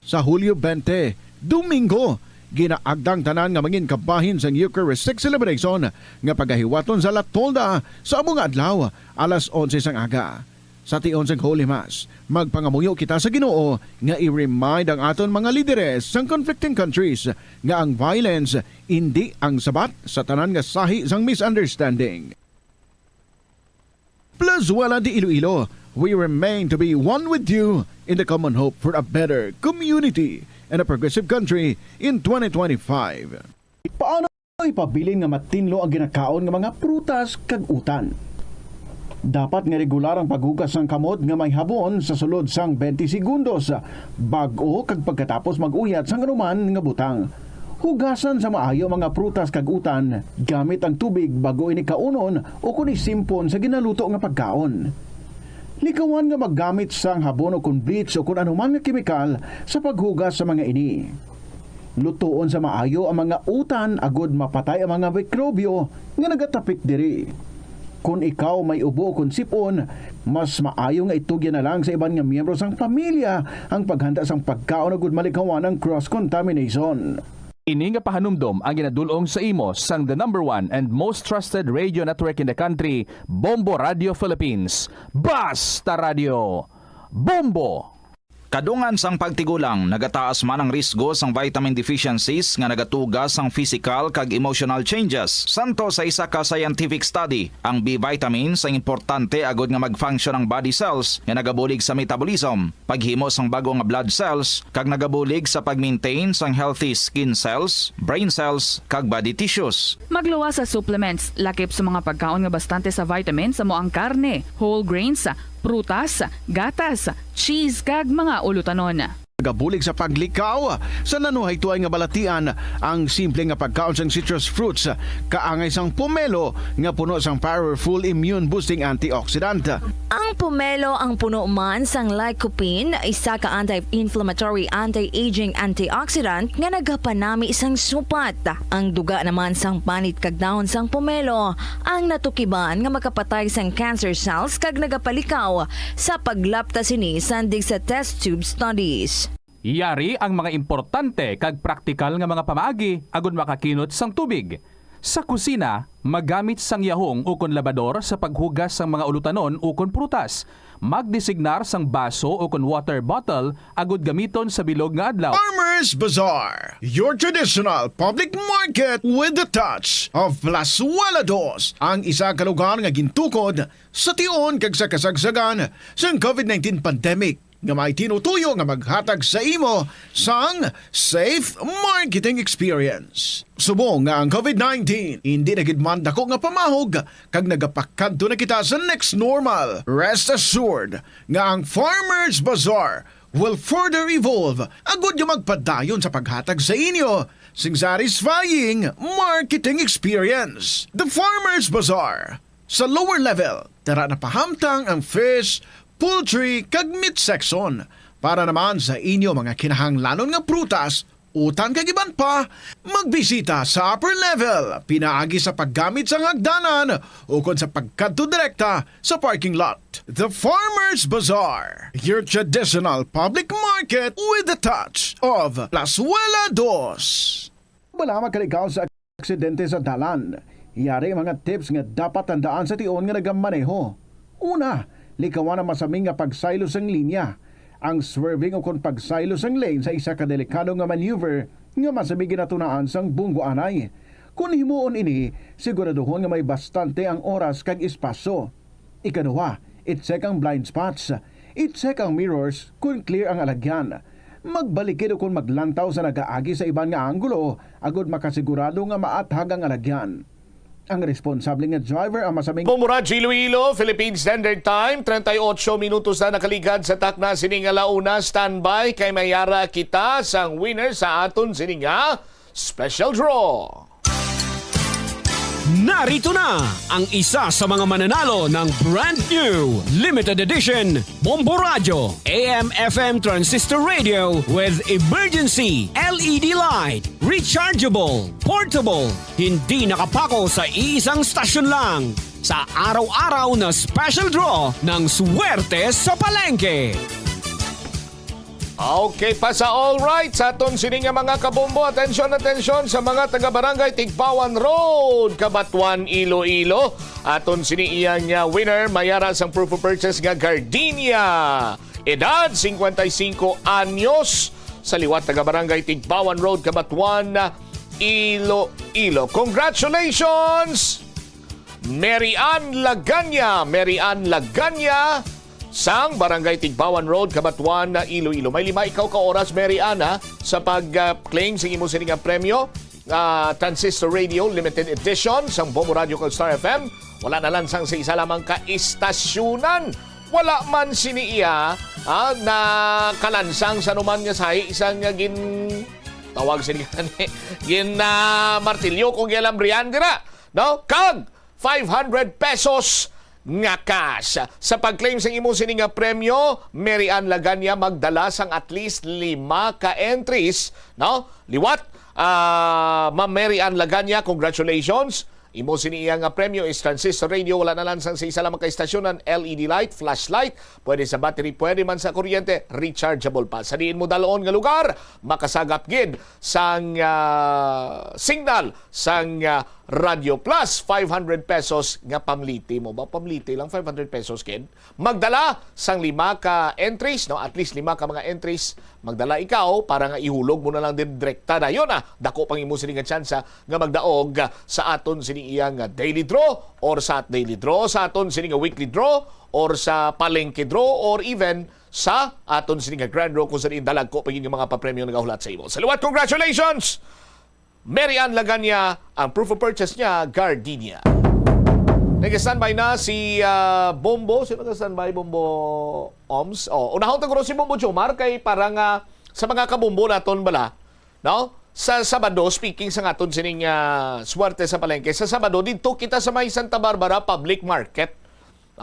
Sa Hulyo twenty, Domingo, ginaagda ang tanan nga mangin kabahin sang Eucharistic Celebration nga pagahiwaton sa La Tolda sa amo nga adlaw, alas onse sang aga. Sa tion sang Holy Mass, magpangamuyo kita sa Ginoo nga i-remind ang aton mga lideres sang conflicting countries nga ang violence indi ang sabat sa tanan nga sahi sang misunderstanding. Plazuela de Iloilo, we remain to be one with you in the common hope for a better community and a progressive country in twenty twenty-five. Paano ipabilin nga matinlo ang ginakaon nga mga prutas kag utan? Dapat nga regular ang paghugas sang kamot nga may habon sa sulod sang twenty segundos bag-o kag pagkatapos mag-uyat sang anuman nga butang. Hugasan sa maayo ang mga prutas kag utan gamit ang tubig bag-o ini kaunon ukon isimpon sa ginaluto nga pagkaon. Likawan nga maggamit sang habon ukon bleach ukon anuman nga kemikal sa paghugas sa mga ini. Lutoon sa maayo ang mga utan agod mapatay ang mga mikrobyo nga nagatapik diri. Kon ikaw may ubo kon sip-on, mas maayo nga itugyan na lang sa iban nga miyembro sang pamilya ang paghanda sang pagkaon agud malikawan ang cross-contamination. Ini nga pahanumdom ang ginadul-ong sa imo sang the number one and most trusted radio network in the country, Bombo Radio Philippines. Basta Radio, Bombo! Kadungan sang pagtigulang, nagataas man ang risgo sang vitamin deficiencies nga nagatuga sang physical kag emotional changes. Santo sa isa ka scientific study, ang B vitamins ang importante agud nga mag-function ang body cells nga nagabulig sa metabolism, paghimo sang bag-o nga blood cells, kag nagabulig sa pag-maintain sang healthy skin cells, brain cells, kag body tissues. Magluwas sa supplements, lakip sa mga pagkaon nga bastante sa vitamins, amo ang karne, whole grains, prutas, gatas, cheese, kag mga ulutanon. Nagabulig sa paglikaw sa nanuhay tuay nga balatian ang simple nga pagkaon sang citrus fruits, kaangay sang pomelo nga puno sang powerful immune-boosting antioxidant. Ang pomelo ang puno man sang lycopene, isa ka anti-inflammatory, anti-aging antioxidant nga nagapanami sang supat. Ang duga naman sang panit kag dahon sang pomelo ang natukiban nga makapatay sang cancer cells kag nagapalikaw sa paglapta sini sandig sa test tube studies. Yari ang mga importante kag praktikal nga mga pamaagi agud makakinot sang tubig. Sa kusina, magamit sang yahong ukon labador sa paghugas sang mga ulutanon ukon prutas. Magdesignar sang baso ukon water bottle agud gamiton sa bilog nga adlaw. Farmers Bazaar, your traditional public market with the touch of Plazuela Dos, ang isa ka lugar nga gintukod sa tion kag sa kasagsagan sang covid nineteen pandemic, nga may tinutuyo nga maghatag sa imo sang safe marketing experience. Subong nga ang covid nineteen indi na gid man dako nga pamahog kag nagapakadto na kita sa next normal, rest assured nga ang Farmers Bazaar will further evolve agud nga magpadayon sa paghatag sa inyo sing satisfying marketing experience. The Farmers Bazaar, sa lower level, tara na pahamtang ang fish, poultry, kag meat section. Para naman sa inyo mga kinahanglanon nga prutas, utan kag iban pa, magbisita sa upper level pinaagi sa paggamit sang hagdanan ukon sa pagkadto direkta sa parking lot. The Farmers Bazaar, your traditional public market with the touch of Plazuela Dos. Bala makalikaw sa aksidente sa dalan. Yari ang mga tips nga dapat tandaan sa tion nga nagamaneho. Una, likawan ang masami nga pagsaylo sang linya. Ang swerving ukon pagsaylo sang lane sa isa ka delikado nga maneuver nga masami ginatunaan sang bunggoanay. Kon himuon ini, siguraduhon nga may bastante ang oras kag espasyo. Ikaduha, i-check ang blind spots. I-check ang mirrors kon clear ang alagyan. Magbalikid ukon maglantaw sa nagaagi sa iban nga anggulo agud makasigurado nga maathag ang alagyan. Ang responsable nga driver ang masami. Bombo Radyo Iloilo, Philippine Standard Time, treinta y ocho minutos na nakaligad sa takna sini nga launa. Standby kay may ara kita sang winner sa aton sini nga special draw. Narito na ang isa sa mga mananalo ng brand new limited edition Bombo Radyo A M F M transistor radio with emergency L E D light, rechargeable, portable, hindi nakapako sa iisang stasyon lang. Sa araw-araw na special draw ng Swerte sa Palengke. Okay, pa sa all right, sa aton sini nga mga kabombo, atensyon, atensyon sa mga taga Barangay Tigpawan Road, Cabatuan, Iloilo. Aton sini iyang, uh, winner, mayara sang proof of purchase nga gardenia. Edad, cincuenta y cinco anyos. Sa liwat, taga Barangay Tigpawan Road, Cabatuan, Iloilo. Congratulations! Mary Ann Laganya, Mary Ann Laganya, sang Barangay Tigpawan Road, Cabatuan, Iloilo. May lima ikaw ka oras, Mary Ann, ha, sa pag-claim sa imo sini nga premyo, ah, Transistor Radio Limited Edition sang Bombo Radio kag Star F M. Wala na lang sang sa isa lamang ka istasyonan. Wala man sini iya, ah, na kalansang sa numan nga sahi sang, ah, gin-, tawag sini gani, gin, ah, martilyo kung gialambrian dira, no? Kag five hundred pesos nga cash. Sa pag-claim sa imo sini nga premyo, Mary Ann Laganya magdala sang at least lima ka entries, no? Liwat, ah, Ma'am Mary Ann Laganya, congratulations. Imo sini iya nga premyo is Transistor Radio, wala na lang sang sa isa lamang ka istasyonan, L E D light, flashlight, pwede sa battery, pwede man sa kuryente, rechargeable pa. Sa diin mo dalon nga lugar, makasagap gid sang, ah, signal sang, ah, Radyo Plus, five hundred pesos nga pamliti mo. Ba, pamliti lang, five hundred pesos, kid? Magdala sang lima ka entries, no? At least lima ka mga entries, magdala ikaw para nga ihulog mo na lang din direkta dayon, ah. Dako pang imo sini nga tsansa nga magdaog, ah, sa aton sini iya nga daily draw or sa daily draw, sa aton sini nga weekly draw or sa palengke draw or even sa aton sini nga grand draw kung sa diin dalagko pa gid nga mga papremyo nagahulat sa imo. Sa liwat, congratulations! Mary Ann Laganya, ang proof of purchase niya, gardenia. Nag-standby na si, ah, Bombo. Sino nag-standby, Bombo Oms? Oh, unahon ta guro si Bombo Jomar kay para nga sa mga kabombo naton bala, no? Sa Sabado, speaking sa aton sining, ah, swerte sa palengke, sa Sabado, didto kita sa may Santa Barbara Public Market.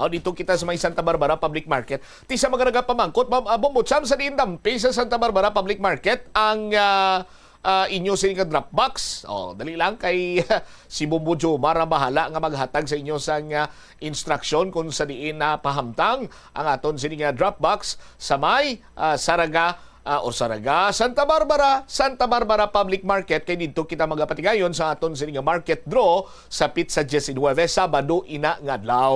Oh, dito kita sa may Santa Barbara Public Market. Ti sa mga nagapamangkot, Ma'am, ah, Bombo Cham, sa diin dampi sa Santa Barbara Public Market ang, ah, ah, inyo sini nga drop box? Oh, dali lang kay si Bombo Jomar ang bahala nga maghatag sa inyo sang, ah, instruction kung sa diin napahamtang ang aton sini nga drop box sa may, ah, Saraga, ah, o Saraga, Santa Barbara, Santa Barbara Public Market, kay didto kita magapatigayon sa aton sini nga market draw sa Pizza Diecinueve, Sabado ina nga adlaw.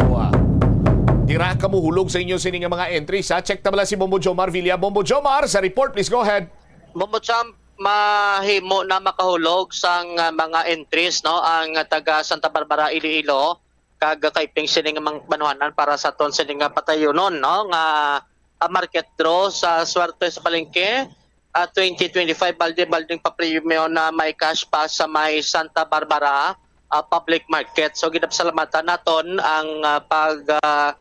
Dira ka mohulog sa inyo sini nga mga entries, ha? Check ta bala si Bombo Jomar Villa. Bombo Jomar, sa report, please go ahead. Bombo Champ, mahimo na makahulog sang, ah, mga entries, no, ang taga Santa Barbara, Iloilo, kag kaiping sini nga mang-, banwanan para sa aton sini nga patayunon, no, nga, ah, market draw sa Swerte sa Palengke, ah, twenty twenty-five, balde-baldeng papremyo na may cash pa sa may Santa Barbara, ah, Public Market. So, ginapasalamatan naton ang, ah, pag, ah,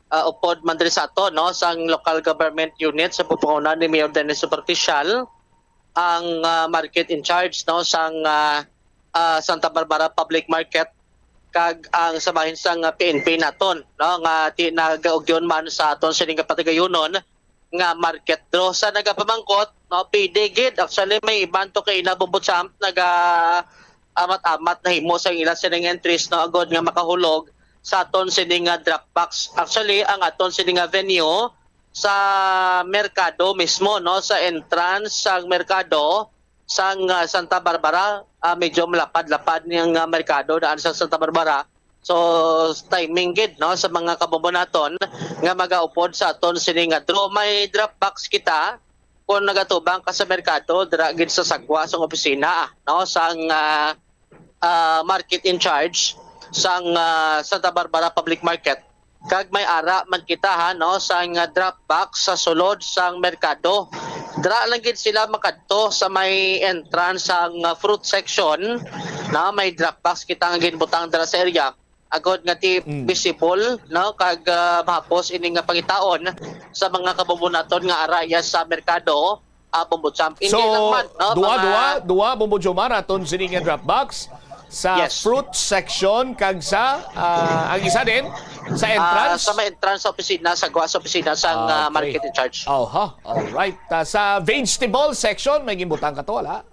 ah, upod man diri sa aton, no, sang local government unit sa pagpanguna ni Mayor Dennis Superficial, ang, ah, market in charge, no, sang, ah, ah, Santa Barbara Public Market, kag ang sa bahin sang, ah, P N P naton, no, nga ti-, nagaugyon man sa aton sini nga patigayunon nga market draw. Sa nagapamangkot, no, pwede gid. Actually, may iban to kay ina Bombo Champ naga amat-amat nahimo sa ila sining entries, no, agod nga makahulog sa aton sini nga drop box. Actually, ang aton sini nga venue sa merkado mismo, no, sa entrance sa merkado sang, ah, Santa Barbara, ah, medyo malapad-lapad niyang, ah, merkado daan sa Santa Barbara. So, timing gid, no, sa mga kabombo naton nga magaupod sa aton sini nga draw. May drop box kita kung nagatubang ka sa merkado, dira gid sa sagwa sang opisina, no, sang, ah, ah, market in charge sang, ah, Santa Barbara Public Market. Kag may ara man kita, ha, no, sang, ah, drop box sa sulod sang merkado. Dira lang gid sila makadto sa may entrance sang, ah, fruit section, na may drop box kita nga ginbutang dira sa area. Agod nga ti Mm. visible, no, kag, ah, mahapos ini nga pangitaon sa mga kabombo naton nga ara iya sa merkado, ah, Bombo Champ. Hindi So, lang man, no, duha, mga duha, duha, Bombo Jomar, aton sini nga drop box sa Yes. fruit section kag sa, ah, ang isa din, sa Ah, entrance? sa may entrance sa opisina, sa gawas sa opisina sa, Ah, ah, okay. market in charge. Aha, alright. Ah, sa vegetable section, may ginbutang ka to, wala?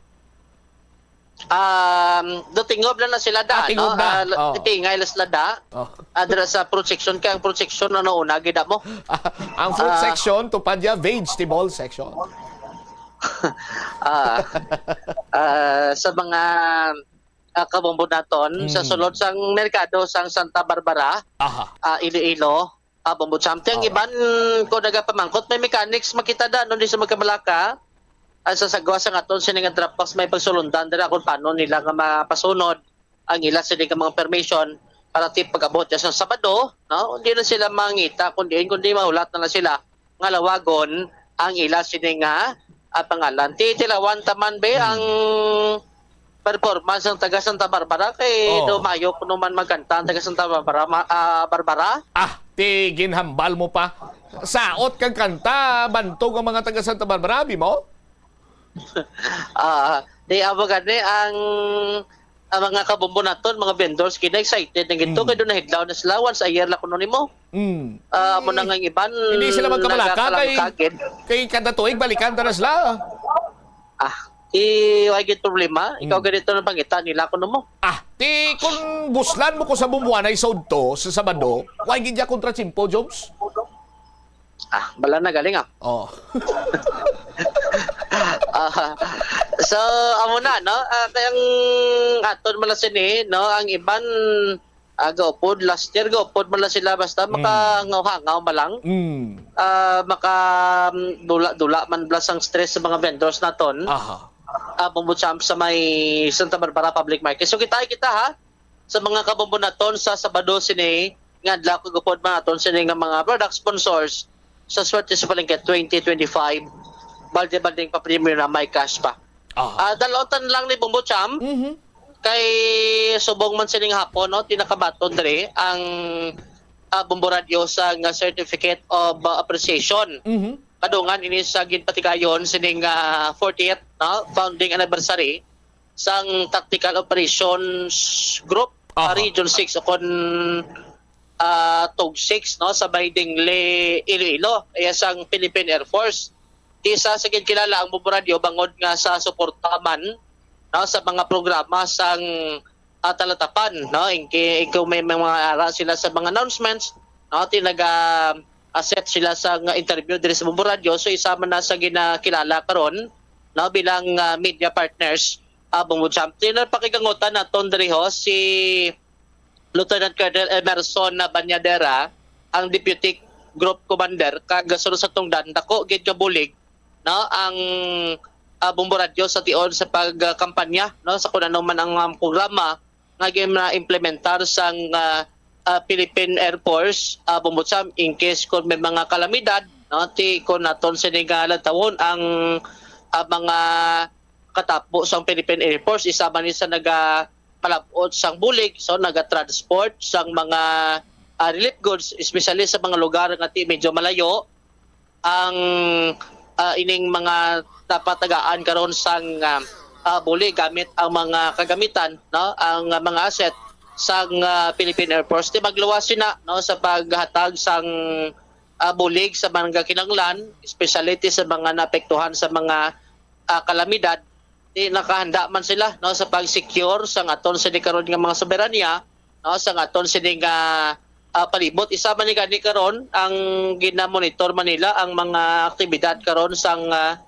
Um, do tingob na na sila da, Ah, tingob no? na. Ah, Oh. Tingay na sila da. Oh. Ah, dira sa fruit section, kay ang fruit section, ano, una, gid mo? Ang fruit Ah. section, tupad ya, vegetable section. Ah, ah, sa mga, ah, kabombo naton, sa Mm. sulod sang merkado sang Santa Barbara, Aha. ah, Iloilo, ah, Bombo Champ. Ang Oh. iban ko nagapamangkot, may mechanics makita da, no, di sa magkabalaka. Ah, sa sagwa sa aton sini nga drop box, may pagsulundan dira kung paano nila nga mapasunod ang ila sini nga mga permission para ti pag-abot sa Sabado, no? Hindi na sila mangita, kundi, kundi mahulat na lang sila nga lawagon ang ila sini nga, ah, pangalan. Ti tilawan taman, be, Hmm. ang performance ng taga Santa Barbara kay Oh. do mayo kuno man magkanta ang taga Santa Barbara, ma-, ah, Barbara. Ah, ti ginhambal mo pa. Saot kag kanta, bantog ang mga taga Santa Barbara, abi mo? Ah, di amo gani ang, ang mga kabombo naton, mga vendors, kina excited na gito, Mm. kay doon nahidlaw na sila, once a year lang kuno nimo. Mm. Ah, amo na nga ang iban, Hindi sila magkabalaka kay, nagakalamkagid. kay kada tuig balikan ta na sila. Ah, i-, wala gid problema. Ikaw Mm. ganito ang pangita nila kuno mo. Ah, ti kung buslan mo ko sa bumbuanay sa udto, sa Sabado, wala gid ya kontra tiyempo, Jobs? Ah, bala na galing, ah. Oh. Ah, so, amo na, no? Ah, kay ang aton man lang sini, no? Ang iban, ah, gaupod, last year, gaupod man lang sila, basta Mm. makangaw-hangaw man lang. Mm. Ah, maka, mm, dula-dula man bala sang stress sa mga vendors naton. Aha. Ah, Bombo Champ sa may Santa Barbara Public Market. So, kita, kita, ha? Sa mga kabombo naton sa Sabado sini nga adlaw, kagupod man aton sini nga mga product sponsors sa Swerte sa Palengke twenty twenty-five, balde-baldeng papremyo na may cash pa. Aha. Ah, dalautan lang ni Bombo Cham, Mhm. kay subong man sining hapon, no, tinakabaton diri ang, ah, Bombo Radio sa nga Certificate of, ah, Appreciation. Mhm. Kadungan ini sa ginpatigayon sining, ah, fortieth, no, founding anniversary sang Tactical Operations Group, Aha. ah, Region six o kon, ah, Tog six, no, sa Baydingle, Iloilo, iya sang Philippine Air Force. Isa sa gid kilala ang Bombo Radio bangod nga sa suporta man, no, sa mga programa sang, ah, talatapan, no, in ki-, kung may mga ara sila sa mga announcements, no, tinaga, ah, set sila sa nga interview diri sa Bombo Radio. So, isa man na sa ginakilala karon, no, bilang, ah, media partners, ah, Bombo Champ. Tinapakigangutan naton diri ho si Lieutenant Colonel Emerson na Banyadera, ang Deputy Group Commander, kag sunod sa tungdan, dako gid nga bulig, no, ang, ah, Bombo Radio sa tion sa pagkampanya, no, sa kung ano man ang, um, programa nga gina-implementar sang, ah, ah, Philippine Air Force, ah, Bombo Champ, in case kung may mga kalamidad, no, ti kung naton sini nga lantawon ang, ah, mga katapo sang Philippine Air Force, isa man ni sa nagapalab-ot sang bulig, so nagatransport sang mga, ah, relief goods, especially sa mga lugar nga ti medyo malayo ang, ah, ining mga napatagaan karon sang, ah, ah, bulig gamit ang mga kagamitan, no, ang, ah, mga asset sang, ah, Philippine Air Force. Ti magluwas sina, no, sa paghatag sang, ah, bulig sa mga kinahanglan, especially ti sa mga naapektuhan sa mga, ah, kalamidad. Ti nakahanda man sila, no, sa pag-secure sang aton sini karon nga mga soberanya, no, sang aton sini nga, ah, palibot. Isa man ni gani karon ang ginamonitor man nila ang mga aktibidad karon sang, ah,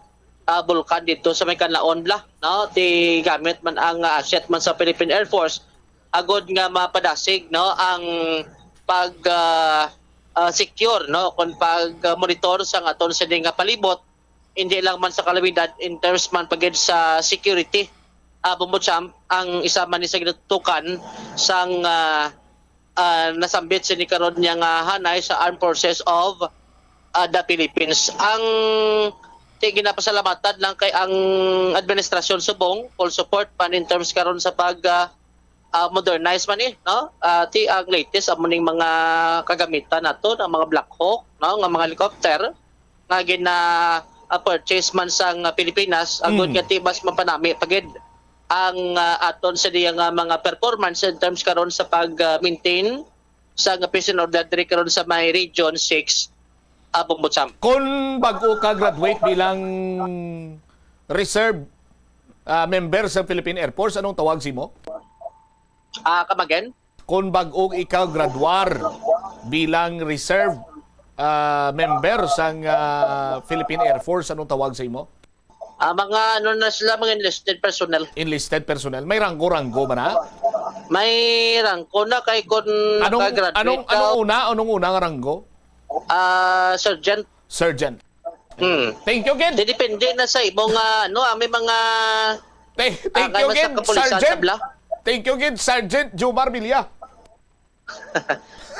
ah, bulkan dito sa may Canlaon bala, no? Ti gamit man ang, ah, asset man sa Philippine Air Force agud nga mapadasig, no, ang pag, ah, ah, secure, no, kon pag, ah, monitor sang aton sini nga palibot, hindi lang man sa kalamidad, in terms man pa gid sa security. Ah, Bombo Champ, ang isa man ni sa ginatutukan sang, ah, ah, nasambit sini karon niya nga hanay sa Armed Forces of, ah, the Philippines. Ang ti ginapasalamatan lang kay ang administrasyon subong, full support man in terms karon sa pag, ah, ah, modernize man ni, no? Ah, ti ang latest amo ning mga kagamitan nato, ang mga Black Hawk, no, nga mga helicopter nga gina, ah, purchase man sang, ah, Pilipinas, agud Mm. nga ti mas mapanami pa gid ang, ah, aton sa diya nga mga performance in terms karon sa pag, ah, maintain sa nga peace and order diri karon sa may Region six, ah, Bombo Champ. Kung bago ka graduate bilang reserve, ah, member sa Philippine Air Force, anong tawag sa imo? Ah, come again? Kung bago ikaw graduar bilang reserve, ah, member sang, ah, Philippine Air Force, anong tawag sa imo? Ah, mga ano na sila, mga enlisted personnel. Enlisted personnel. May ranggo-ranggo ba na? May ranggo na kay kung Anong, nakagraduate anong, ka. Anong una? Anong una nga ranggo? Ah, sergeant. Sergeant. Hmm. Thank you, Gid. Di depende na sa imo nga, ano, ah, may mga Thank, thank ah, you, kay Gid, sa kapulisan Sergeant. Tabla. Thank you, Gid, Sergeant Jomar Villa.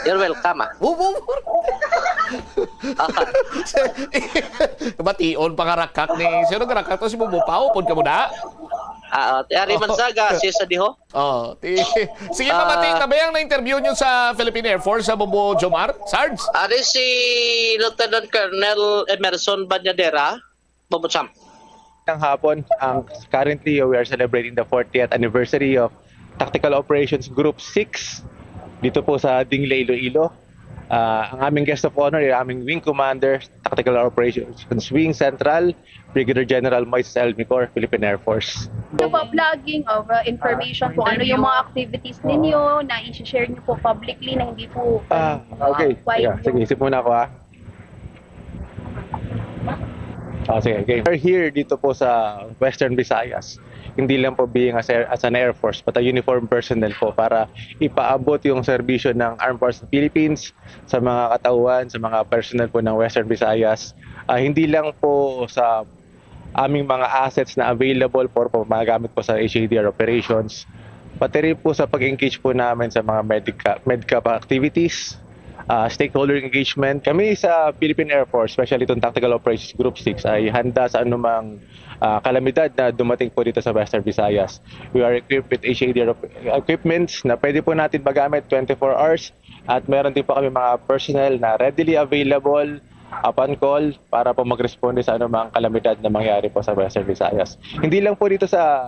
You're welcome, ah. Bububur. Bation pa nga rakak ni, sino nga rakak to? Si Bubo Pao, pon ka mo na? Ah, ah, ti ari man Oh. Saga, si sa diho. Oh, ti, sige, Ah. Pamati, tabayang na-interview nyo sa Philippine Air Force, sa Bombo Jomar? Sarge? Ari si Lieutenant Colonel Emerson Bañadera, Bombo Sam. Ng hapon, ang, currently, we are celebrating the fortieth anniversary of Tactical Operations Group six dito po sa Dingle, Iloilo. Ah, ang aming guest of honor ay aming Wing Commander, Tactical Operations Wing Central, Brigadier General Moises L. Micor, Philippine Air Force. Ano po, vlogging of, uh, information po, ano yung mga activities ninyo na i-share nyo po publicly na hindi po, Ah, uh, okay. Wide Yeah, yung sige, isip muna ako, ah. Ah, sige, okay. We're here dito po sa Western Visayas. Hindi lang po being as, air, as an Air Force, but a uniform personnel po para ipaabot yung serbisyo ng Armed Forces of the Philippines sa mga katauhan, sa mga personnel po ng Western Visayas. Ah, hindi lang po sa aming mga assets na available for po magamit po sa H A D R operations, pati rin po sa pag-engage po namin sa mga medica-, medcap activities, ah, stakeholder engagement. Kami sa Philippine Air Force, especially itong Tactical Operations Group six, ay handa sa anumang, ah, kalamidad na dumating po dito sa Western Visayas. We are equipped with H A D R op-, equipments na pwede po natin magamit twenty-four hours at meron din po kami mga personnel na readily available upon call para po magresponde sa anumang kalamidad na mangyari po sa Western Visayas. Hindi lang po dito sa,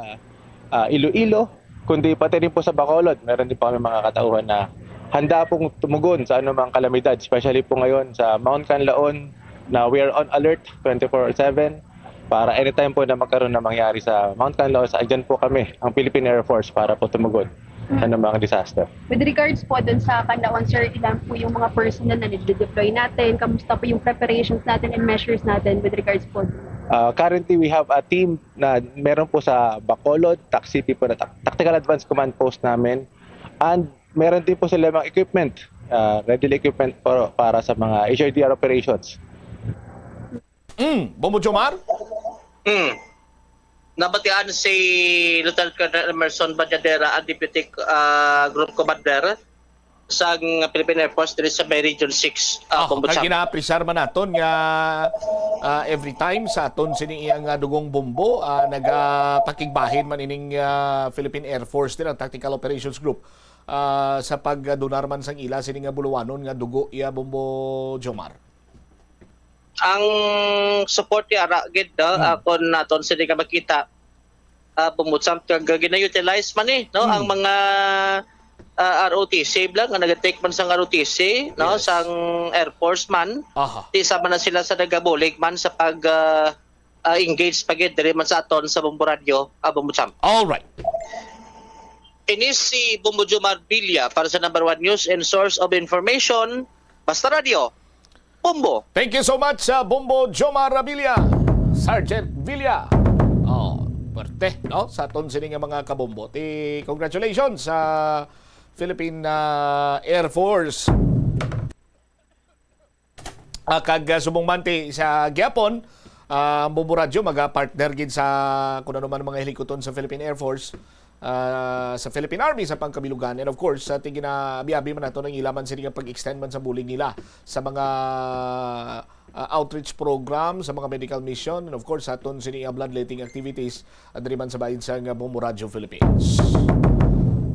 ah, Iloilo, kundi pati rin po sa Bacolod, meron din po kami mga katauhan na handa pong tumugon sa anumang kalamidad, especially po ngayon sa Mount Kanlaon na we are on alert twenty-four seven para anytime po na magkaroon na mangyari sa Mount Kanlaon, andyan po kami, ang Philippine Air Force, para po tumugon sa Mm. anumang disaster. With regards po dun sa Kanlaon, sir, ilan po yung mga personnel na nagde-deploy natin? Kamusta po yung preparations natin and measures natin with regards po dun? Ah, currently, we have a team na meron po sa Bacolod, TACCP po na tac-, Tactical Advance Command Post namin. And meron din po sila mga equipment, ah, readily equipment po para sa mga H R D R operations. Mm, Bombo Jomar? Mm. Nabatian si Lieutenant Colonel Emerson Bañadera, ang Deputy, ah, Group Commander sang Philippine Air Force diri sa may Region six, ah, Ah, Bombo kag Sam. Ginaapresar man naton nga, ah, every time sa aton sini iyang, ah, dugong bombo, ah, nagapakigbahin man ining, ah, Philippine Air Force nila, Tactical Operations Group, ah, sa pagdunar man sang ila sini nga buluwanon nga dugo, iya, Bombo Jomar. Ang support ni ara gid, no? Hmm. Ah, kung naton sini nga makita, ah, Bombo Sam, kag gina-utilize man ni, no? Hmm. Ang mga, ah, R O T C lang, nga nag-take man sang R O T C, no? Yes. Sang Air Force man. Aha. Di sama na sila sa nagabulig man sa pag, ah, ah, engage pa gid diri man sa aton sa Bombo Radyo, ah, Bombo Sam. All right. Ini si Bombo Jomar Villa para sa number one news and source of information, Basta Radyo. Bombo. Thank you so much, uh, Bombo Jomar Villa, Sergeant Villa. Oh, pwerte, no? Sa aton sini nga mga kabombo. Ti, congratulations sa Philippine, uh, Air Force. Ah, kag, uh, subong man ti sa gyapon, uh, ang Bombo Radyo maga-partner gid sa kung ano man mga hilikuton sa Philippine Air Force, ah, sa Philippine Army sa pangkabilugan. And of course, sa tingin na abi-abi man nato nang ilaman sini nga pag-extend man sa bulig nila sa mga, ah, outreach program, sa mga medical mission, and of course, sa aton sini nga bloodletting activities, ah, diri man sa bahin sang Bombo Radyo Philippines.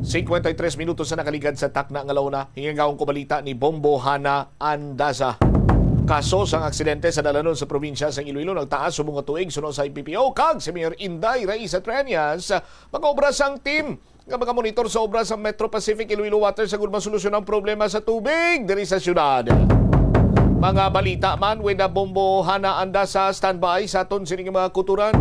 Cincuenta y tres minutos na nakaligad sa takna nga launa. Hingangaon ko balita ni Bombo Hana Andaza. Kaso sang aksidente sa dalanon sa probinsya sang Iloilo nagtaas subong nga tuig suno sa I P P O kag si Mayor Inday Raisa Treñas, mag-obra sang team nga magamonitor sa obra sa Metro Pacific Iloilo Water sa gud masolusyon ang problema sa tubig diri sa syudad. Mga balita man, with the Bombo Hana Andaza standby sa aton sini nga mga kutoran.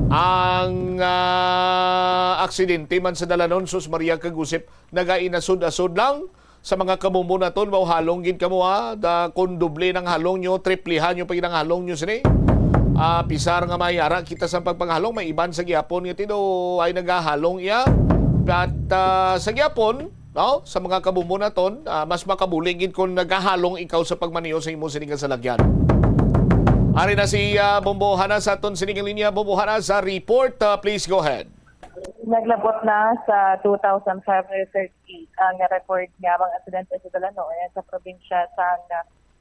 Ang, ah, aksidente man sa dalanon, sus Maria kag Josep, nagainasod-asod lang. Sa mga kabombo naton, mao halong gid kamo, ha? Da, kung doble nang halong nyo, triplihan nyo pa gid ang halong nyo sini. Ah, pisar nga may ara kita sa pagpanghalong, may iban sa gihapon nga tido ay nagahalong iya. At, ah, sa gihapon, no, sa mga kabumbo naton, ah, mas makabulig gid kung nagahalong ikaw sa pagmaneho sa imo sini nga salakyan. Ari na si, ah, Bombo Hana sa aton sining linya. Bombo Hana sa report. Ah, please go ahead. Naglabot na sa two thousand five hundred thirty-eight ang record nga mga aksidente sa dalanon sa probinsya sang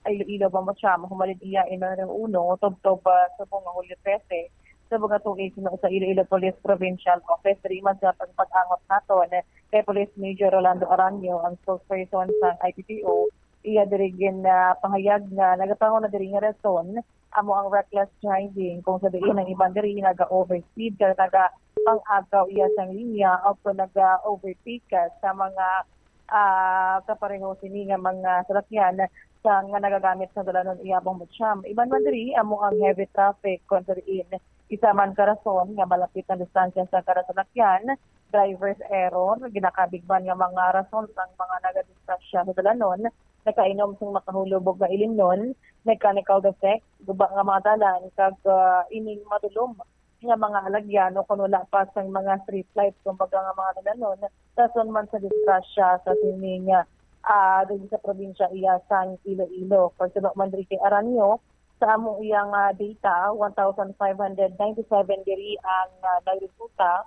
Iloilo, Bombo Cham. Humalin iya Enero uno, tubtob, ah, subong nga Hulyo trese, subong nga tuig, sa Iloilo Police Provincial Office. Diri man sa pagpag-angot naton kay Police Major Rolando Aranio, ang spokesperson sang I P P O, iya diri gin, ah, pahayag nga nagapangon na diri nga rason amo ang reckless driving, kung sa diin ang iban diri naga-overspeed kag naga pang-agaw iya sang linya o kung naga-overtake sa mga, ah, kapareho sini nga mga salakyan sa nga nagagamit sa dalanon iya, Bombo Cham. Iban man diri amo ang heavy traffic, kung sa diin isa man ka rason nga malapit ang distansya sa kada salakyan, driver's error, ginakabig man nga mga rason sang mga nagadisgrasya sa dalanon, nagkainom sang makahulubog nga ilimnon, mechanical defect, guba nga mga dalan, kag, ah, ining madulom nga mga alagyan o kon wala pa sang mga street lights, kumbaga, nga mga dalanon, rason man sa disgrasya sa sining, ah, diri sa probinsya iya sang Iloilo. Pagtulo man diri kay Aranio, sa amo iyang, ah, data, one thousand five hundred ninety-seven diri ang, ah, nagresulta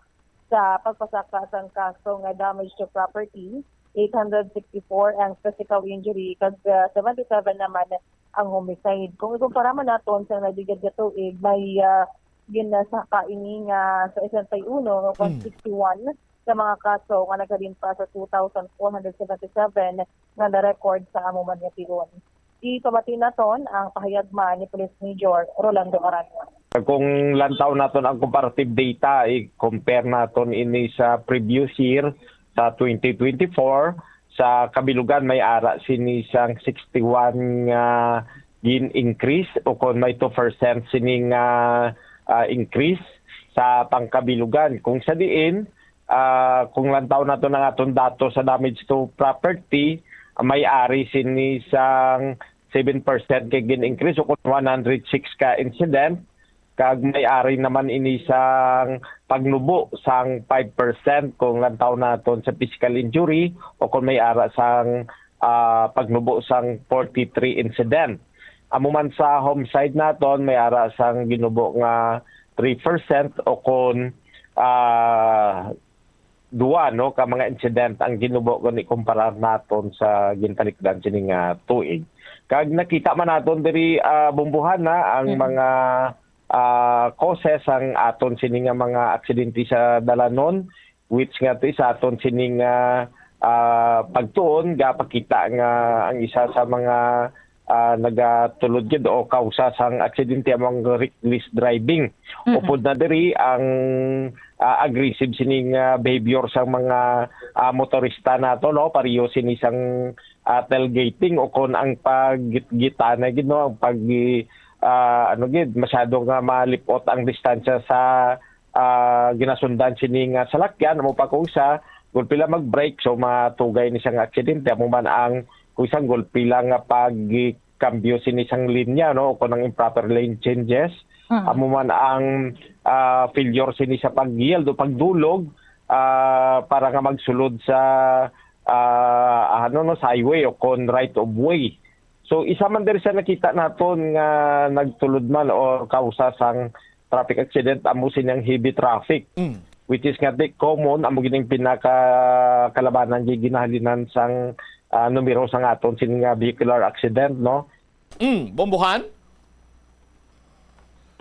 sa pagpasaka sang kaso nga damage to property, eight hundred sixty-four ang physical injury, kag, ah, seventy-seven naman ang homicide. Kung ikumpara man naton sa nagligad nga tuig, may, ah, ginasaka ini nga sa sesenta y uno, Mm. one sixty-one sa mga kaso nga naghalin pa sa two thousand four hundred seventy-seven nga na-record sa amo man nga tion. Ipamati naton ang pahayag man ni Police Major Rolando Arango. Kung lantaw naton ang comparative data, i-compare naton ini sa previous year, sa twenty twenty-four, sa kabilugan may ara sini sang sixty-one nga gin-increase, o kon may two percent sini nga, ah, increase sa pangkabilugan. Kung sa diin, ah, kung lantaw nato ang aton datos sa damage to property, may ari sini sang seven percent kay gin-increase, o kon one hundred six ka incident, kag may ari naman ini sang pagnubo sang five percent kung lantaw naton sa physical injury, o kon may ara sang, ah, pagnubo sang forty-three incident. Amo man sa homicide naton, may ara sang ginubo nga three percent, o kon, ah, duwa, no, ka mga incident ang ginubo kung ikumparar naton sa gintalikdan sini nga tuig. Kag nakita man naton diri, ah, Bombo Hana, ang Mm. mga, ah, causes ang aton sini nga mga aksidente sa dalanon, which nga ti sa aton sini nga, ah, pagtuon, gapakita nga ang isa sa mga, ah, nagatulod gid o kausa sang aksidente amo ang reckless driving. Mm-mm. Upod na diri ang, ah, aggressive sining, ah, behavior sang mga, ah, motorista nato, no, pareho sini sang, ah, tailgating o kon ang paggitgitan na gid, no, ang pag, ah, ano gid, masyado nga malipot ang distansya sa, ah, ginasundan sini nga salakyan, amo pa kung sa gulpi lang mag-brake, so matugay ni sang aksidente. Amo man ang kung isang gulpi lang nga pagkambyo sini sang linya, no, o kung ang improper lane changes. Mm. Amo man ang, ah, failure sini sa pag-yield o pagdulog, ah, para nga magsulod sa, ah, ano, no, sa highway o kon right of way. So, isa man diri sa nakita naton nga nagtulod man o kausa sang traffic accident, amo sining heavy traffic, Mm. which is nga di common, amo gining pinakakalabanan nga ginahalinan sang, ah, numero sang aton sini nga vehicular accident, no? Mm, Bombo Hana?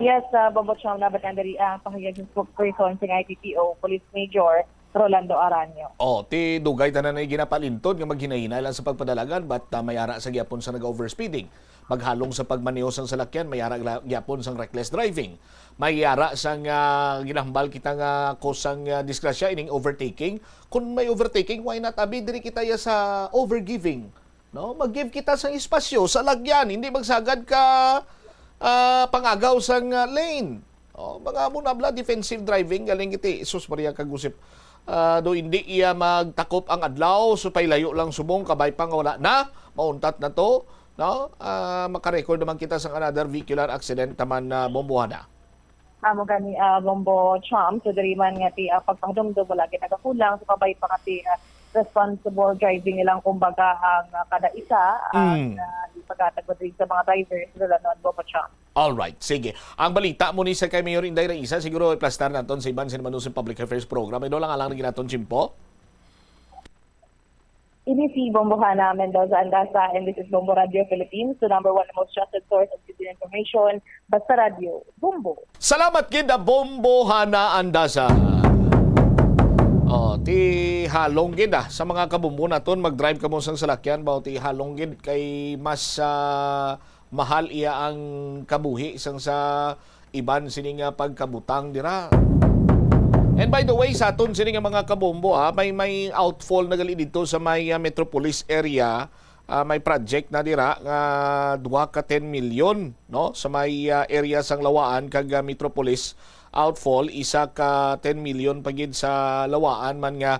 Yes, uh, Bombo Cham, nabatan diri ang pahayag sa spokesperson sa I P P O, Police Major Rolando Aranyo. Oh, ti dugay tanan ay ginapalintod nga maghinay-hinay lang sa pagpadalagan, but, ah, may ara sa gyapon sa nag-overspeeding. Maghalong sa pagmaneho sang salakyan, may ara gla-, gyapon sang reckless driving. May ara sang, ah, ginahambal kita nga kusang, ah, disgrasya, ining overtaking. Kung may overtaking, why not abi diri kita ya sa overgiving? No, mag-give kita sang espasyo sa lagyan, hindi magsagad ka, ah, pangagaw sang, ah, lane. Oh, mga amo na bala, defensive driving, galing iti, sus, Maria kag Josep. Ah, do hindi iya magtakop ang adlaw, so pailayo lang subong, kabay pa nga wala na, mauntat na to. no? Ah, makarecord naman kita sang another vehicular accident naman na, Bombo Hana. Amo gani, ah, Bombo Cham, so diri man nga ti, ah, pagpahadumdom wala gid nagakulang, so kabay pa nga ti, ah, responsible driving nilang kumbaga ang, ah, kada isa, ah, Mm. nga ipaghatag mo diri sa mga drivers, lalo na Bombo Cham. Alright, sige. Ang balita mo ni sa kay Mayor Inday Raisa, siguro iplastar naton sa iban sa Manuson Public Affairs Program. Ino lang alang rin naton, Chimpo? Ini si Bombo Hana Mendoza Andaza, and this is Bombo Radio Philippines, the number one most trusted source of citizen information. Basta Radio, Bombo. Salamat gid, ah, Bombo Hana Andaza. Oh, ti halong gid, ah, sa mga kabombo naton, mag-drive kamo sang salakyan ba, ti halong gid kay mas, ah, mahal iya ang kabuhi sang sa iban sini nga pagkabutang dira. And by the way, sa aton sini nga mga kabombo, ah, may, may outfall na gali dito sa may, ah, Metropolis area. Ah, may project na dira nga duha ka ten milyon, no, sa may, ah, area sang Lawaan kag, ah, Metropolis. Outfall, isa ka ten milyon pa gid sa Lawaan man nga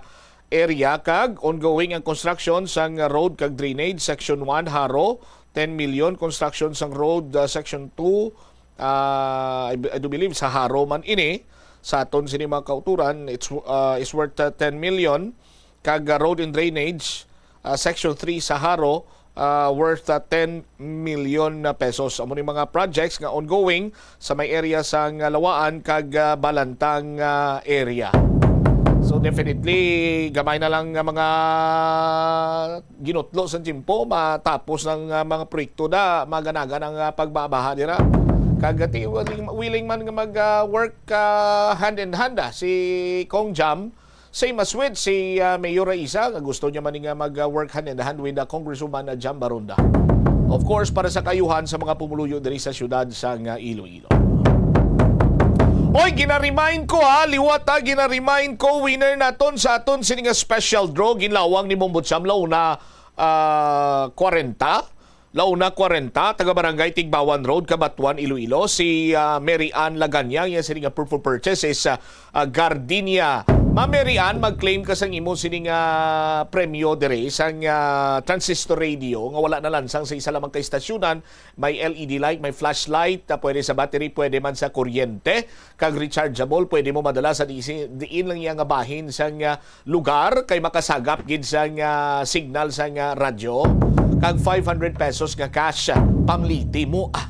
area, kag ongoing ang construction sang road kag drainage, Section one, Jaro, ten milyon, construction sang road, ah, Section two, ah, I, I do believe sa Jaro man ini, sa aton sini mga kauturan, it's, ah, is worth, ah, ten million, kag, ah, road and drainage, ah, Section three sa Jaro, ah, worth, ah, ten million na pesos. Amo ni mga projects nga ongoing sa may area sang, ah, Lawaan kag, ah, Balantang, ah, area. So definitely, gamay na lang nga mga ginutlo sa tiyempo, matapos ang, ah, mga proyekto da, maganagan ang, ah, pagbabaha dira. Kag ti willing, willing man nga mag, ah, work, ah, hand in hand, ah, si Cong Jam, same as with si, ah, Mayor Raisa, nga gusto niya man nga mag, ah, work hand in hand with, ah, Congresswoman, ah, Jam Baronda. Of course, para sa kaayuhan sa mga pumuluyo diri sa siyudad sang, ah, Iloilo. Oy, gina-remind ko, ha, liwat, ha, gina-remind ko, winner naton sa aton sini nga special draw, ginlawang ni Bombo Cham, launa, ah, kwarenta, launa kwarenta, taga Barangay Tigbawan Road, Cabatuan, Iloilo, si, ah, Mary Ann Laganya, iya sini nga proof of purchase is, ah, ah, Gardenia. Ma'am Mary Ann, mag-claim ka sang imo sini nga premyo diri sang, ah, transistor radio nga wala nalansang sa isa lamang ka istasyonan. May L E D light, may flashlight, ah, pwede sa battery, pwede man sa kuryente, kag rechargeable, pwede mo madala sa di-, diin lang iya nga bahin sang, ah, lugar, kay makasagap gid sang, ah, signal sang, ah, radyo, kag five hundred pesos nga cash, ah, pamliti mo, ah.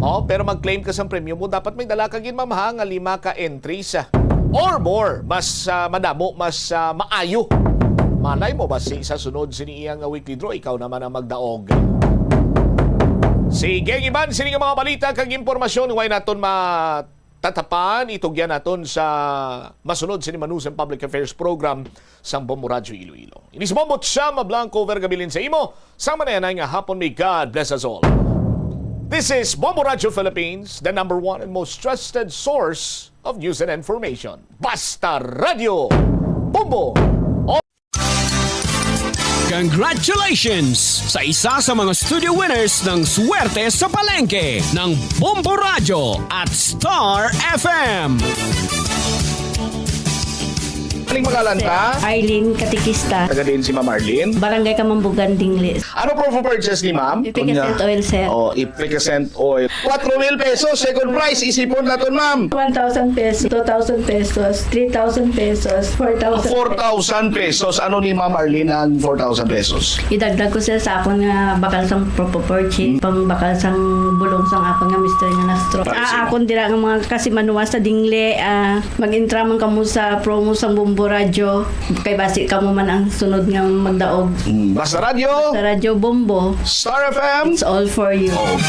Oh, pero mag-claim ka sang premyo mo, dapat may dala ka gid, ma'am, ha, nga lima ka entries, ah, or more. Mas, ah, madamo, mas, ah, maayo. Malay mo ba si sa sunod sini iya nga weekly draw, ikaw naman ang magdaog. Sige, ang iban sini nga mga balita kag impormasyon, way naton matatapan, itugyan naton sa masunod sini Manuson Public Affairs Program sang Bombo Radyo Iloilo. Ini si Bombo Chama Blanco, Vergabilin sa imo. Sa manayanay nga hapon, may God bless us all. This is Bombo Radyo Philippines, the number one and most trusted source of news and information. Basta Radyo, Bombo! Congratulations sa isa sa mga studio winners ng Swerte sa Palengke ng Bombo Radyo at Star F M. Aling pangalan ta? Arlene Katikista. Taga din si Ma'am Arlene? Barangay Kamambugan, Dingli. Ano proof of purchase ni Ma'am? Efficascent oil, sir. Oh, efficascent oil. Kwatro mil pesos, second prize, isipon naton, ma'am. One thousand pesos, two thousand pesos, three thousand pesos, four thousand. Four thousand pesos. Ano ni Ma'am Arlene ang four thousand pesos? Idagdag ko, sir, sa akon nga bakal sang propo purchase, Hmm. pang bakal sang bulong sang akon nga mister nga na-stroke. Ah, Ah, sige. Akon dira nga mga kasimanwa sa Dingli, ah, mag-intra man kamo sa promo sang Bombo Radyo. Kay basi kamo man ang sunod nga magdaog. Hmm. Basta Radyo. Basta Radyo Bombo. Star F M. It's all for you. Oh.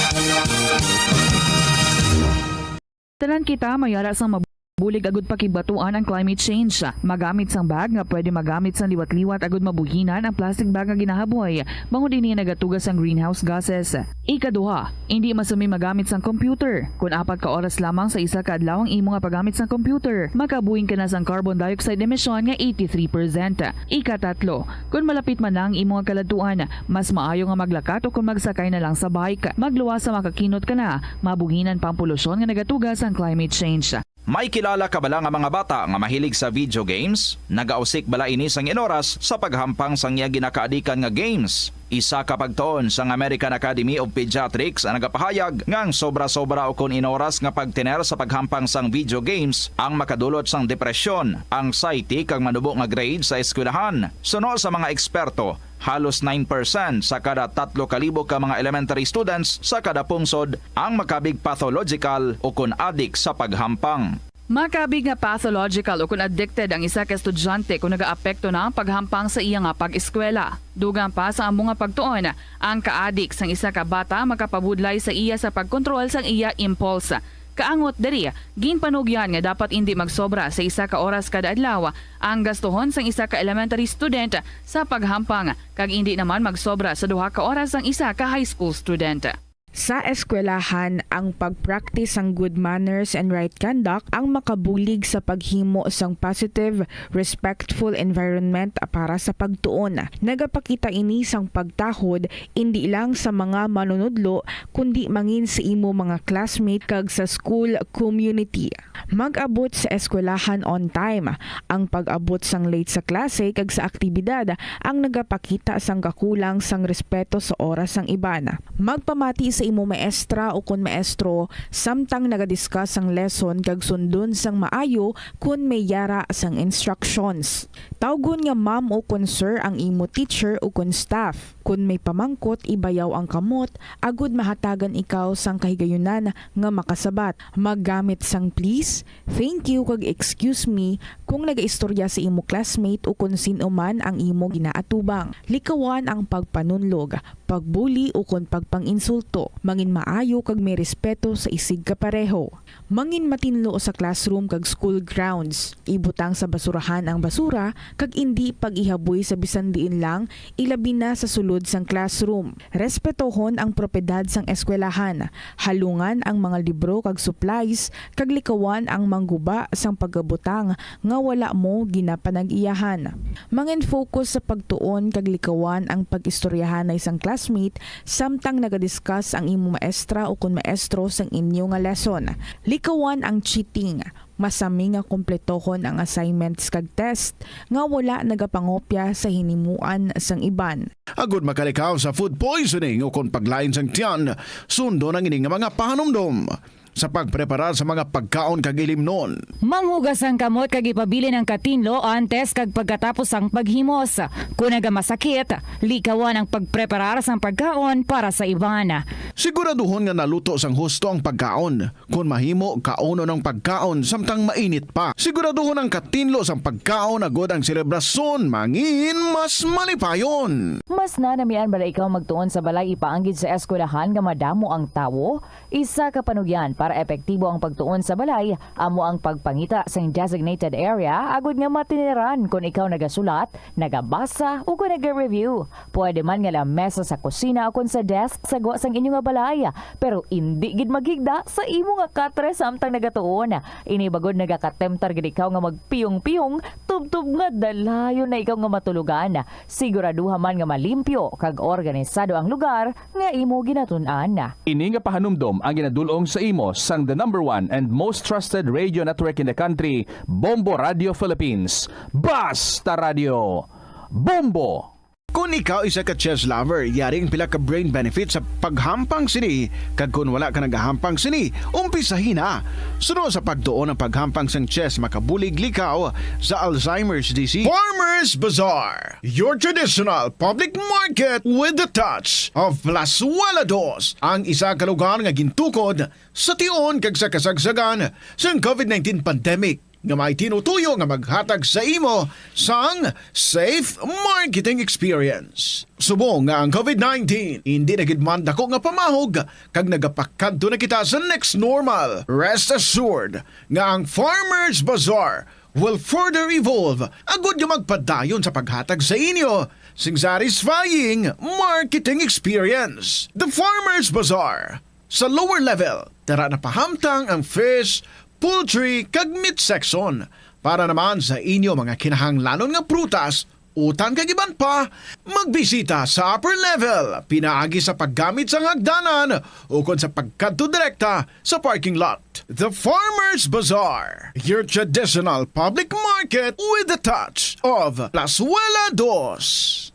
Tanan kita may ara sang mabulig agud pakigbatuan ang climate change. Magamit sang bag nga pwede magamit sang liwat-liwat agud mabuhinan ang plastic bag nga ginahaboy, bangod ini nagatuga sang greenhouse gases. Ikaduha, indi masumi magamit sang computer. Kon apat ka oras lamang sa isa ka adlaw ang imo nga paggamit sang computer, makabuhin ka na sang carbon dioxide emission nga eighty-three percent. Ikatatlo, kon malapit man na ang imo nga kaladtuan, mas maayo nga maglakat o kon magsakay na lang sa bike. Magluwas sa makakinot ka na, mabuhinan pa ang polusyon nga nagatuga sang climate change. May kilala ka bala nga mga bata nga mahilig sa video games? Nagausik bala ini sang inoras sa paghampang sang iya ginakaadikan nga games? Isa ka pagtuon sang American Academy of Pediatrics ang nagapahayag nga ang sobra-sobra ukon inoras nga pagtener sa paghampang sang video games ang makadulot sang depresyon, anxiety, kag manubo nga grade sa eskwelahan. Suno sa mga eksperto, halos nine percent sa kada tatlo ka libo ka mga elementary students sa kada pungsod ang makabig pathological ukon adik sa paghampang. Makabig nga pathological ukon addicted ang isa ka estudyante kon nagaapekto na ang paghampang sa iya nga pag-eskwela. Dugang pa sa amo nga pagtuon, ang kaadik sang isa ka bata makapabudlay sa iya sa pagkontrol sang iya impulse. Kaangot diri, ginpanugyan nga dapat indi magsobra sa isa ka oras kada adlaw ang gastuhon sang isa ka elementary student sa paghampang, kag indi naman magsobra sa duha ka oras ang isa ka high school student. Sa eskwelahan, ang pag-practice sang good manners and right conduct ang makabulig sa paghimo sang positive, respectful environment para sa pagtuon. Nagapakita ini sang pagtahod indi lang sa mga manunudlo, kundi mangin sa imo mga classmate kag sa school community. Mag-abot sa eskwelahan on time. Ang pag-abot sang late sa klase kag sa aktibidad ang nagapakita sang kakulang sang respeto sa oras sang iban. Magpamati sa imo maestra ukon maestro samtang nagadiscuss ang lesson kag sundon sang maayo kon may yara sang instructions. Tawgon nga ma'am ukon sir ang imo teacher ukon staff. Kon may pamangkot, ibayaw ang kamot agud mahatagan ikaw sang kahigayunan nga makasabat. Maggamit sang please, thank you, kag excuse me kung nagaistorya sa imo classmate o kon sin-o man ang imo ginaatubang. Likawan ang pagpanunlog, pagbuli, o kon pagpang-insulto. Mangin maayo kag may respeto sa isigkapareho. Mangin matinlo sa classroom kag school grounds. Ibutang sa basurahan ang basura kag indi pag-ihaboy sa bisan diin lang, ilabi na sa sulod sang classroom. Respetohon ang propiedad sang eskwelahan. Halungan ang mga libro kag supplies, kag likawan ang mangguba sang pagabutang nga wala mo ginapanag-iyahan. Mangin-focus sa pagtuon kag likawan ang pag-istoryahanay sang classmate samtang nagadiscuss ang imo maestra o kon maestro sang inyo nga lesson. Likawan ang cheating. Masami nga kumpletohon ang assignments kag test nga wala nagapangopya sa hinimuan sang iban. Agud makalikaw sa food poisoning o kon paglain sang tiyan, sundon ang ini nga mga pahanumdom sa pagpreparar sa mga pagkaon kag ilimnon. Manghugas ang kamot kag ipabilin ang katinlo antes kag pagkatapos sang paghimos. Kon nagamasakit, likawan ang pagpreparar sang pagkaon para sa iban. Siguraduhon nga naluto sang husto ang pagkaon. Kon mahimo, kaunon ang pagkaon samtang mainit pa. Siguraduhon ang katinlo sang pagkaon agud ang selebrasyon mangin mas malipayon. Mas nanamian bala ikaw magtuon sa balay ipaanggid sa eskwelahan nga madamo ang tawo? Isa ka panugyan para epektibo ang pagtuon sa balay amo ang pagpangita sing designated area agud nga matineran kon ikaw nagasulat, nagabasa, o kon naga-review. Pwede man nga lamesa sa kusina o kon sa desk sa gwa sang inyo nga balay, pero indi gid maghigda sa imo nga katre samtang nagatuon. Ini bagod nagakatemptar gid ikaw nga magpiyong-piyong, tubtob nga dalayon na ikaw nga matulogan. Siguraduha man nga malimpyo kag organisado ang lugar nga imo ginatun-an. Ini nga pahanumdom ang ginadul-ong sa imo sang the number one and most trusted radio network in the country, Bombo Radio Philippines. Basta Radio Bombo! Kon ikaw isa ka chess lover, yari ang pila ka brain benefits sa paghampang sini, kag kon wala ka nagahampang sini, umpisahi na. Suno sa pagtuon ang paghampang sang chess makabulig likaw sa Alzheimer's disease. Farmers Bazaar, your traditional public market with the touch of Plazuela Dos, ang isa ka lugar nga gintukod sa tion kag sa kasagsagan sang covid nineteen pandemic nga may tinutuyo nga maghatag sa imo sang safe marketing experience. Subong nga ang covid nineteen indi na gid man dako nga pamahog kag nagapakadto na kita sa next normal, rest assured nga ang Farmers Bazaar will further evolve agud nga magpadayon sa paghatag sa inyo sing satisfying marketing experience. The Farmers Bazaar. Sa lower level, tara na pahamtang ang fish, poultry, kag meat section. Para naman sa inyo mga kinahanglanon nga prutas, Utan kag iban pa, magbisita sa upper level pinaagi sa paggamit sang hagdanan ukon sa pagkadto direkta sa parking lot. The Farmers Bazaar, your traditional public market with the touch of Plazuela Dos.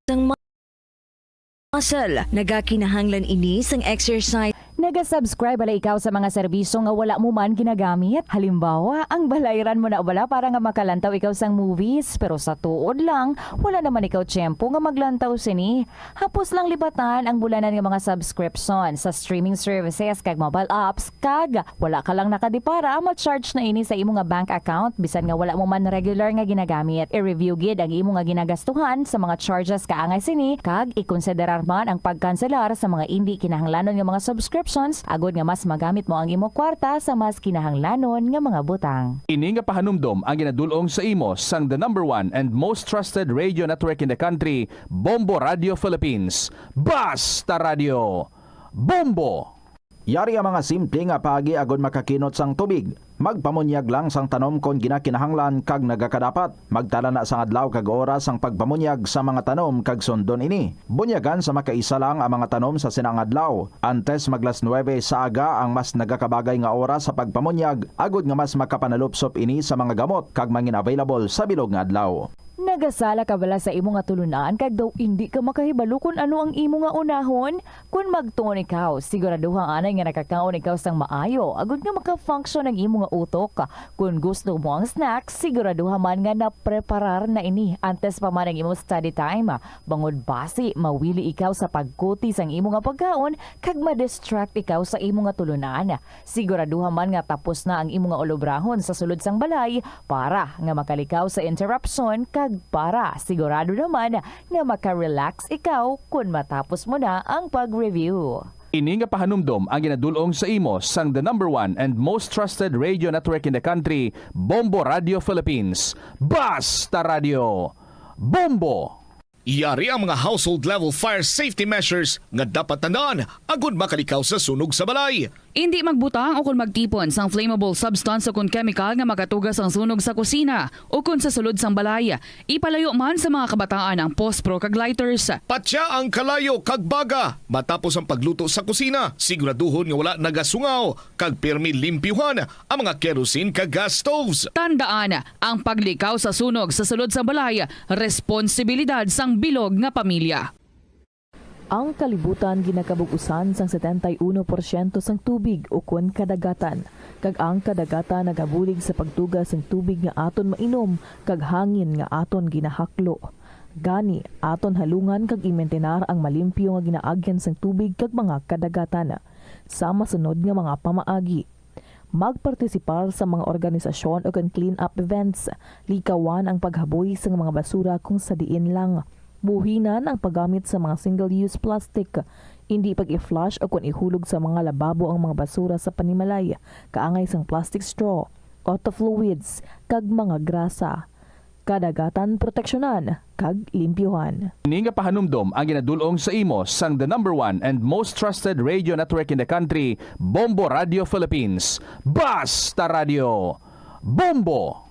Sang muscle, nagakinahanglan ini sang exercise. Naga-subscribe bala ikaw sa mga serbisyo nga wala mo man ginagamit? Halimbawa, ang balayran mo na bala para nga makalantaw ikaw sang movies, pero sa tuod lang, wala naman ikaw tiyempo nga maglantaw sini. Hapos lang libatan ang bulanan nga mga subscription sa streaming services kag mobile apps, kag wala ka lang nakadipara, ma-charge na ini sa imo nga bank account bisan nga wala mo man regular nga ginagamit. I-review gid ang imo nga ginagastuhan sa mga charges kaangay sini, kag ikonsiderar man ang pagkanselar sa mga indi kinahanglanon nga mga subscriptions agod nga mas magamit mo ang imo kwarta sa mas kinahanglanon nga mga butang. Ini nga pahanumdom ang ginadul-ong sa imo sang the number one and most trusted radio network in the country, Bombo Radio Philippines. Basta Radio, Bombo! Yari ang mga simple nga paagi agod makakinot sang tubig. Magpamunyag lang sang tanom kon ginakinahanglan kag nagakadapat. Magtala na sang adlaw kag oras sang pagpamunyag sa mga tanom kag sundon ini. Bunyagan sa makaisa lang ang mga tanom sa sina nga adlaw. Antes mag las nuebe sa aga ang mas nagakabagay nga oras sa pagpamunyag, agod nga mas makapanalupsop ini sa mga gamot kag mangin-available sa bilog nga adlaw. Nagasala ka bala sa imo nga tulunan kag daw indi ka makahibalo kon ano ang imo nga unahon? Kon magtuon ikaw, siguraduha anay nga nakakaon ikaw sang maayo agud nga maka-function ang imo nga utok. Kon gusto mo ang snack, siguraduha man nga napreparar na ini antes pa man ang imo study time, bangod basi mawili ikaw sa pagkuti sang imo nga pagkaon kag ma-distract ikaw sa imo nga tulunan. Siguraduha man nga tapos na ang imo nga ulobrahon sa sulod sang balay para nga makalikaw sa interruption kag para sigurado naman nga maka-relax ikaw kon matapos mo na ang pag-review. Ini nga pahanumdom ang ginadul-ong sa imo sang the number one and most trusted radio network in the country, Bombo Radio Philippines. Basta Radio, Bombo! Yari ang mga household level fire safety measures nga dapat tandaan agud makalikaw sa sunog sa balay. Indi magbutang o kon magtipon sang flammable substance o kon chemical nga makatuga sang sunog sa kusina o kon sa sulod sang balay. Ipalayo man sa mga kabataan ang pospro kag lighters. Patya ang kalayo kag baga matapos ang pagluto sa kusina. Siguraduhon nga wala nagasungaw kag pirmi limpyuhan ang mga kerosene kag gas stoves. Tandaan, ang paglikaw sa sunog sa sulod sang balay, responsibilidad sang bilog nga pamilya. Ang kalibutan ginakabug-usan sang setenta y uno porsyento sang tubig ukon kadagatan, kag ang kadagatan nagabulig sa pagtuga sang tubig nga aton mainom kag hangin nga aton ginahaklo. Gani, aton halungan kag imintinar ang malimpyo nga ginaagyan sang tubig kag mga kadagatan. Sa masunod nga mga pamaagi, magpartisipar sa mga organisasyon o kon clean-up events. Likawan ang paghaboy sang mga basura kung sa diin lang. Buhinan ang paggamit sa mga single-use plastic. Indi pag-i-flush o kon ihulog sa mga lababo ang mga basura sa panimalay, kaangay sang plastic straw, auto fluids, kag mga grasa. Kadagatan proteksyonan kag limpyuhan. Ini nga pahanumdom ang ginadul-ong sa imo sang the number one and most trusted radio network in the country, Bombo Radio Philippines. Basta Radio, Bombo!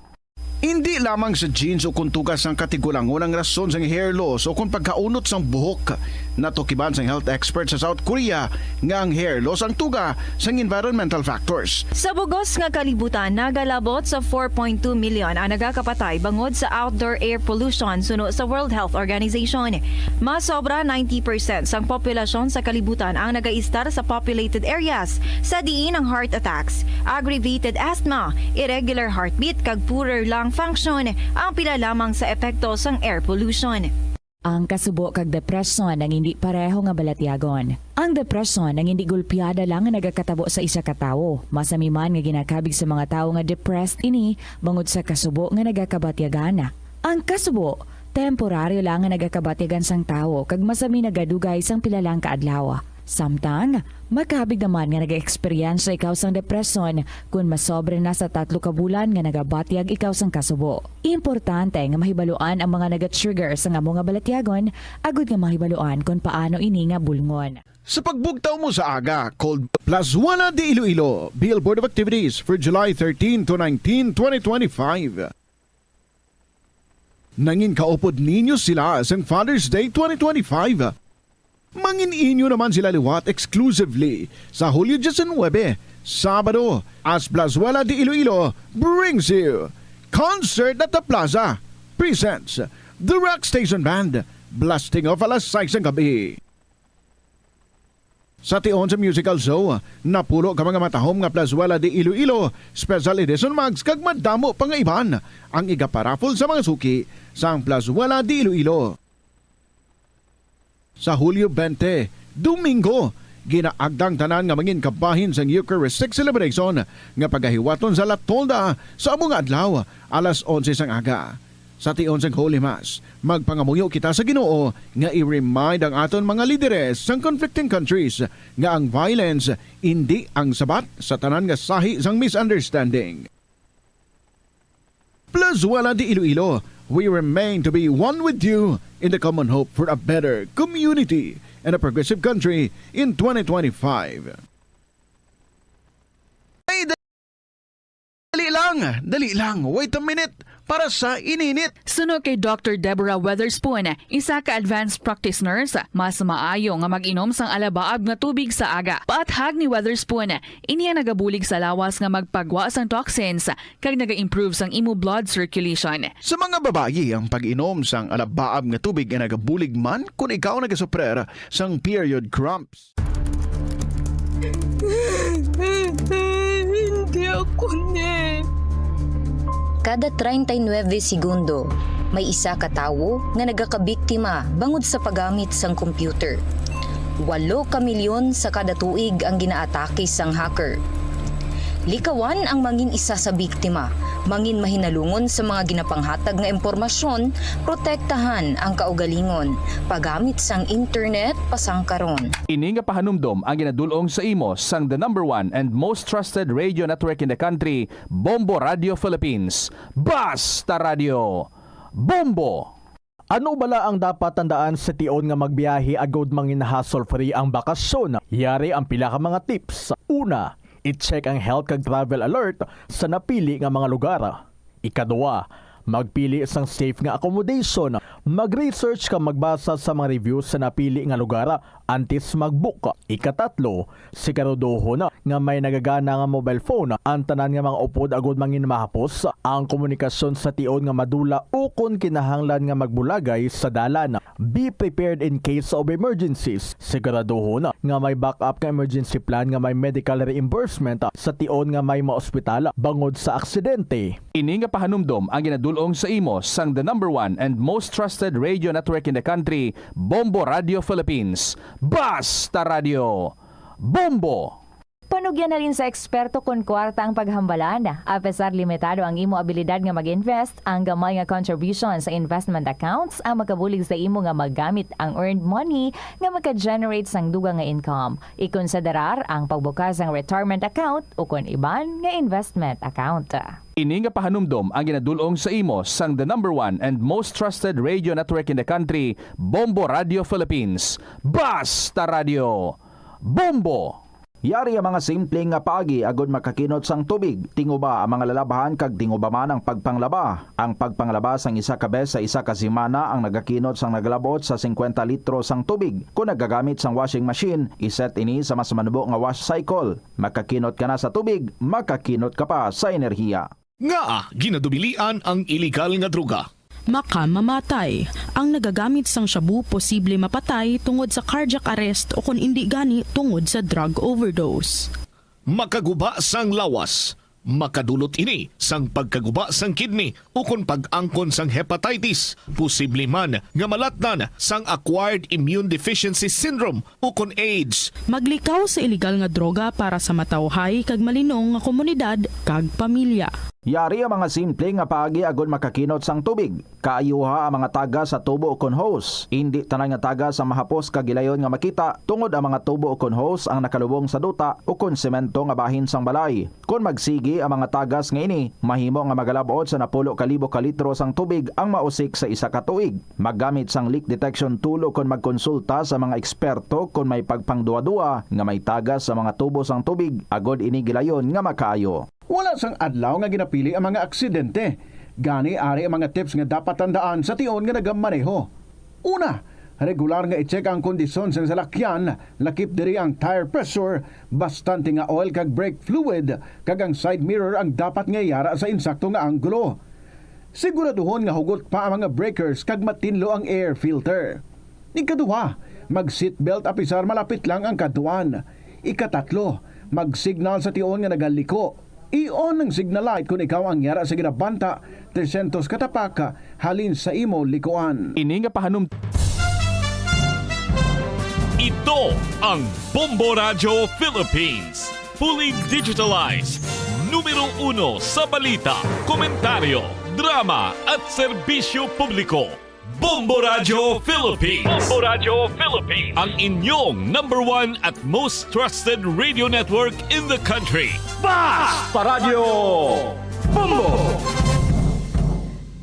Indi lamang sa genes o kon tuga sang katigulangon ang rason sang hair loss o kon pagkaunot sang buhok. Natukiban sang health expert sa South Korea nga ang hair loss ang tuga sang environmental factors. Sa bugos nga kalibutan, nagalabot sa four point two million ang nagakapatay bangod sa outdoor air pollution, suno sa World Health Organization. Mas sobra ninety percent sang populasyon sa kalibutan ang nagaistar sa populated areas, sa diin ang heart attacks, aggravated asthma, irregular heartbeat, kag poorer lung function ang pila lamang sa epekto sang air pollution. Ang kasubo kag depresyon ang indi pareho nga balatyagon. Ang depresyon ang indi gulpiada lang nga nagakatabo sa isa ka tawo. Masami man nga ginakabig sa mga tawo nga depressed ini bangod sa kasubo nga nagakabatyagan. Ang kasubo, temporaryo lang nga nagakabatyagan sang tawo kag masami nagadugay sang pila lang ka adlaw. Samtang, makabig naman nga nag-eksperyensya ikaw sang depresyon kon masobra na sa tatlo ka bulan nga nagabatyag ikaw sang kasubo. Importante nga mahibaluan ang mga naga-trigger sang amo nga balatyagon agud nga mahibaluan kon paano ini nga bulngon. Sa pagbugtaw mo sa aga, called Plazuela de Iloilo, Bill Board of Activities for July thirteen to nineteen, twenty twenty-five. Nangin kaupod ninyo sila sang Father's Day twenty twenty-five. Mangin inyo naman sila liwat exclusively sa Hulyo diecinuebe, Sabado, as Plazuela de Iloilo brings you Concert at the Plaza presents The Rock Station Band, blasting off alas sais sang gabi. Sa tion sa musical show, napulo ka mga matahom nga Plazuela de Iloilo Special Edition mugs kag madamo pa nga iban ang igaparaffle sa mga suki sang Plazuela de Iloilo. Sa Hulyo twenty, Domingo, ginaagda ang tanan nga mangin kabahin sang Eucharistic Celebration nga pagahiwaton sa La Tolda sa amo nga adlaw, alas onse sang aga. Sa tion sang Holy Mass, magpangamuyo kita sa Ginoo nga i-remind ang aton mga lideres sang conflicting countries nga ang violence indi ang sabat sa tanan nga sahi sang misunderstanding. Plazuela de Iloilo, we remain to be one with you in the common hope for a better community and a progressive country in twenty twenty-five. Ay, dali lang, dali lang. Wait a minute. Para sa ininit. Suno kay Doctor Deborah Weatherspoon, isa ka advanced practice nurse, mas maayo nga mag-inom sang alabaab nga tubig sa aga. Paathag ni Weatherspoon, ini ang nagabulig sa lawas nga magpagwa sang toxins kag naga-improve sang imo blood circulation. Sa mga babayi, ang pag-inom sang alabaab nga tubig ay nagabulig man kon ikaw nagasuprer sang period cramps. Hindi ako ni. Kada treinta y nueve segundo, may isa ka tawo nga nagakabiktima bangod sa paggamit sang computer. Walo ka milyon sa kada tuig ang ginaatake sang hacker. Likawan ang mangin isa sa biktima, mangin mahinalungon sa mga ginapanghatag nga impormasyon, protektahan ang kaugalingon, paggamit sang internet pasangkaron. Ini nga pahanumdom ang ginadul-ong sa imo sang the number one and most trusted radio network in the country, Bombo Radio Philippines. Basta Radio! Bombo! Ano bala ang dapat tandaan sa tion nga magbiyahe agud mangin hassle-free ang bakasyon? Yari ang pila ka mga tips. Una, i-check ang health kag travel alert sa napili nga mga lugar. Ikaduha, magpili sang safe nga accommodation. Mag-research kag magbasa sa mga reviews sa napili nga lugar antes mag-book. Ikatatlo, siguraduhon nga may nagagana nga mobile phone ang tanan nga mga upod agud mangin mahapos ang komunikasyon sa tion nga madula ukon kinahanglan nga magbulagay sa dalan. Be prepared in case of emergencies. Siguraduhon nga may backup nga emergency plan nga may medical reimbursement sa tion nga may maospital bangod sa aksidente. Ini nga pahanumdom ang ginadul-ong sa imo sang the number one and most trusted radio network in the country, Bombo Radio Philippines. Basta Radio! Bombo! Panugyan halin sa eksperto kon kwarta ang paghambalan. Apesar limitado ang imo abilidad nga mag-invest, ang gamay nga contribution sa investment accounts ang makabulig sa imo nga magamit ang earned money nga maka-generate sang dugang nga income. Ikonsiderar ang pagbukas sang retirement account ukon iban nga investment account. Ini nga pahanumdom ang ginadul-ong sa imo sang the number one and most trusted radio network in the country, Bombo Radio Philippines. Basta Radio! Bombo! Yari ang mga simple nga paagi agud makakinot sang tubig. Tinguba ang mga lalabhan kag tinguba man ang pagpanglaba. Ang pagpanglaba sang isa ka bes sa isa ka semana ang nagakinot sang nagalab-ot sa singkwenta litro sang tubig. Kon nagagamit sang washing machine, iset ini sa mas manubo nga wash cycle. Makakinot ka na sa tubig, makakinot ka pa sa enerhiya. Ngaa ginadubilian ang iligal nga droga? Makamamatay. Ang nagagamit sang shabu posible mapatay tungod sa cardiac arrest o kon indi gani tungod sa drug overdose. Makaguba sang lawas. Makadulot ini sang pagkaguba sang kidney ukon pag-angkon sang hepatitis, posible man nga malatnan sang acquired immune deficiency syndrome ukon AIDS. Maglikaw sa iligal nga droga para sa matawhay kag malinong nga komunidad kag pamilya. Yari ang mga simple nga paagi agud makakinot sang tubig. Kaayuha ang mga tagas sa tubo ukon hose. Indi tanan nga tagas ang mahapos kag gilayon nga makita, tungod ang mga tubo ukon hose ang nakalubong sa duta ukon semento nga bahin sang balay. Kon magsigi ang mga tagas nga ini, mahimo nga magalab-ot sa napulo ka libo ka litro sang tubig ang mausik sa isa ka tuig. Maggamit sang leak detection tool ukon magkonsulta sa mga eksperto kon may pagpangduwa-duwa nga may tagas sa mga tubo sang tubig agod ini gilayon nga makaayo. Wala sang adlaw nga ginapili ang mga aksidente. Gani, ari ang mga tips nga dapat tandaan sa tion nga nagamaneho. Una, regular nga i-check ang kondisyon sang salakyan, lakip diri ang tire pressure, bastante nga oil kag brake fluid, kag ang side mirror ang dapat nga yara sa insakto nga anggulo. Siguraduhon nga hugot pa ang mga breakers kag matinlo ang air filter. Ikaduha, mag-seatbelt apisar malapit lang ang kadtuan. Ikatatlo, mag-signal sa tion nga nagaliko. I-on ang signal light kon ikaw ang yara sa ginabanta trescientos ka tapak halin sa imo likuan. Ini nga pahanum- Ito ang Bombo Radyo Philippines. Fully digitalized. Numero uno sa balita, komentaryo, drama, at serbisyo publiko. Bombo Radyo Philippines. Bombo Radyo Philippines. Ang inyong number one at most trusted radio network in the country. Basta Radyo Bombo!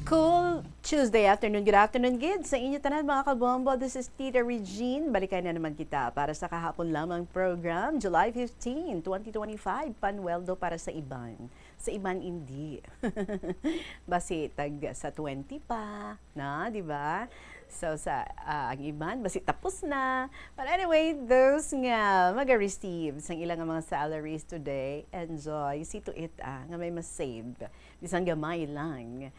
Cool Tuesday afternoon. Good afternoon, gid, sa inyo tanan, mga kabombo. This is Tita Regine. Balikay na naman kita para sa kahapon lamang program, July fifteen, twenty twenty-five. Panuweldo para sa iban. Sa iban, hindi. Basi, tag sa twenty pa, na, di ba? So, sa, ah, ang iban, basi tapos na. But anyway, those nga maga-receive sang ilang mga salaries today, enjoy. See to it, ah, nga may ma-save. Bisan gamay lang.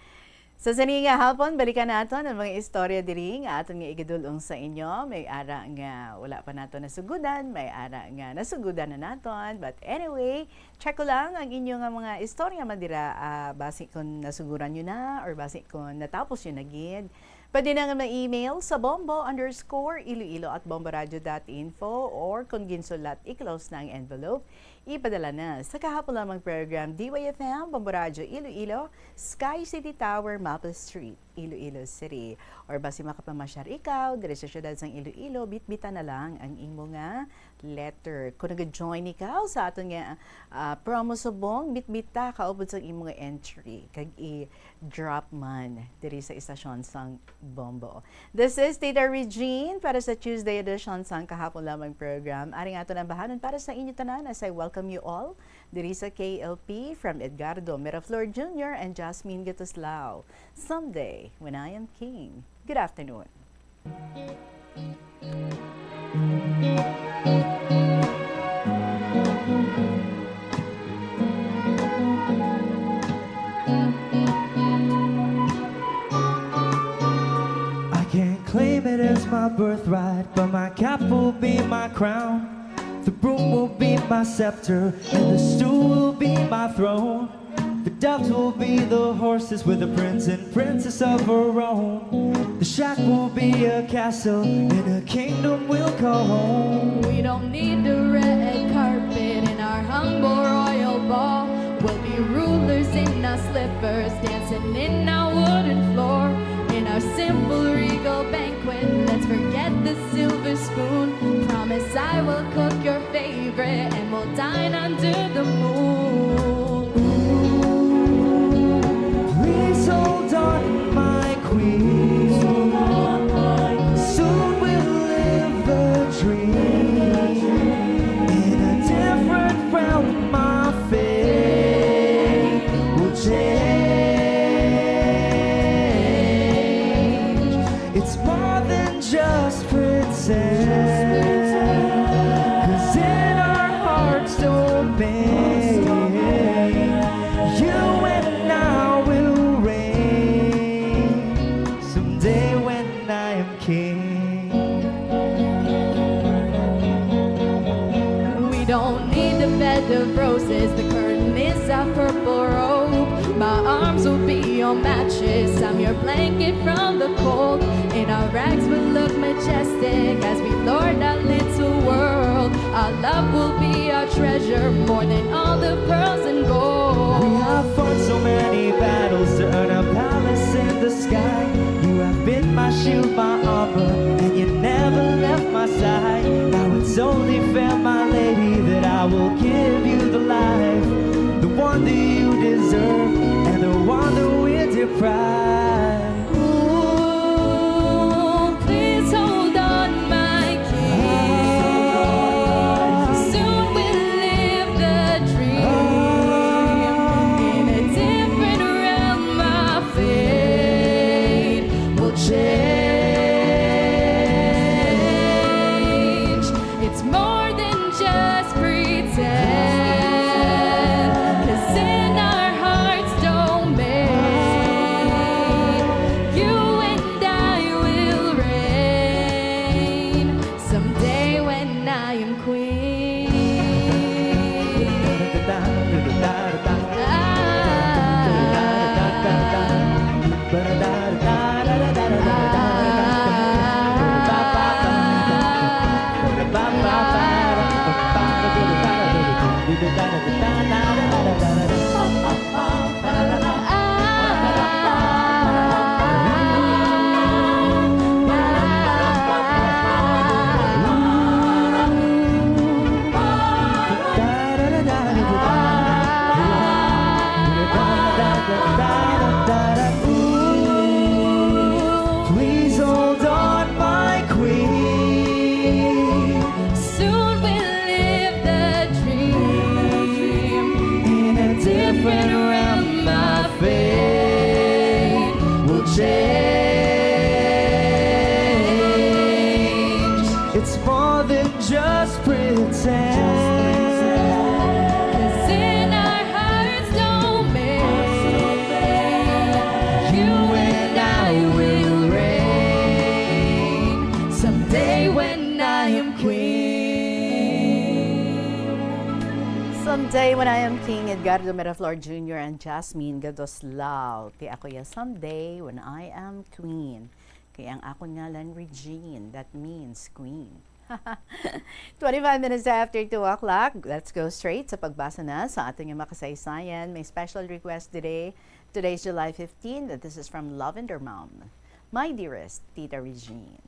Sa sini nga hapon, balikan naton ang mga istorya diri nga aton nga igadul-ong sa inyo. May ara nga wala pa nato nasugudan, may ara nga nasugudan na naton. But anyway, check ko lang ang inyo nga mga istorya man dira, ah, basi kung nasuguran nyo na or basi kung natapos nyo na gid. Pwede na nga ma-email sa bombo underscore iloilo at bomboradio dot info, or kung ginsulat, i-close na ang envelope. Ipadala na sa kahapon lamang program, D Y F M, Bombo Radyo Iloilo, Sky City Tower, Maple Street, Iloilo City. Or basi makapamasyar ikaw diri sa siyudad sang Iloilo, bitbitan na lang ang imo nga letter. Kung nag-join ikaw sa aton nga, ah, promo subong, bitbita kaupod sang imo nga entry kag i-drop man diri sa istasyon sang Bombo. This is Tita Regine para sa Tuesday edition sang kahapon lamang program. Ari nga aton ang bahanon para sa inyo tanan as I welcome you all diri sa K L P from Edgardo Miraflor Junior and Jasmine Gatuslao. Someday, when I am king. Good afternoon. I can't claim it as my birthright, but my cap will be my crown. The broom will be my scepter, and the stool will be my throne. The doves will be the horses with the prince and princess of our own. The shack will be a castle, and a kingdom we'll call home. We don't need the red carpet in our humble royal ball. We'll be rulers in our slippers, dancing in our wooden floor. In our simple regal banquet, let's forget the silver spoon. Promise I will cook your favorite, and we'll dine under the moon. Ooh, please hold on, my queen. Soon we'll live the dream. In a different realm, my fate will change. It's more than just pretend. 'Cause in our hearts domain, you and I will reign. Someday when I am king. We don't need a bed of roses, the curtain is a purple robe. My arms will be your mattress, I'm your blanket from the cold. In our rags we'll look majestic as we lord our little world. Our love will be our treasure, more than all the pearls and gold. We have fought so many battles to earn a palace in the sky. You have been my shield, my armor, and you never left my side. Now it's only fair, my lady, that I will give you the life, the one that you deserve, and the one that we deprive. Ooh, please hold on, my king. Soon we'll live the dream in a Ooh, please hold on, my queen. Soon we'll live the dream in a different realm. My fate will change. It's more than just pretend. 'Cause in our hearts domain, you and I will reign. Someday when I am queen. Someday when I am king, Edgardo Miraflor Junior and Jasmine Gadoslao. Ti ako ya someday when I am queen. Kay ang akon ngalan Regine, that means queen. Twenty-five minutes after two o'clock, let's go straight sa pagbasa na sa aton nga makasaysayan. May special request today. Today's July fifteen. This is from Lavender Mom. My dearest Tita Regine.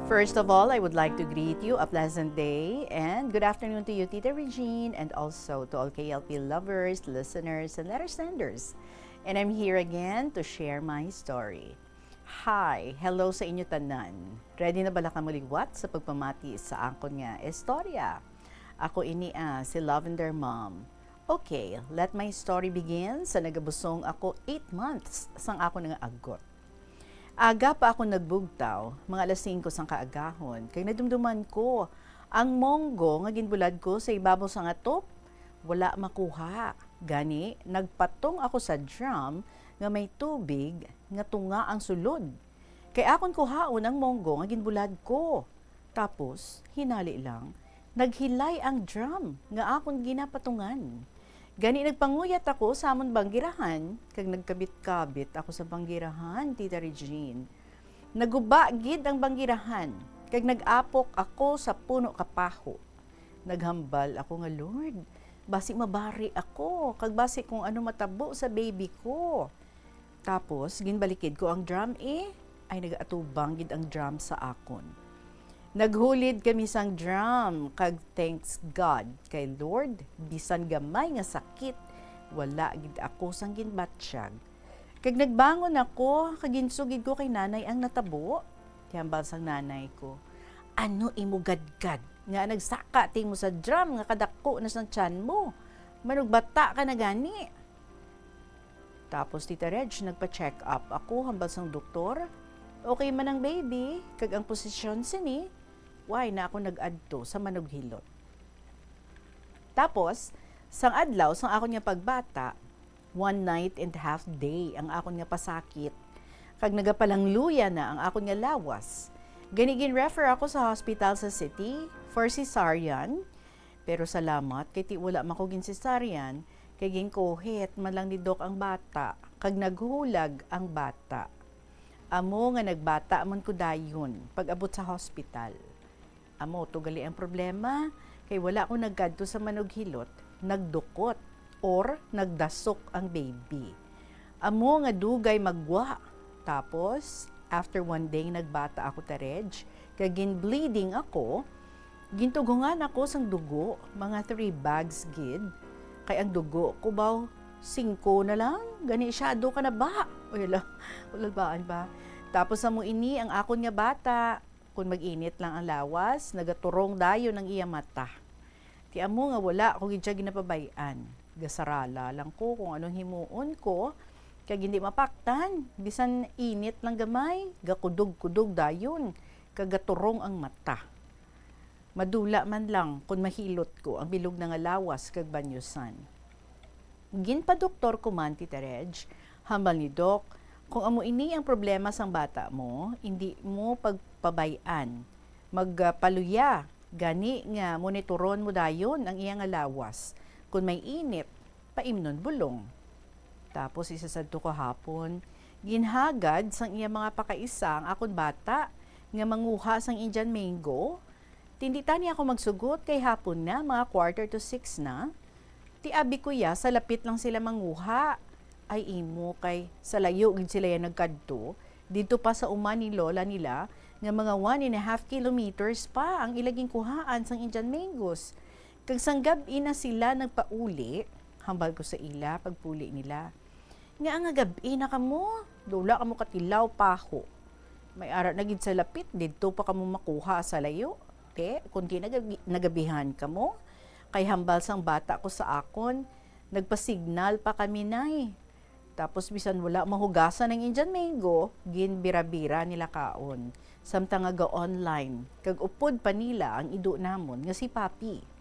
First of all, I would like to greet you a pleasant day and good afternoon to you, Tita Regine, and also to all K L P lovers, listeners, and letter senders. And I'm here again to share my story. Hi! Hello sa inyo tanan. Ready na bala kamo liwat sa pagpamati sa akon nga istorya? Ako ini, ah, si Lavender Mom. Okay, let my story begin sa nagabusong ako eight months sang akon nga agot. Aga pa ako nagbugtaw, mga alas singko sang kaagahon, kay nadumduman ko ang monggo nga ginbulad ko sa ibabaw sang atop. Wala makuha. Gani, nagpatong ako sa drum nga may tubig nga tunga ang sulod. Kay akon kuhaon ang monggo nga ginbulad ko. Tapos, hinali lang, naghilay ang drum nga akon ginapatungan. Gani nagpanguyat ako sa amon banggirahan, kag nagkabit-kabit ako sa banggirahan, Tita Regine. Naguba gid ang banggirahan, kag nag-apok ako sa puno kapaho. Naghambal ako nga, "Lord, basi mabari ako, kag basi kung ano matabo sa baby ko." Tapos, ginbalikid ko ang drum, eh, ay nagaatubang gid ang drum sa akon. Naghulid kami sang drum, kag thanks God kay Lord, bisan gamay nga sakit, wala gid ako sang ginbatyag. Kag nagbangon ako, kag ginsugid ko kay nanay ang natabo. Ti hambal sang nanay ko, "Ano imo gadgad nga nagsaka ti mo sa drum nga kadako na sang tiyan mo? Manugbata ka na gani." Tapos, Tita Reg, nagpa-check up ako hambal sang doktor. Okay man ang baby, kag ang posisyon sini, why na ako nag-adto sa manughilot. Tapos, sang adlaw sang akon nga pagbata, one night and half day ang akon nga pasakit, kag nagapalangluya na ang akon nga lawas. Gani gin-refer ako sa hospital sa city for cesarean, pero salamat kay ti wala man ko gin-cesarean, kay ginkuhit man lang ni Doc ang bata, kag naghulag ang bata. Amo nga nagbata man ko dayon pag-abot sa hospital. Amo to gali ang problema, kay wala ko nagkadto sa manughilot, nagdukot, or nagdasok ang baby. Amo nga dugay magwa. Tapos, after one day, nagbata ako, Tita Reg, kag gin-bleeding ako, gintughungan ako sang dugo, mga three bags gid. Kay ang dugo ko baw, singko na lang, gani siyado ka na ba? Uy, ala, ulalbaan ba? Tapos amo ini ang akon nga bata, kun mag-init lang ang lawas, nagaturong dayon ang iya mata. Ti amo nga wala ko gid siya ginapabay-an. Gasarala lang ko kung anong himuon ko, kag hindi mapaktan, bisan init lang gamay, gakudog-kudog dayon, kag gaturong ang mata. Madula man lang kun mahilot ko ang bilog na nga lawas kag banyusan. Ginpadoktor ko man, Tita Reg, hambal ni Doc, kung amo ini ang problema sang bata mo, indi mo pagpabay-an. Magpaluya, gani nga monitoron mo dayon ang iya nga lawas. Kun may init, paimnon bulong. Tapos isa sadto kahapon, ginhagad sang iya mga pakaisa ang akon bata nga manguha sang Indian mango, Tindi tani ako magsugot kay hapon na, mga quarter to six na. Ti abi ko ya, sa lapit lang sila manguha. Ay imo, kay sa layo gid sila ya nagkadto. Didto pa sa uma ni lola nila, nga mga one and a half kilometers pa ang ila ginkuhaan sang Indian mangoes. Kag sang gab-i na sila nagpauli, hambal ko sa ila pagpuli nila, "Ngaa nga gab-i na kamo? Daw wala kamo katilaw, Paho. May ara na gid sa lapit, didto pa kamo makuha sa layo. Te, kundi nagabi-, nagabihan kamo. Kay hambal sang bata ko sa akon, nagpa-signal pa kami, Nay. Tapos bisan wala mahugasan ang Indian mango, ginbira-bira nila kaon. Samtang nga ga-online, kag upod pa nila ang ido namon nga si Papi."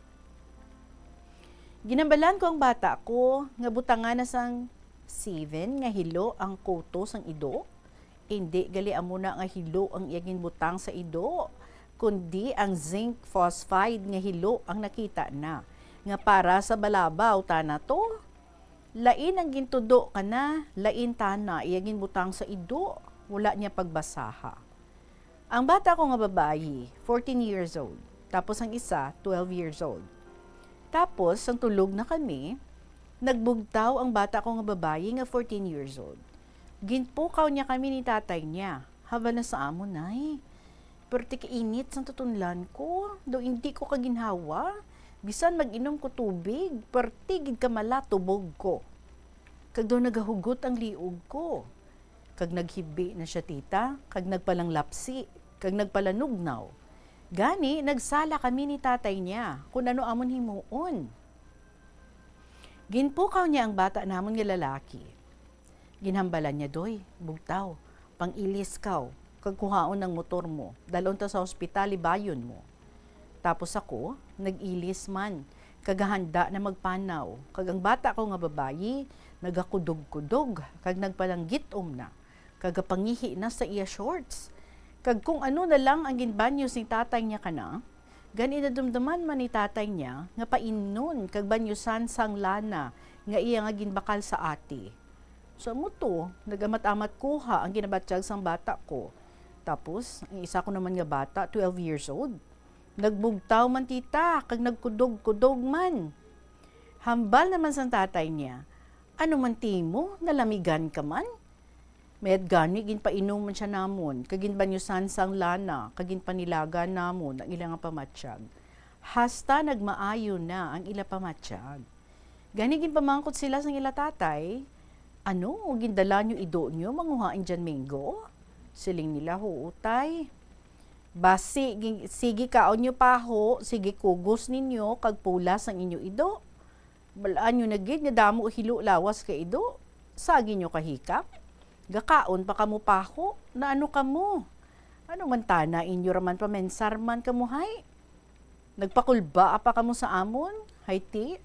Ginhambalan ko ang bata ko nga butangan na sang seven nga hilo ang kuto sang ido. Indi gali amo na nga hilo ang iya ginbutang sa ido, kundi ang zinc phosphide nga hilo ang nakita na, nga para sa balabaw tana to. Lain ang gintudo kana, lain tana iya ginbutang sa ido, wala niya pagbasaha. Ang bata ko nga babayi, fourteen years old, tapos ang isa, twelve years old. Tapos, sang tulog na kami, nagbugtaw ang bata ko nga babayi nga fourteen years old. Ginpukaw niya kami ni tatay niya, "Haba na sa amon, Nay. Perti ka init sang tutunlan ko, daw indi ko kaginhawa. Bisan mag-inom ko tubig, perti gid ka malatubog ko. Kag daw nagahugot ang liog ko." Kag naghibi na sia, tita, kag nagpalanglapsi, kag nagpalanugnaw. Gani, nagsala kami ni tatay niya kun ano amon himuon. Ginpukaw niya ang bata namon nga lalaki. Ginhambalan niya, "Doy, bugtaw, pang-ilis kaw, kag kuhaon ang motor mo, dalon ta sa hospital, libayon mo." Tapos ako, nag-ilis man, kag handa na magpanaw, kag ang bata ko nga babayi nagakudog-kudog kag nagpalanggit-om na, kag gapangihi na sa iya shorts. Kag kung ano na lang ang ginbanyo sing tatay niya kana, gani nadumduman man ni tatay niya nga paimnon kag banyusan sang lana nga iya nga ginbakal sa ati. So, amo to, nag-amat-amat kuha ang ginabatyag sang bata ko. Tapos, ang isa ko naman nga bata, twelve years old, nagbugtaw man, tita, kag nagkudog-kudog man. Hambal naman sang tatay niya, "Ano man timo, nalamigan ka man?" Mayat gani ginpainom man sia namon, kag ginbanyusan sang lana, kag ginpanilagan namon ang ila nga pamatyag. Hasta nagmaayo na ang ila pamatyag. Gani ginpamangkot sila sang ila tatay, "Ano, gindala niyo ido niyo manguha Indian mango?" Siling nila, "Huo, tay." "Basi, gin-, sige kaon niyo, Paho, sige kugos ninyo kag pulas ang inyo ido. Bal-an niyo na gid nga damo hilo lawas ka ido. Sagi niyo kahikap. Gakaon pa kamo, Paho, naano kamo? Ano man tana inyo ra man, pamensar man kamo, hay? Nagpakulba pa kamo sa amon, hay ti?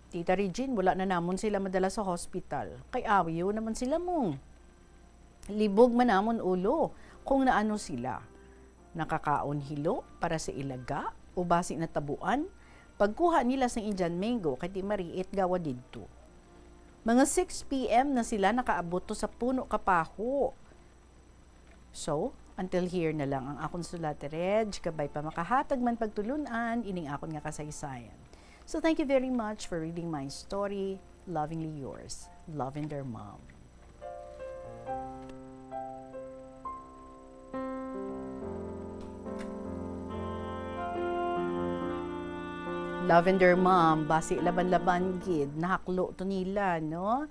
Tita Regine, wala na namon sila madala sa hospital. Kay ayo naman sila mo. Libog man namon ulo kung naano sila. Nakakaon hilo para sa ilaga o basi natabuan, pagkuha nila sang Indian mango kay ti mariit gawa didto. Mga six P M na sila nakaabot to sa puno ka Paho. So, until here na lang ang akon sulat, Reg, kabay pa makahatag man pagtulun-an ining akon nga kasaysayan. So, thank you very much for reading my story. Lovingly yours, Lavender Mom. Lavender Mom, basi laban-laban gid, nahaklo to nila, no?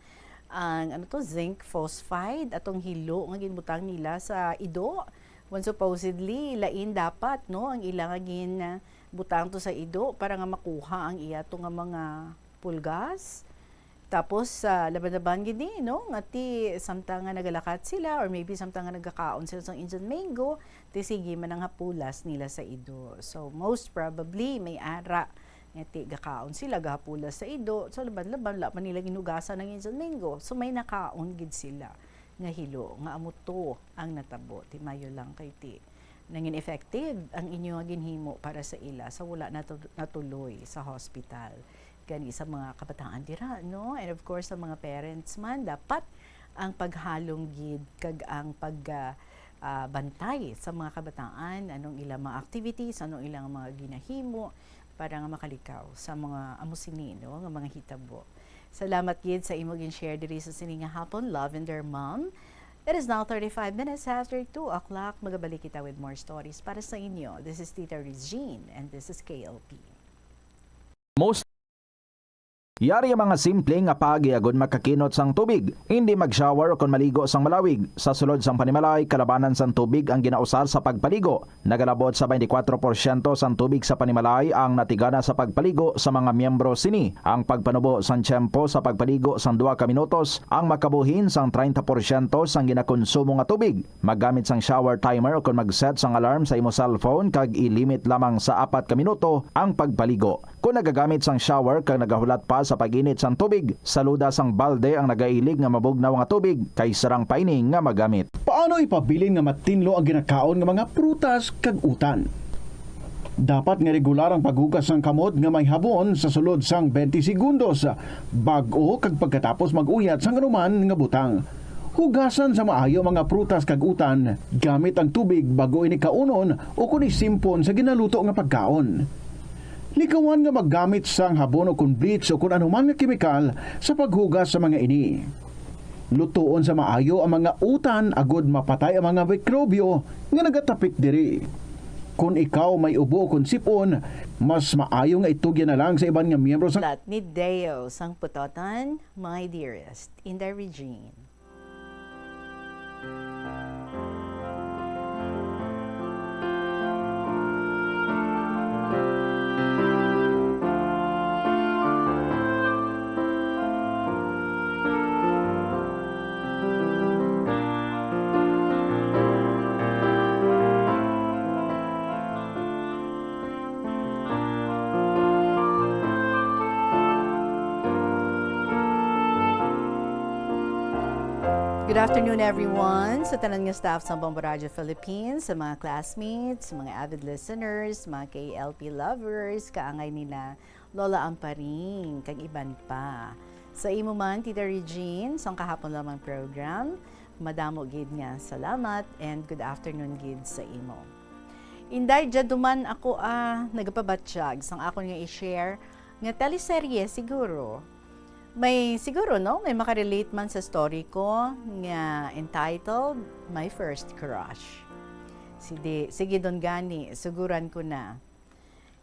Ang, ano to, zinc phosphide, atong hilo nga ginbutang nila sa ido. When supposedly, lain dapat, no, ang ila nga gin, ah, butang to sa ido para nga makuha ang iya to nga mga pulgas. Tapos, sa laban-laban gid ni, no, nga ti samtang nga nagalakat sila or maybe samtang nga nagakaon sila sang Indian mango, ti sige man ang hapulas nila sa ido. So, most probably, may ara nga ti gakaon sila, gahapulas sa ido. So, laban-laban, wala pa nila ginugasan ang Indian mango. So, may nakaon gid sila nga hilo, nga amo to ang natabo. Ti mayo lang kay ti nangin effective ang inyo nga ginhimo para sa ila, sa wala natu-, natuloy sa hospital. Gani sa mga kabataan dira, no? And of course, sa mga parents man, dapat ang paghalong gid kag ang pag, ah, ah, bantay sa mga kabataan, anong ilang mga activities, anong ilang mga ginahimo para nga makalikaw sa mga amo sini, no, nga mga hitabo. Salamat gid sa imo gin-share diri sa sini nga hapon, Lavender Mom. It is now thirty-five minutes after two o'clock. Magabalik kita with more stories para sa inyo. This is Tita Regine and this is K L P. Most Yari ang mga simple nga paagi agud makakinot sang tubig. Indi mag-shower o kon maligo sang malawig. Sa sulod sang panimalay, kalabanan sang tubig ang ginausar sa pagpaligo. Nagalabot sa twenty-four porsyento sang tubig sa panimalay ang natigana sa pagpaligo sa mga miyembro sini. Ang pagpanubo sang tiyempo sa pagpaligo sang duha ka minutos ang makabuhin sang treinta porsyento sang ginakonsumo nga tubig. Maggamit sang shower timer ukon mag-set sang alarm sa imo cellphone kag i-limit lamang sa apat ka minuto ang pagpaligo. Kon nagagamit sang shower kag nagahulat pa sa pag-init sang tubig, saluda sang balde ang nagailig nga mabugnaw nga tubig kay sarang pa ini nga magamit. Paano ipabilin nga matinlo ang ginakaon nga mga prutas kag utan? Dapat nga regular ang paghugas sang kamot nga may habon sa sulod sang twenty segundos bag-o kag pagkatapos mag-uyat sang anuman nga butang. Hugasan sa maayo ang mga prutas kag utan gamit ang tubig bag-o ini kaunon ukon isimpon sa ginaluto nga pagkaon. Likawan nga maggamit sang habon ukon bleach ukon anuman nga kemikal sa paghugas sa mga ini. Lutoon sa maayo ang mga utan agod mapatay ang mga mikrobyo nga nagatapik diri. Kon ikaw may ubo ukon sip-on, mas maayo nga itugyan na lang sa iban nga miyembro sang Lat ni Deo sang Putotan, my dearest, Inday Regine. Good afternoon, everyone. Sa tanan nga staff sa Bombo Radio Philippines, sa mga classmates, sa mga avid listeners, mga K L P lovers, kaangay nila Lola Amparing, kag iban pa. Sa imo man, Tita Regine, sang kahapon lamang program, madamo gid nga salamat and good afternoon gid sa imo. Inday, dya duman ako, ah, nagapabatyag sang akon nga i-share nga teleserye siguro. May siguro, no, may makarelate man sa story ko nga entitled My First Crush. Sige, sige, don gani, suguran ko na.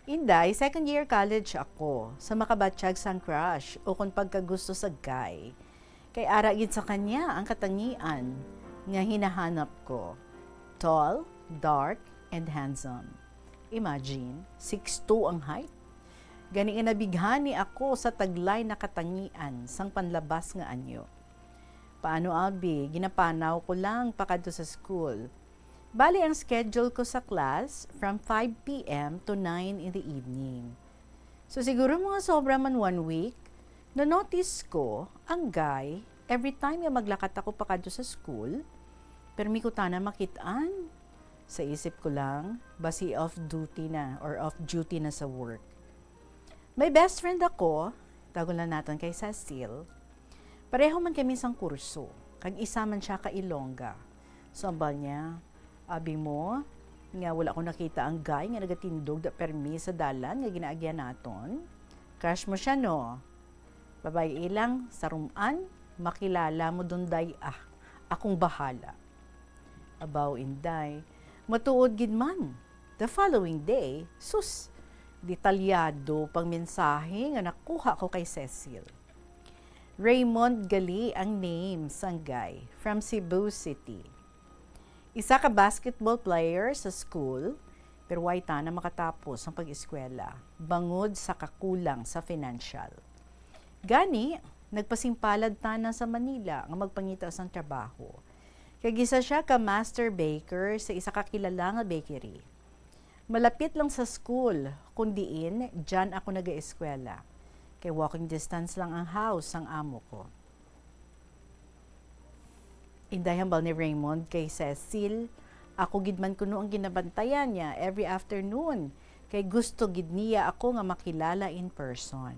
Inday, second year college ako, sa makabatyag sang crush o kon pagkagusto sa guy. Kay ara gid sa kanya ang katangian nga hinahanap ko. Tall, dark, and handsome. Imagine, six two ang height. Gani nga nabighani ako sa taglay na katangian sang panlabas nga anyo. Paano, abi, ginapanaw ko lang pakadto sa school. Bali, ang schedule ko sa class from five P M to nine in the evening. So, siguro mga sobra man one week, na-notice ko ang guy, every time nga maglakat ako pakadto sa school, permi ko tana makit-an. Sa isip ko lang, basi off duty na or off duty na sa work. May best friend ako, tago lang naton kay Cecil. Pareho man kami sang kurso, kag isa man siya ka Ilongga. So, ambal niya, abi mo, nga wala ko nakita ang guy nga nagatindog da permi sa dalan nga ginaagyan naton. Crush mo siya, no? Babayi lang, sa rum-an, makilala mo dunday, ah, akong bahala. Abaw, Inday, matuod gid man. The following day, sus, detalyado pang mensahe nga nakuha ko kay Cecil. Raymond gali ang name sang guy, from Cebu City. Isa ka basketball player sa school, pero way tana makatapos ang pag-eskwela bangod sa kakulang sa financial. Gani, nagpasimpalad tana sa Manila nga magpangita sang trabaho. Kag isa siya ka master baker sa isa ka kilala nga bakery. Malapit lang sa school, kun diin, diyan ako nag-eskwela. Kay walking distance lang ang house sang amo ko. Inday, hambal ni Raymond kay Cecil, ako gid man kuno ang ginabantayan niya every afternoon, kay gusto gid niya ako nga makilala in person.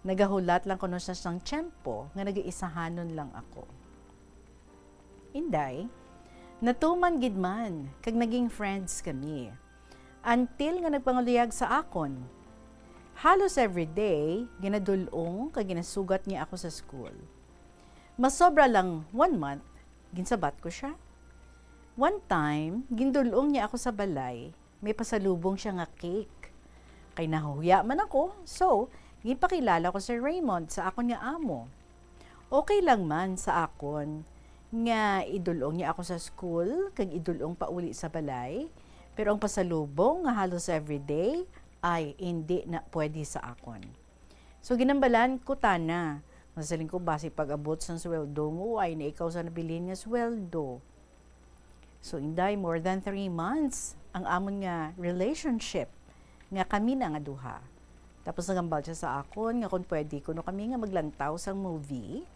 Nagahulat lang kuno siya sang tiyempo nga nagaisahanon lang ako. Inday, Natuman gid man, kag naging friends kami. Until nga nagpangaluyag sa akon. Halos everyday, ginadul-ong kag ginasugat niya ako sa school. Masobra lang one month, ginsabat ko siya. One time, gindul-ong niya ako sa balay, may pasalubong siya nga cake. Kay nahuya man ako, so, ginpakilala ko si Raymond sa akon nga amo. Okay lang man sa akon nga idul-ong niya ako sa school kag idul-ong pauli sa balay, pero ang pasalubong nga halos everyday ay indi na pwede sa akon. So, ginambalan ko tana. Nasiling ko, basi pag-abot sang sweldo mo, ay na ikaw sa nabilin nga sweldo. So, Inday, more than three months ang amon nga relationship nga kami na nga duha. Tapos nagambal siya sa akon nga kung pwede kuno kami nga maglantaw sang movie.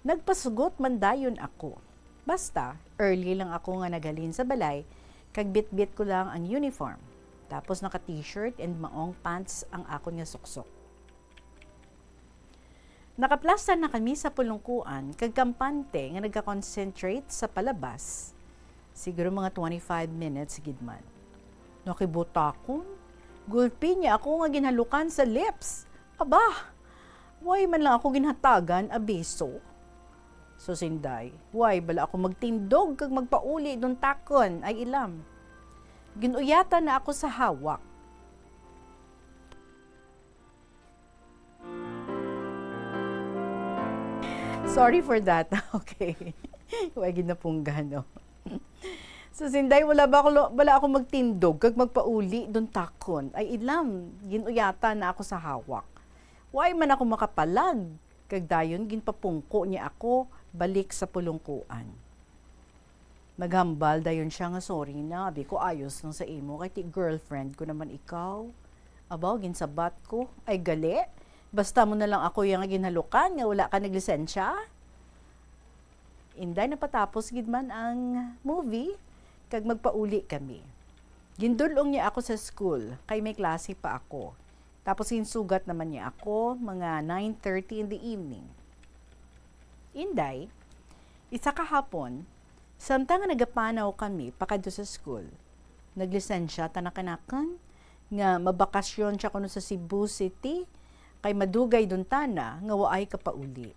Nagpasugot man dayon ako. Basta, early lang ako nga naghalin sa balay, kag bitbit ko lang ang uniform. Tapos naka-t-shirt and maong pants ang akon nga suksok. Nakaplastar na kami sa pulungkuan kag kampante nga nagakonsentrate sa palabas. Siguro mga twenty-five minutes gid man. Nakibutakon, gulpi niya ako nga ginhalukan sa lips. Aba, why man lang ako ginhatagan abiso? Sus, Inday, why bala ako magtindog kag magpauli duntakon, ay ilam. Ginuyatan na ako sa hawak. Sorry for that. Okay. Wa gid napunggan, no? So, Inday, wala ba ako lo-, wala ako magtindog kag magpauli duntakon? Ay ilam, ginuyatan na ako sa hawak. Why man ako makapalag? Kag dayon ginpapungko niya ako balik sa pulungkuan. Naghambal dayon siya nga, "Sorry na, abi ko, ayos lang sa imo, kay ti girlfriend ko naman ikaw." Abaw, ginsabat ko, "Ay gali, basta mo na lang ako iya nga ginhalukan nga wala ka naglisensya." Inday, napatapos gid man ang movie, kag magpauli kami. Gindul-ong niya ako sa school, kay may klase pa ako. Tapos ginsugat naman niya ako, mga nine thirty in the evening. Inday, isa ka hapon, samtang nga nagapanaw kami pakadto sa school, naglisensya ta na kanakon nga mabakasyon siya kuno sa Cebu City, kay madugay dun tana nga waay kapauli.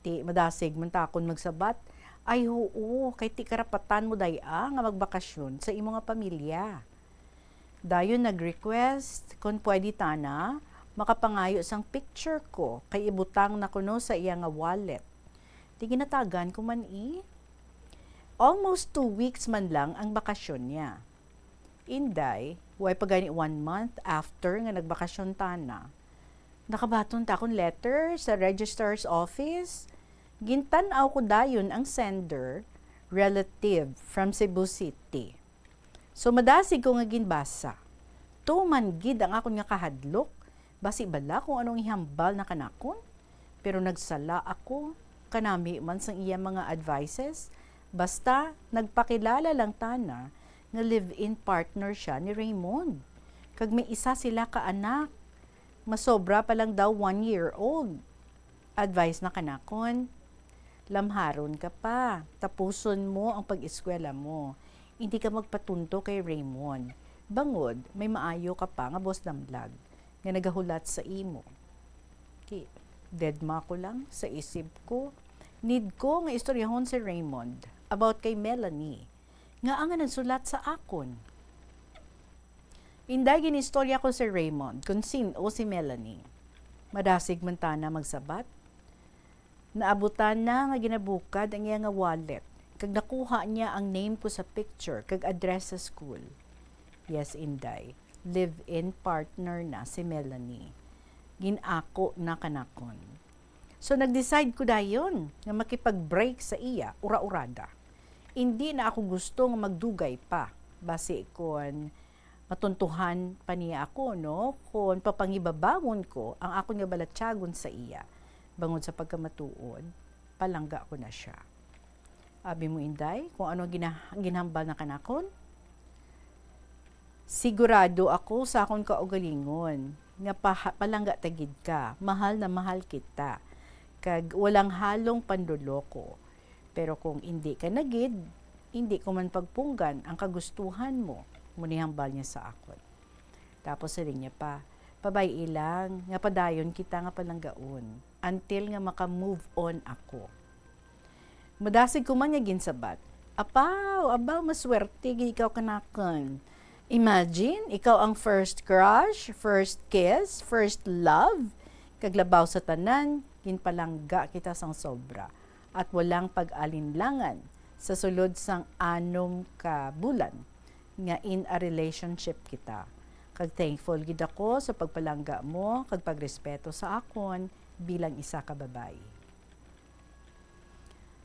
Ti madasig man ta akon magsabat, "Ay, huo, kay ti karapatan mo day-a nga magbakasyon sa imo nga pamilya." Dayon nag-request kon pwede tana makapangayo sang picture ko kay ibutang na kuno sa iya nga wallet. Ti ginatagan ko man, eh. Almost two weeks man lang ang bakasyon niya. Inday, way pa gani one month after nga nagbakasyon tana, nakabaton ta akon letter sa registrar's office. Gintan-aw ko dayon ang sender, relative from Cebu City. So, madasig ko nga ginbasa. Tuman gid ang akon nga kahadlok, basi bala kung anong ihambal na kanakon. Pero nagsala ako, kanami man sang iya mga advices. Basta, nagpakilala lang tana nga live-in partner siya ni Raymond. Kag may isa sila ka anak. Masobra pa lang daw one year old. Advice na kanakon, "Lamharon ka pa. Tapuson mo ang pag-eskwela mo. Hindi ka magpatunto kay Raymond. Bangod, may maayo ka pa nga boss damlag nga nagahulat sa imo." Ki-, dedma ko lang sa isip ko. Need ko nga istoryahon si Raymond about kay Melanie, nga ang nagsulat sa akon. Inday, ginistorya ko si Raymond kon sin-o si Melanie. Madasig man tana magsabat. Naabutan na nga ginabukad ang iya nga wallet, kag nakuha niya ang name ko sa picture kag address sa school. Yes, Inday. Live-in partner na si Melanie. Gin-ako na kanakon. So, nag-decide ko dayon nga makipag-break sa iya, ura-urada. Indi na ako gusto nga magdugay pa. Basi kon matuntuhan pa niya ako, no? Kon papangibabawon ko ang akon nga balatyagon sa iya. Bangod sa pagkamatuod, palangga ko na siya. Abi mo, Inday, kung ano gina-, ginhambal na kanakon? Sigurado ako sa akon kaugalingon nga paha-, palangga ta gid ka, mahal na mahal kita, kag walang halong panloloko. Pero kung indi ka na gid, Hindi ko man pagpunggan ang kagustuhan mo, amo ni hambal niya sa akon. Tapos siling niya pa, "Pabay-i lang nga padayon kita nga palanggaon until nga maka-move on ako." Madasig ko man nga ginsabat, "Apaw, abaw, maswerte gid ikaw kanakon. Imagine, ikaw ang first crush, first kiss, first love, kag labaw sa tanan, ginpalangga kita sang sobra at walang pag-alinlangan sa sulod sang anom ka bulan nga in a relationship kita. Kag thankful gid ako sa pagpalangga mo kag pagrespeto sa akon bilang isa ka babayi."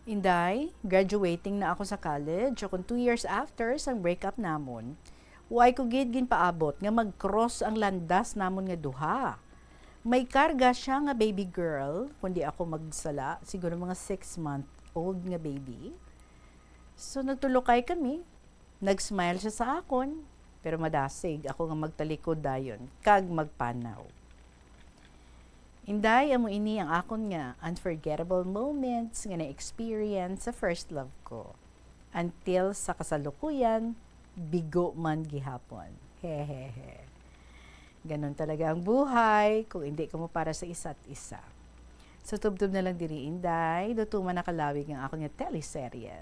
Inday, graduating na ako sa college, ukon two years after sang breakup namon, way ko gid ginpaabot nga mag-cross ang landas namon nga duha. May karga siya nga baby girl, kung di ako magsala, siguro mga six-month-old nga baby. So, nagtulokay kami. Nag-smile siya sa akon, pero madasig ako nga magtalikod dayon kag magpanaw. Inday, amo ini ang akon nga unforgettable moments nga na-experience sa first love ko. Until sa kasalukuyan, bigo man gihapon. Hehehe. Ganon talaga ang buhay kung hindi kamo para sa isa't isa. So, tubtob na lang diri, Inday. Dutuman na kalawig ang akon nga teleserye.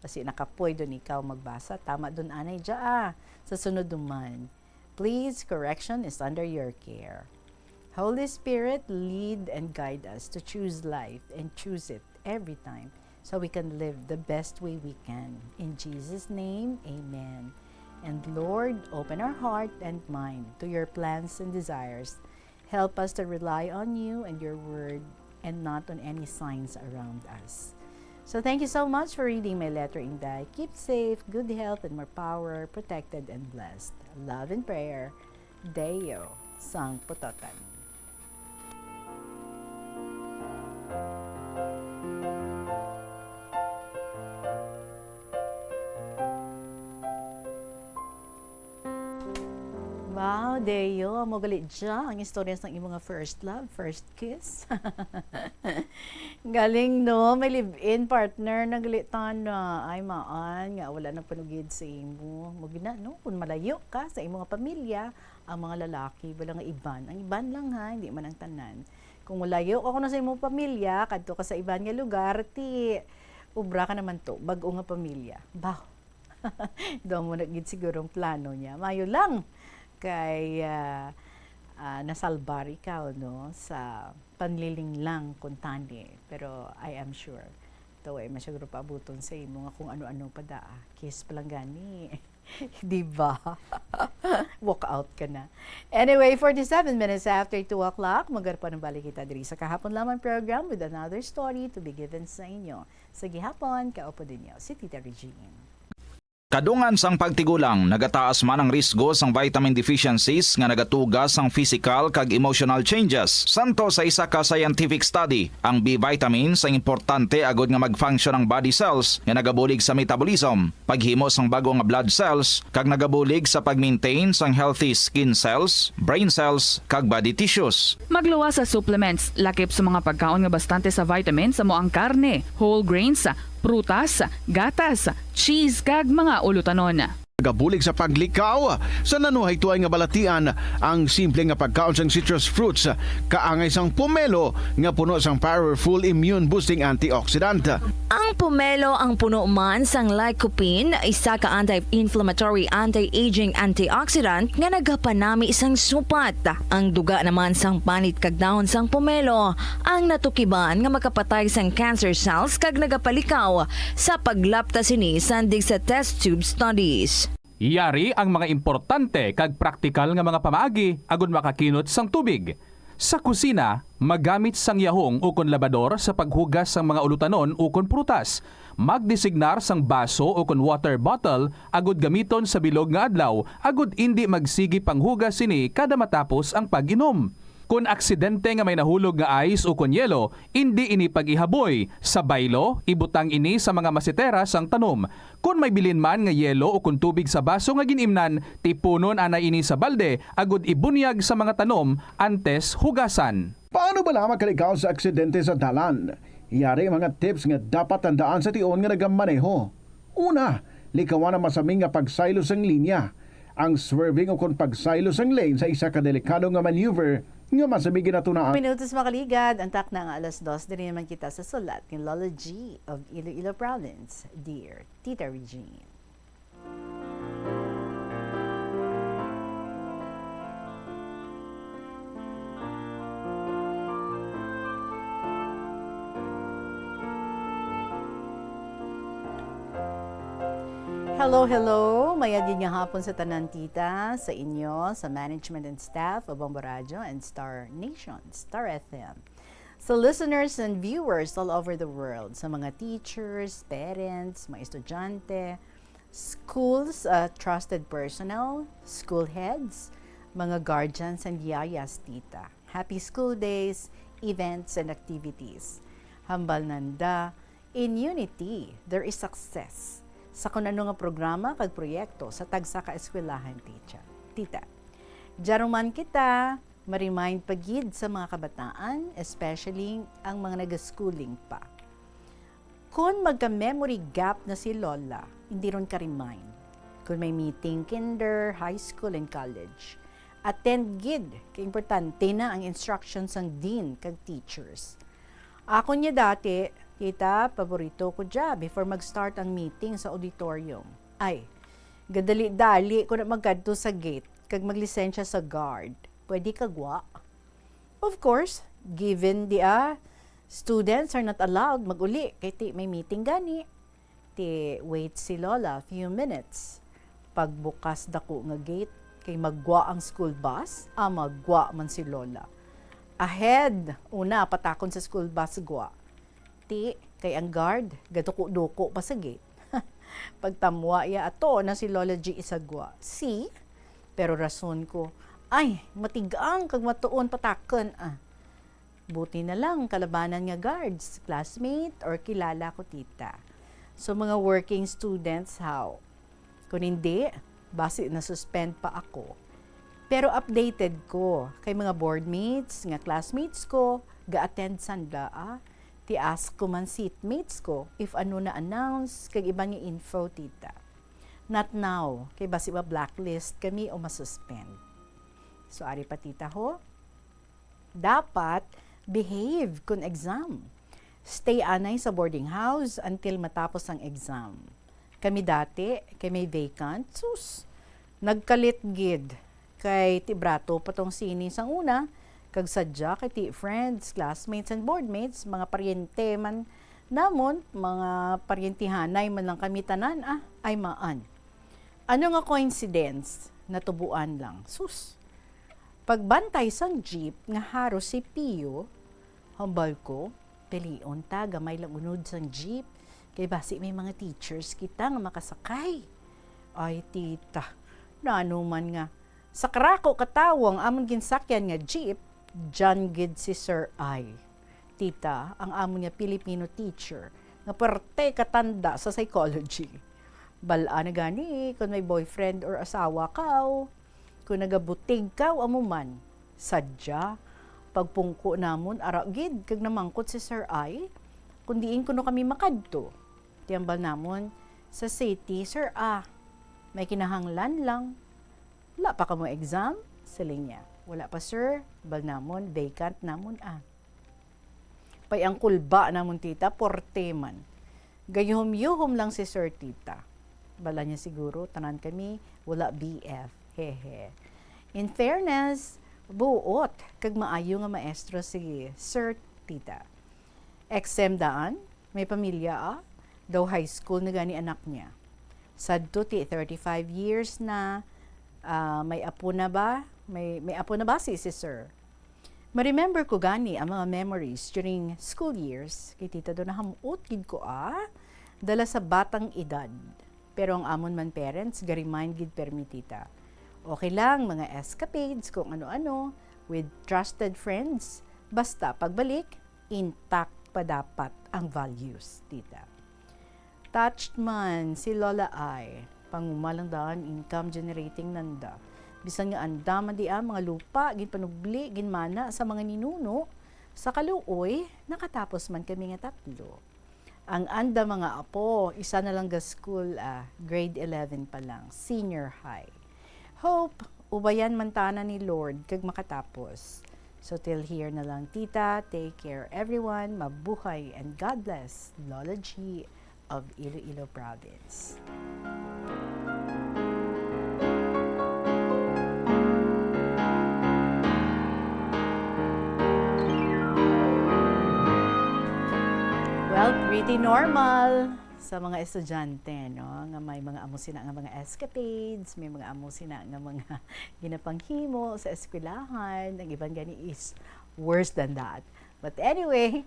Basi nakapoy dun ikaw magbasa. Tama dun anay dya, ah. Sa sunod duman, please, correction is under your care. Holy Spirit, lead and guide us to choose life and choose it every time so we can live the best way we can. In Jesus' name, amen. And Lord, open our heart and mind to your plans and desires. Help us to rely on you and your word and not on any signs around us. So thank you so much for reading my letter, Inday. Keep safe, good health, and more power, protected and blessed. Love and prayer, Deo sang Putotan. Wow, Deo, amo gali dya ang istorya sang imo nga first love, first kiss. Galing, no? May live-in partner na gali tana. Ay, maan nga wala nagpanugid sa imo. Mao gid na, no? Kung malayo ka sa imo nga pamilya, ang mga lalaki, wala nga iban. Ang iban lang, ha, hindi man ang tanan. Kung malayo ka kuno sa imo pamilya, kadto ka sa iban nga lugar, ti ubra ka naman to, bag-o nga pamilya. Bah, daw mo na gid siguro ang plano niya. Mayo lang kay, ah, ah, nasalbar ikaw, no, sa panlilinglang kuntani. Pero I am sure, daw ay man siguro paabuton sa imo nga kung ano-ano pa daa. Kiss pa lang gani. Di ba? Walk out ka na. Anyway, forty-seven minutes after two o'clock, magarupa na balik kita diri sa Kahapon Lamang program with another story to be given sa inyo. Sa gihapon, kaupod ninyo si Tita Regine. Kadungan sang pagtigulang, nagataas man ang risgo sang vitamin deficiencies nga nagatuga sang physical kag emotional changes. Santo sa isa ka scientific study, ang B vitamins ang importante agud nga mag-function ang body cells nga nagabulig sa metabolism, paghimo sang bag-o nga blood cells, kag nagabulig sa pag-maintain sang healthy skin cells, brain cells, kag body tissues. Magluwas sa supplements, lakip sa mga pagkaon nga bastante sa vitamins, amo ang karne, whole grains, prutas, gatas, cheese, kag mga ulutanon. Nagabulig sa paglikaw sa nanuhay tuay nga balatian ang simple nga pagkaon sang citrus fruits, kaangay sang pomelo nga puno sang powerful immune boosting antioxidant. Ang pomelo ang puno man sang lycopene, isa ka anti-inflammatory, anti-aging antioxidant nga nagapanami sang supat. Ang duga naman sang panit kag dahon sang pomelo ang natukiban nga makapatay sang cancer cells kag nagapalikaw sa paglapta sini sandig sa test tube studies. Yari ang mga importante kag praktikal nga mga pamaagi agud makakinot sang tubig. Sa kusina, magamit sang yahong ukon labador sa paghugas sang mga ulutanon ukon prutas. Magdesignar sang baso ukon water bottle agud gamiton sa bilog nga adlaw agud indi magsigi panghugas sini kada matapos ang pag-inom. Kon aksidente nga may nahulog nga ice ukon yelo, indi ini pag-ihaboy. Sa baylo, ibutang ini sa mga masetera sang tanom. Kon may bilin man nga yelo ukon tubig sa baso nga gin-imnan, tipunon anay ini sa balde agud ibunyag sa mga tanom antes hugasan. Paano bala makalikaw sa aksidente sa dalan? Yari ang mga tips nga dapat tandaan sa tion nga nagamaneho. Una, likawan ang masami nga pagsaylo sang linya. Ang swerving ukon pagsaylo sang lane sa isa ka delikado nga maneuver nga masami ginatunaan. Minutos makaligad, ang takna nga alas dos, diri naman kita sa sulat ni Lola G of Iloilo Province. Dear Tita Regine. Hello, hello. Mayad gid nga hapon sa tanan, tita, sa inyo, sa management and staff of Bombo Radio and Star Nation, Star F M. So, listeners and viewers all over the world, sa mga teachers, parents, mga estudyante, schools, uh, trusted personnel, school heads, mga guardians and yayas, tita. Happy school days, events, and activities. Hambal nanda, in unity, there is success. Sa kun ano nga programa kag proyekto sa tagsa ka eskwelahan, tita. Tita, dyaruman kita, ma-remind pa gid sa mga kabataan, especially ang mga nagaschooling pa. Kun magka-memory gap na si Lola, hindi ron ka-remind. Kun may meeting, kinder, high school, and college, attend gid, kay importante na ang instruction sang dean kag teachers. Ako niya dati, tita, paborito ko dya before mag-start ang meeting sa auditorium. Ay, gadali-dali ko na magkadto sa gate kag maglisensya sa guard. Pwede ka gwa? Of course, given di, ah, students are not allowed mag-uli kay ti may meeting gani. Ti wait si Lola a few minutes. Pagbukas dako nga gate, kay maggwa ang school bus, ah, maggwa man si Lola. Ahead, una, patakon sa school bus gwa. Ti, kay ang guard, gaduko-duko pa sa gate. Pagtamwa iya, ato na si Lola G isagwa. See? Pero rason ko, ay, matigang kag matuon patakon, ah. Buti na lang, kalabanan nga guards, classmate, or kilala ko, tita. So, mga working students, how? Kung hindi, basi na-suspend pa ako. Pero updated ko kay mga board mates nga classmates ko, ga-attend sanda, ah. Ti ask ko man seatmates ko if ano na-announce kag iban nga info, tita. Not now, kay basi ma-blacklist kami o ma-suspend. So, ari pa, tita, ho. Dapat behave kun exam. Stay anay sa boarding house until matapos ang exam. Kami dati, kay may vacant, sus, nagkalit gid. Kay ti barato pa tong sini sang una, kag sadya kay ti friends, classmates, and boardmates, mga paryente man namon, mga paryentihanay man lang kami tanan, ah, ay maan. Ano nga coincidence, natubuan lang. Sus! Pagbantay sang jeep nga haros si Pio, hambal ko, "Dalion ta, gamay lang unod sang jeep, kay basi may mga teachers kita nga makasakay." Ay, tita, nano man nga, sa karako ka tawo ang amon ginsakyan nga jeep, dyan gid si Sir I. Tita, ang amon nga Filipino teacher, nga puwerte katanda sa psychology. Bal-a na gani kon may boyfriend or asawa kaw, kon nagabutig kaw, amo man. Sadya, pagpungko namon, ara gid, kag namangkot si Sir I kon diin kuno kami makadto. Ti hambal namon, "Sa city, sir, ah. May kinahanglan lang." "Wala pa kamo exam?" siling niya. "Wala pa, sir." Bal namon, "Vacant namon, ah." Pay ang kulba namon, tita, puwerte man. Gayuhom-yuhom lang si Sir, tita. Bala niya siguro, tanan kami, wala B F. Hehe. In fairness, buot kag maayo nga maestro si Sir, tita. Exam daan, may pamilya, ah. Daw high school na gani anak niya. Sadto ti thirty-five years na, ah, may apo na ba? May, may apo na ba si, si Sir? Ma-remember ko gani ang mga memories during school years. Kay tita, do naham-ot gid ko, ah, dala sa batang edad. Pero ang amon man parents, ga-remind gid permi, tita. Okay lang, mga escapades, kung ano-ano, with trusted friends. Basta, pagbalik, intact pa dapat ang values, tita. Touched man si Lola Ai. Panguma lang daan, income generating nanda. Bisan nga andam man di ang mga lupa, ginpanubli, ginmana sa mga ninuno, sa kaluoy, nakatapos man kami nga tatlo. Ang anda mga apo, isa na lang ga school, ah, grade eleven pa lang, senior high. Hope, ubayan man tana ni Lord kag makatapos. So till here na lang, tita. Take care, everyone. Mabuhay and God bless, Lola G of Iloilo Province. Well, pretty normal sa mga estudyante, no, nga may mga amo sina nga mga escapades, may mga amo sina nga mga ginapanghimo sa eskwelahan. Ang iban gani is worse than that. But anyway,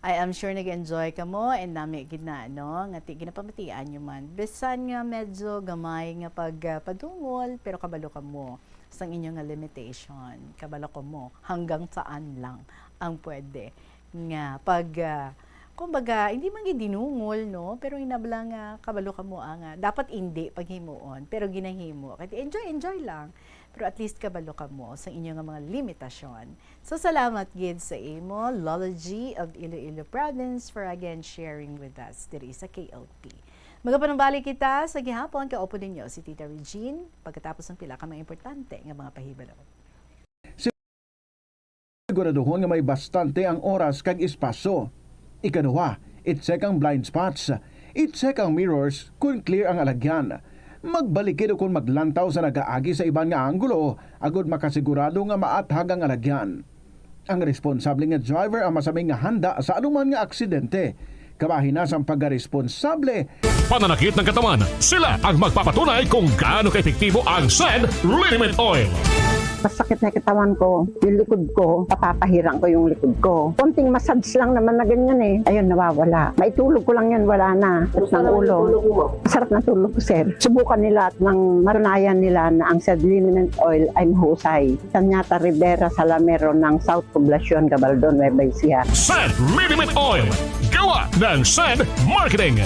I am sure nag-enjoy kamo, and nami gid na, no, nga ti ginapamatian nyo man. Bisan nga medyo gamay nga pag, ah, padungol, pero kabalo kamo sang inyo nga limitation. Kabalo kamo hanggang saan lang ang pwede nga pag, ah, kumbaga, hindi man gid dinungol, no? Pero hinabla nga kabalo kamo, ah, nga dapat hindi paghimuon, pero ginahimo. Kay enjoy, enjoy lang. Pero at least kabalo kamo sa inyo nga mga limitasyon. So, salamat gid sa imo, Lola G of Iloilo Province, for again sharing with us diri sa K L P. Magapanumbalik kita sa gihapon, kaupo ninyo si Tita Regine, pagkatapos ng pila ka mga importante nga mga pahibalo. Siguraduhon nga may bastante ang oras kag espasyo. Ikaduha, i-check ang blind spots. I-check ang mirrors kon clear ang alagyan. Magbalikid o kon maglantaw sa nagaagi sa iban nga anggulo agod makasigurado nga maathag ang alagyan. Ang responsable nga driver ang masami nga handa sa anuman nga aksidente. Kabahin na sang pagkaresponsable. Pananakit ng katawan, sila ang magpapatunay kung gaano kaepektibo ang Send Liniment Oil. Masakit na katawan ko, yung likod ko, napapahirang ko yung likod ko. Konting massage lang naman na ganyan eh. Ayun, nawawala. Maitulog ko lang yun, wala na. Sakit ng ulo. Sarap ng tulog ko, sir. Subukan nila at nang matunayan nila na ang Send Liniment Oil ay mahusay. Sanyata Rivera Salamero ng South Poblacion, Gabaldon, Nueva Ecija. Send Liniment Oil. Gawa ng Send Marketing.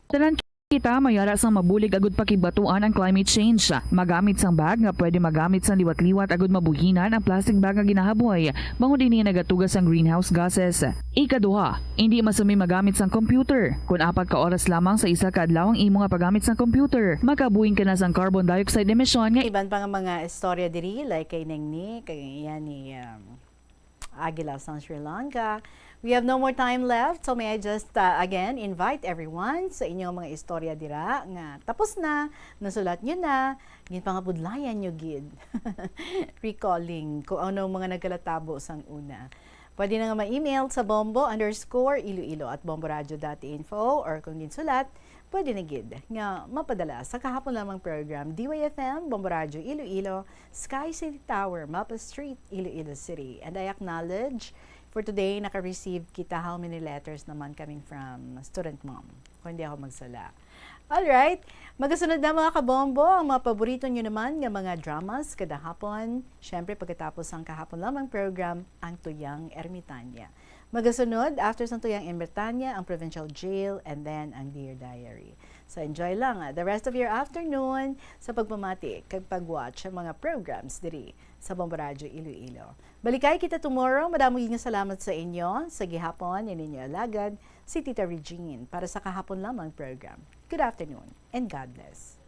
Tanan kita mayara sang mabulig agud pakibatuan ang climate change. Magamit sang bag nga pwede magamit sang liwat-liwat agud mabuhinan ang plastic bag nga ginahaboy, bangod ini nagatuga sang greenhouse gases. Ikaduha, indi masumi magamit sang computer. Kon apat ka oras lamang sa isa ka adlaw ang imo nga paggamit sang computer, makabuhing ka na sang carbon dioxide emission nga Iban pa nga mga istorya diri, like kay Neng Ni, kay yan ni, um, Aguila sang Sri Lanka. We have no more time left, so may I just, uh, again invite everyone sa inyong mga istorya dira nga tapos na, nasulat nyo na, ginpangabudlayan nyo gid. Recalling kung ano ang mga nagkalatabo sang una. Pwede na nga ma-email sa bombo underscore iloilo at bomboradio dot info, or kung ginsulat, pwede na gid nga mapadala sa kahapon lamang program, D Y F M, Bombo Radio Iloilo, Sky City Tower, Mapa Street, Iloilo City. And I acknowledge, for today, naka-receive kita how many letters naman coming from student mom, kung hindi ako magsala. Alright, magasunod na mga kabombo, ang mga paborito nyo naman nga mga dramas kada hapon. Siyempre, pagkatapos ang kahapon lamang program, ang Tuyang Ermitanya. Magasunod, after sang Tuyang Ermitanya, ang Provincial Jail, and then ang Dear Diary. So enjoy lang, ah, the rest of your afternoon sa pagpamati kag pag-watch sa mga programs diri sa Bombo Radyo Iloilo. Balikay kita tomorrow. Madamo gid nga salamat sa inyo. Sa gihapon, ini inyo alagad, si Tita Regine, para sa kahapon lamang program. Good afternoon and God bless.